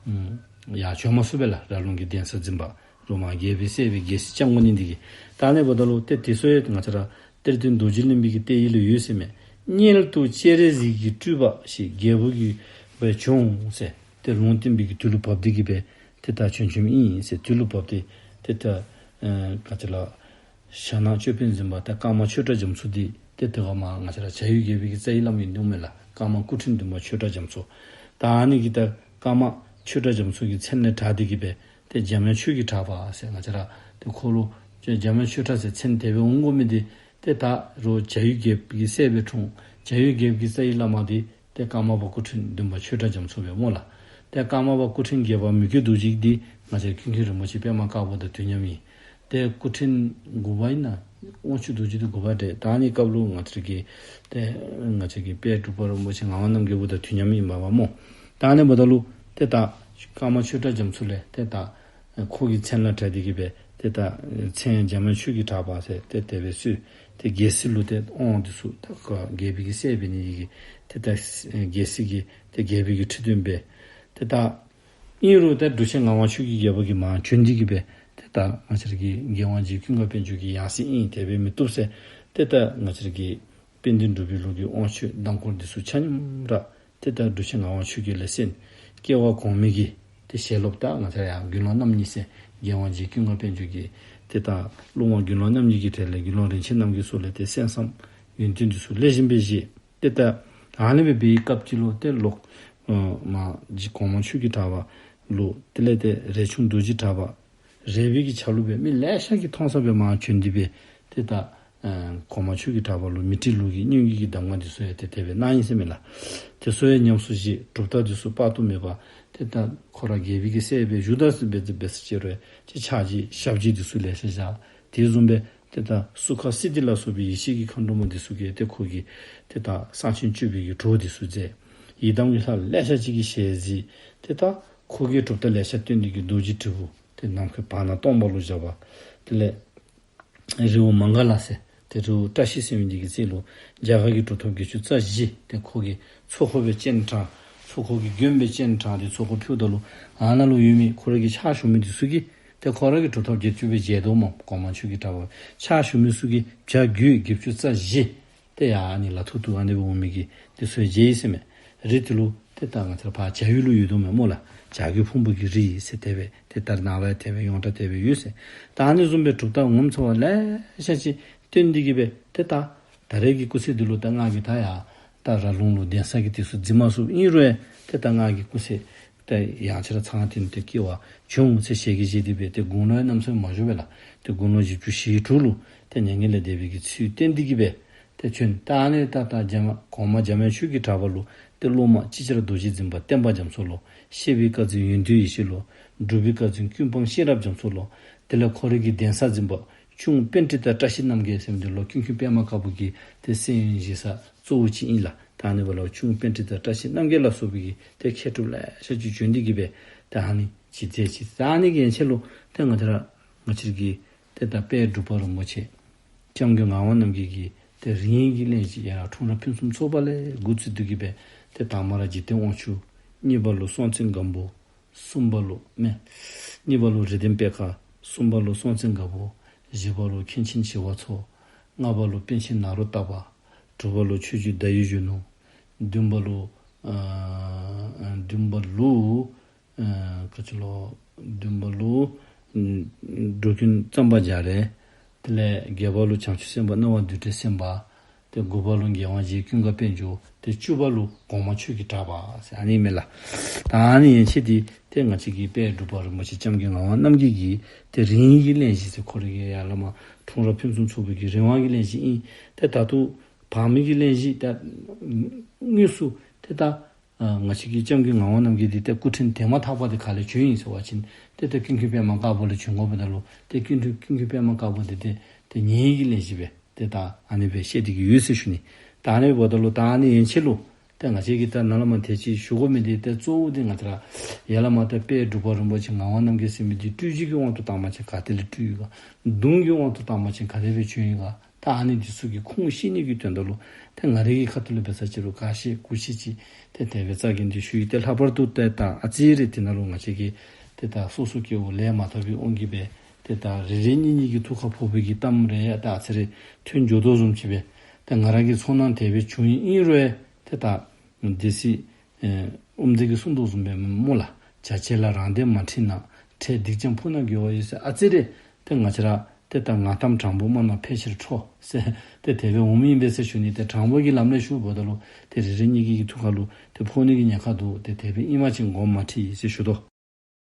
ཨུམ་ཡར་བྱོན་མ་ཚུགས་པས་ལགས། ར་ལུང་གི་གདན་ས་འཛིན་པ་ལུ་མར་རྒྱལ་པོའི་སྲས་སྦེ་རྒྱལ་སྲིད་བསྐྱང་དགོ་ནི་འདི་གིས། ད་ཨ་ནི་འབདཝ་ད་ལུ་ཏེ་དེ་ཚུ་ཡང་ང་བཅས་ར་གཏེར་སྟོན་རྡོ་རྗེ་གླིང་པའི་གི་གཏེར་ཡིག་ལུ་ཡོད་ཟེར་མས། མངལ་དུ་སྤྱན་རས་གཟིགས་ཀྱི་སྤྲུལ་པ་ཞེས་རྒྱལ་པོ་གི་སྦེ་བྱོན་ཟེར། ཏེ་ལུང་བསྟན་པའི་གི་དུས་ལུ་བབས་ཏེ་གི་སྦེ་ཏེ་ད་བྱོན་བྱོནམ་ཨིན་ཟེར། དུས་ལུ་བབས་ཏེ་ཏེ་ད་ཨེ་ག་ཅི་ལོ། ཞྭ་ནག་ཅོད་པན་འཛིན་པ་ད་ཀརྨ་ཆོས་གྲགས་རྒྱ་མཚོ་འདི་ཏེ་དེ་སྒང་མར་ང་བཅས་ར་བྱ་ཡུལ་རྒྱལ་པོའི་གི་རྩ་བའི་བླམ་ཨིན་འདུག་མས་ལགས། ཀརྨ་སྐུ་ཕྲེང་བདུན་པ་ཆོས་གྲགས་རྒྱ་མཚོ། ད་ཨ་ནི་གི་ད་ཀརྨ་ཆོས་གྲགས་རྒྱ་མཚོ་གི་མཚན་ལས་གྲགས་ཏེ་གི་སྦེ་ཏེ་འཇམ་དབྱངས་ཆོས་ཀྱི་གྲགས་པ་ཟེར་ང་བཅས་ར་ཏེ་ཁོ་ལུ་འཇམ་དབྱངས་ཆོས་གྲགས་ཟེར་མཚན་དེ་སྦེ་འོང་དགོ་མི་འདི་ཏེ་ད་རུང་བྱ་ཡུལ་རྒྱལ་པོའི་གི་སྲས་སྦེ་འཁྲུངས། བྱ་ཡུལ་རྒྱལ་པོའི་གི་རྩ་བའི་བླ་མ་འདི་ཏེ་ཀརྨ་པ་སྐུ་ཕྲེང་བདུན་པ་ཆོས་གྲགས་རྒྱ་མཚོ་སྦེ་སྨོ་ལགས། ཏེ་ཀརྨ་པ་སྐུ་ཕྲེང་བརྒྱད་པ་མི་བསྐྱོད་རྡོ་རྗེ་འདི་ང་བཅས་ཀུན་མཁྱེན་རིན་པོ་ཆེ་པདྨ་དཀར་པོ་དང་དུས་མཉམ་ཨིན། ཏེ་སྐུ་ཕྲེང་དགུ་པ་ཨིན་ན་དབང་ཕྱུག་རྡོ་རྗེ་འདི་དགུ་པ་འདྲས། ད་ཨ་ནི་སྐབས་ལུ་ང་བཅས་ཀྱི་ཏེ་ང་བཅས་ཀྱི་དཔལ་འབྲུག་པ་རིན་པོ་ཆེ་ངག་དབང་རྣམ་རྒྱལ་པོ་དང་དུས་མཉམ་ཨིན་པས་པ་སྨོ། ད་ཨ་ནི་འབདཝ་ད་ལུ་ཏེ་ད་ཀརྨ་ཆོས་གྲགས་རྒྱ་མཚོ་ལས་ཏེ་ད་ཁོ་གི་མཚན་ལས་གྲགས་ཏེ་གི་སྦེ་ཏེ་ད་མཚན་འཇམ་དབྱངས་ཆོས་ཀྱི་གྲགས་པ་ཟེར་ཏེ་དེ་སྦེ་གསོལ། ཏེ་རྒྱལ་སྲིད་ལུ་ཏེ་དབང་འདི་ཚུ་ད་ཁོ་རྒྱལ་པོའི་གི་སྲས་འབད་ནི་འདི་གིས་ཏེ་ད་རྒྱལ་སྲིད་ཀྱི་ཏེ་རྒྱལ་པོའི་གི་ཁྲི་འདོན་འབད། ཏེ་ད་ཨིན་རུང་ཏེ་འབྲུག་ཆེན་ངག་དབང་ཆོས་ཀྱི་རྒྱལ་པོ་གིས་མར་བྱོན་ཏེ་གི་སྦེ་ཏེ་ད་ང་བཅས་ར་གི་རྒྱལ་དབང་རྗེ་ཀུན་དགའ་དཔལ་འབྱོར་གྱི་ཡང་སྲིད་ཨིན། དེ་སྦེ་མི་བཏུབ་ཟེར་ཏེ་ད་ང་བཅས་ར་གི་དཔལ་ལྡན་འབྲུག་པའི་ལུགས་ཀྱི་དབང་ཆོས་གདམས་སྐོར་འདི་ཚུ་ཆ་མཉམ་ར་ཏེ་ད་འབྲུག་ཆེན་ངག་དབང་ཆོས་རྒྱལ་ལས་གསན། སྐྱེ་བ་གོང་མའི་གི་ཏེ་ཞལ་སློབ་ད་ང་བཅས་ར་ཡང་དགེ་སློང་རྣམ་གཉིས་ཟེར་རྒྱལ་དབང་རྗེ་ཀུན་དགའ་དཔལ་འབྱོར་གྱིས་ཏེ་ད་སློབ་མ་དགེ་སློང་རྣམ་གཉིས་ཀྱི་གྲས་ལས་དགེ་སློང་རིན་ཆེན་རྣམ་རྒྱལ་སོགས་ལས་ཏེ་གསན་བསམ་ཡོན་ཏན་འདི་ཚུ་ལེགས་ཤོམ་སྦེ་བཞེས། ཏེ་ད་ཨ་ནི་སྦེ་འབད་བའི་སྐབས་ཅིག་ལུ་ཏེ་ལོག་ཨ་མར་རྗེ་གོང་མ་ཆོས་ཀྱི་གྲགས་པ་ལུ་དེ་ལས་ཏེ་རས་ཆུང་རྡོ་རྗེ་གྲགས་པ་རས་པའི་གི་ཆ་ལུགས་སྦེ་མི་ལེ་ཤ་གིས་མཐོང་ས་སྦེ་མར་བྱོན་ཏེ་སྦེ་ཏེ་ད་ཨ་གོང་མ་ཆོས་ཀྱི་གྲགས་པ་ལུ་མཻ་ཏྲི་ལུགས་ཀྱི་སྙན་བརྒྱུད་ཀྱི་གདམས་ངག་འདི་ཚུ་ཡང་ཏེ་དེ་སྦེ་གནང་ཡི་ཟེར་མས་ལགས། དེ་ཚུ་ཡང་ཉམས་སུ་བཞེས། གྲུབ་རྟགས་འདི་ཚུ་དཔག་ཏུ་མེད་པ། ཏེ་ད་ཁོ་ར་རྒྱལ་པོའི་གི་སྲས་སྦེ་བཞུགས་ད་སྦེ་འབད་ས་ཅིག་རུང་ཏེ་ཕྱག་རྗེས་ཞབས་རྗེས་འདི་ཚུ་ལེ་ཤ་བཞག། དེ་བཟུམ་སྦེ་ཏེ་ད་སུ་ཁ་སིདྡྷི་ལ་སོགས་པའི་ཡེ་ཤེས་ཀྱི་མཁའ་འགྲོ་མ་འདི་ཚུ་གིས་ཏེ་ཁོ་གི་ཏེ་ད་གསང་ཆེན་སྤྱོད་པའི་གི་གྲོགས་འདི་ཚུ་མཛད། ཡི་དམ་གྱི་ལྷ་ལེ་ཤ་ཅིག་གི་ཞལ་གཟིགས། ཏེ་ད་ཁོ་གིས་གྲུབ་རྟགས་ལེ་ཤ་སྟོན་ཏེ་གི་རྡོ་རྗེ་དྲིལ་བུ་ཏེ་ནམ་མཁའི་བར་སྣང་སྟོང་པ་ལུ་བཞག་པ། དེ་ལས་རི་བོ་མངྒ་ལ་ཟེར་ཏེ་རི་བོ་བཀྲ་ཤིས་ཟེར་མི་འདི་གི་རྩེ་ལུ་རྒྱ་གར་གྱི་གྲུབ་ཐོབ་བརྒྱད་ཅུ་རྩ་བཞི་ཏེ་ཁོ་གིས་ཚོགས་འཁོར་སྦེ་སྤྱན་དྲངས། ཚོགས་འཁོར་གྱི་མགོན་སྦེ་སྤྱན་དྲངས་ཏེ་ཚོགས་འཁོར་ཕུལཝ་ད་ལུ་ཨ་ནཱ་ལུ་ཡོད་མི་ཁོ་ར་གི་ཕྱག་ཞུ་མི་འདི་ཚུ་གིས་ཏེ་ཁོ་ར་གི་གྲུབ་ཐོབ་བརྒྱད་ཅུ་སྦེ་མཇལ་དོ་སྨོ། གོང་མ་ཆོས་ཀྱི་གྲགས་པ་ཕྱག་ཞུ་མི་ཚུ་གིས་བྱ་རྒོད་བརྒྱད་ཅུ་རྩ་བཞི་ཏེ་ཡར་ཨ་ནི་ལ་ཐུག་ཐུག་ཨ་ནི་སྦེ་འོང་མི་གི་འདི་ཚུ་ཡང་མཇལ་ཡི་ཟེར་མས། རི་དེ་ལུ་ཏེ་ད་ང་བཅས་ར་ཕར་བྱ་ཡུལ་ལུ་ཡོད་དོ་མས་སྨོ་ལགས། བྱ་རྒོད་ཕུང་པོ་གི་རི་ཟེར་དེ་སྦེ་ཏེ་ད་རེས་ནངས་པ་ཡང་དེ་སྦེ་ཡོངས་གྲགས་དེ་སྦེ་ཡོད་ཟེར། ད་ཨ་ནི་བཟུམ་སྦེ་གྲུབ་རྟགས་ངོ་མཚར་བ་ལེ་ཤ་ཅིག་སྟོན་ཏེ་གི་སྦེ་ཏེ་ད་ད་རེས་ཀྱི་སྐུ་ཚེ་འདི་ལུ་ད་ང་གིས་ད་ཡར་ད་ར་ལུང་ལུ་གདན་ས་གི་དེ་ཚུ་འཛིན་མ་ཚུགས། ཨིན་རུང་ཡང་ཏེ་ད་ང་གི་སྐུ་ཚེ་ཏེ་ཡང་ཁྱེད་ར་ཚང་སྟེ་ཏེ་སྐྱེ་བ་བྱུང་ཟེར་ཞལ་གྱིས་བཞེས་ཏེ་སྦེ་ཏེ་དགུང་ལོ་ཡང་གནམ་མེད་ས་མེད་མ་བཞུགས་པས་ལགས། ཏེ་དགུང་ལོ་བཞི་བཅུ་ཞེ་དྲུག་ལུ་ཏེ་མྱ་ངན་ལས་འདས་པའི་གི་ཚུལ་བསྟན་ཏེ་གི་སྦེ་ཏེ་བྱོན། ད་ཨ་ནི་ད་ད་འཇམ་གོང་མ་འཇམ་དབྱངས་ཆོས་ཀྱི་གྲགས་པ་ལུ་ཏེ་སློབ་མ་ཅིག་ཅར་རྡོ་རྗེ་འཛིན་པ་བསྟན་པ་རྒྱ་མཚོ་ལོ། བཤད་པའི་བཀའ་འཛིན་ཡོན་ཏན་ཡེ་ཤེས་ལོ། སྒྲུབ་པའི་བཀའ་འཛིན་ཀུན་སྤངས་ཤེས་རབ་རྒྱ་མཚོ་ལོ། དེ་ལས་ཁོ་རའི་གི་གདན་ས་འཛིན་པ་གཅུང་པཎྜི་ཏ་བཀྲ་ཤིས་རྣམ་རྒྱལ་ཟེར་མི་འདི་ལོ་ཀུན་མཁྱེན་པདྨ་དཀར་པོ་གི་ཏེ་སྲས་ཡོན་བཞེས་ས་གཙོ་བོ་ཅིག་ཨིན་ལགས། ད་ཨ་ནི་འབདཝ་ལས་གཅུང་པཎྜི་ཏ་བཀྲ་ཤིས་རྣམ་རྒྱལ་ལ་སོགས་པའི་གི་ཏེ་མཁས་གྲུབ་ལེ་ཤ་ཅིག་བྱོན་ཏེ་གི་སྦེ་ད་ཨ་ནི་ཅིག་མཛད་ཅི། ད་ཨ་ནི་གི་ཡན་ཆད་ལུ་ཏེ་ང་བཅས་ར་ང་བཅས་ར་གི་ཏེ་ད་དཔལ་འབྲུག་པ་རིན་པོ་ཆེ་སྐྱབས་མགོན་ངག་དབང་རྣམ་རྒྱལ་གྱི་ཏེ་རིང་གི་གླེང་གཞི་ཡང་འཁྲུངས་རབས་ཕུན་སུམ་ཚོགས་པ་ལས་འགོ་བཙུགས་ཏེ་གི་སྦེ་ཏེ་དང་པ་ར་འཇིག་རྟེན་དབང་ཕྱུག། གཉིས་པ་ལུ་སྲོང་བཙན་སྒམ་པོ། གསུམ་པ་ལུ་མེན། གཉིས་པ་ལུ་རིགས་ལྡན་པད་དཀར། གསུམ་པ་ལུ་སྲོང་བཙན་སྒམ་པོ། བཞི་པ་ལུ་མཁན་ཆེན་ཞི་བ་འཚོ། ལྔ་པ་ལུ་པཎ་ཆེན་ནཱ་རོ་ཏ་པ། དྲུག་པ་ལུ་ཆོས་རྗེ་ཟླ་འོད་གཞོན་ནུ། བདུན་པ་ལུ་ཨ་བདུན་པ་ལུ་ཨ་ག་ཅི་ལོ། བདུན་པ་ལུ་ཨ་འགྲོ་མགོན་གཙང་པ་རྒྱ་རས། དེ་ལས་བརྒྱད་པ་ལུ་བྱང་ཆུབ་སེམས་དཔའ་སྣང་བ་འདུས་གྲོལ་སེམས་དཔའ། ཏེ་དགུ་པ་ལུ་རྒྱལ་དབང་རྗེ་ཀུན་དགའ་དཔལ་འབྱོར། ཏེ་བཅུ་པ་ལུ་གོང་མ་ཆོས་ཀྱི་གྲགས་པ་ཟེར་ཨ་ནི་མས་ལགས། ད་ཨ་ནི་ཡན་ཆད་འདི་ཏེ་ང་བཅས་ཀྱི་དཔལ་འབྲུག་པ་རིན་པོ་ཆེ་སྐྱབས་མགོན་ངག་དབང་རྣམ་རྒྱལ་གྱི་ཏེ་རིང་གི་གླེང་གཞི་ཟེར་ཁོ་རའི་གི་ཡར་ལས་མར་འཁྲུངས་རབས་ཕུན་སུམ་ཚོགས་པའི་གི་རིང་བ་གི་གླེང་གཞི་ཨིན། ཏེ་ད་ལྟོ་བར་མའི་གི་གླེང་གཞི་ད་དངོས་སུ་ཏེ་ད་ ཨ་ང་བཅས་ཀྱི་སྐྱབས་མགོན་ངག་དབང་རྣམ་རྒྱལ་འདི་ཏེ་སྐུ་ཕྲེང་དེ་མ་ཐག་པ་འདི་ག་ལས་བྱོན་ཡི་ཟེར་བ་ཅིན་ཏེ་ཏེ་ཀུན་མཁྱེན་པདྨ་དཀར་པོ་ལས་བྱོན་དགོ་པས་ད་ལུ། ཏེ་ཀུན་མཁྱེན་ཀུན་མཁྱེན་པདྨ་དཀར་པོ་འདི་ཏེ་ཏེ་ཉེ་གི་ལས་བཞི་སྦེ་ཏེ་ད་ཨ་ནི་སྦེ་བཤད་དེ་གི་ཡོད་ཟེར་ཞུ་ནི། ད་ཨ་ནི་འབདཝ་ད་ལུ་ད་ཨ་ནི་ཡན་ཆད་ལུ་ཏེ་ང་བཅས་ཀྱིས་ད་ནཱ་ལས་མར་དེ་ཅིག་ཞུ་དགོ་མི་འདི་ཏེ་གཙོ་བོ་འདི་ང་བཅས་ར་ཡར་ལས་མར་ཏེ་དཔལ་འབྲུག་པ་རིན་པོ་ཆེ་ངག་དབང་རྣམ་རྒྱལ་ཟེར་མི་འདི་སྤྲུལ་གཞི་གི་དབང་དུ་བཏང་པ་ཅིན་ག་ཏེ་ལས་སྤྲུལ་ཡི་ག། གདུང་གི་དབང་དུ་བཏང་པ་ཅིན་ག་དེ་སྦེ་བྱོན་ཡི་ག། ད་ཨ་ནི་འདི་ཚུ་གི་ཁུངས་ཤེས་ནི་གི་དོན་དག་ལུ་ཏེ་ང་རའི་གི་ཁ་ཐུག་ལས་འབད་ས་ཅིག་རུང་ག་ཤེས་གུ་ཤེས་ཅིག་ཏེ་དེ་སྦེ་རྩ་འགེངས་ཏེ་ཞུ་ཡི། ཏེ་ལྷག་པར་དུ་ཏེ་ད་ཨ་ཙི་རེ་དེ་ནང་ལུ་ང་བཅས་ཀྱི་ཏེ་ད་སོ་སོ་སྐྱེ་བོ་ལས་མ་དག་པའི་དབང་གིས་སྦེ་ཏེ་ད་རེ་རེ་གཉིས་གཉིས་ཀྱི་ཐུགས་ཁར་ཕོག་པའི་གི་གཏམ་རེ་ཡང་ད་ཨ་ཙི་རེ་ཐོན་འགྱོ་དོ་བཟུམ་ཅིག་སྦེ་ཏེ་ང་ར་གི་ཚོར་སྣང་དེ་སྦེ་བྱུང་ཡི། ཨིན་རུང་ཡང་ཏེ་ད་སྡེ་སྲིད་ཨེ་དབུ་མཛད་ཀྱིས་གསུངས་དོ་བཟུམ་སྦེ་སྨོ་ལགས། བྱ་བྱེད་ལ་རང་དོན་མ་འཁྲིད་ན། འཕྲལ་སྡིག་ཅན་ཕོག་ན་དགེ་བ་ཡོད་ཟེར། ཨ་ཙི་རེ་ཏེ་ང་བཅས་ར་ཏེ་ད་ངག་གཏམ་དྲང་པོ་སྨྲ་ན་ཕལ་ཆེར་ཁྲོ་ཟེར་ཏེ་དེ་སྦེ་འོང་མི་ཨིན་པས་ཟེར་ཞུ་ནི། ཏེ་དྲང་པོ་གི་ལམ་ལས་ཞུཝ་ད་ལུ་ཏེ་རེ་རེ་གཉིས་གཉིས་ཀྱི་ཐུགས་ཁར་ལུ་ཏེ་ཕོག་ནི་གི་ཉེན་ཁ་འདུག། ཏེ་དེ་སྦེ་ཨིན་པ་ཅིན་དགོངསམ་མ་ཁྲེལ་ཟེར་ཞུ་དོ།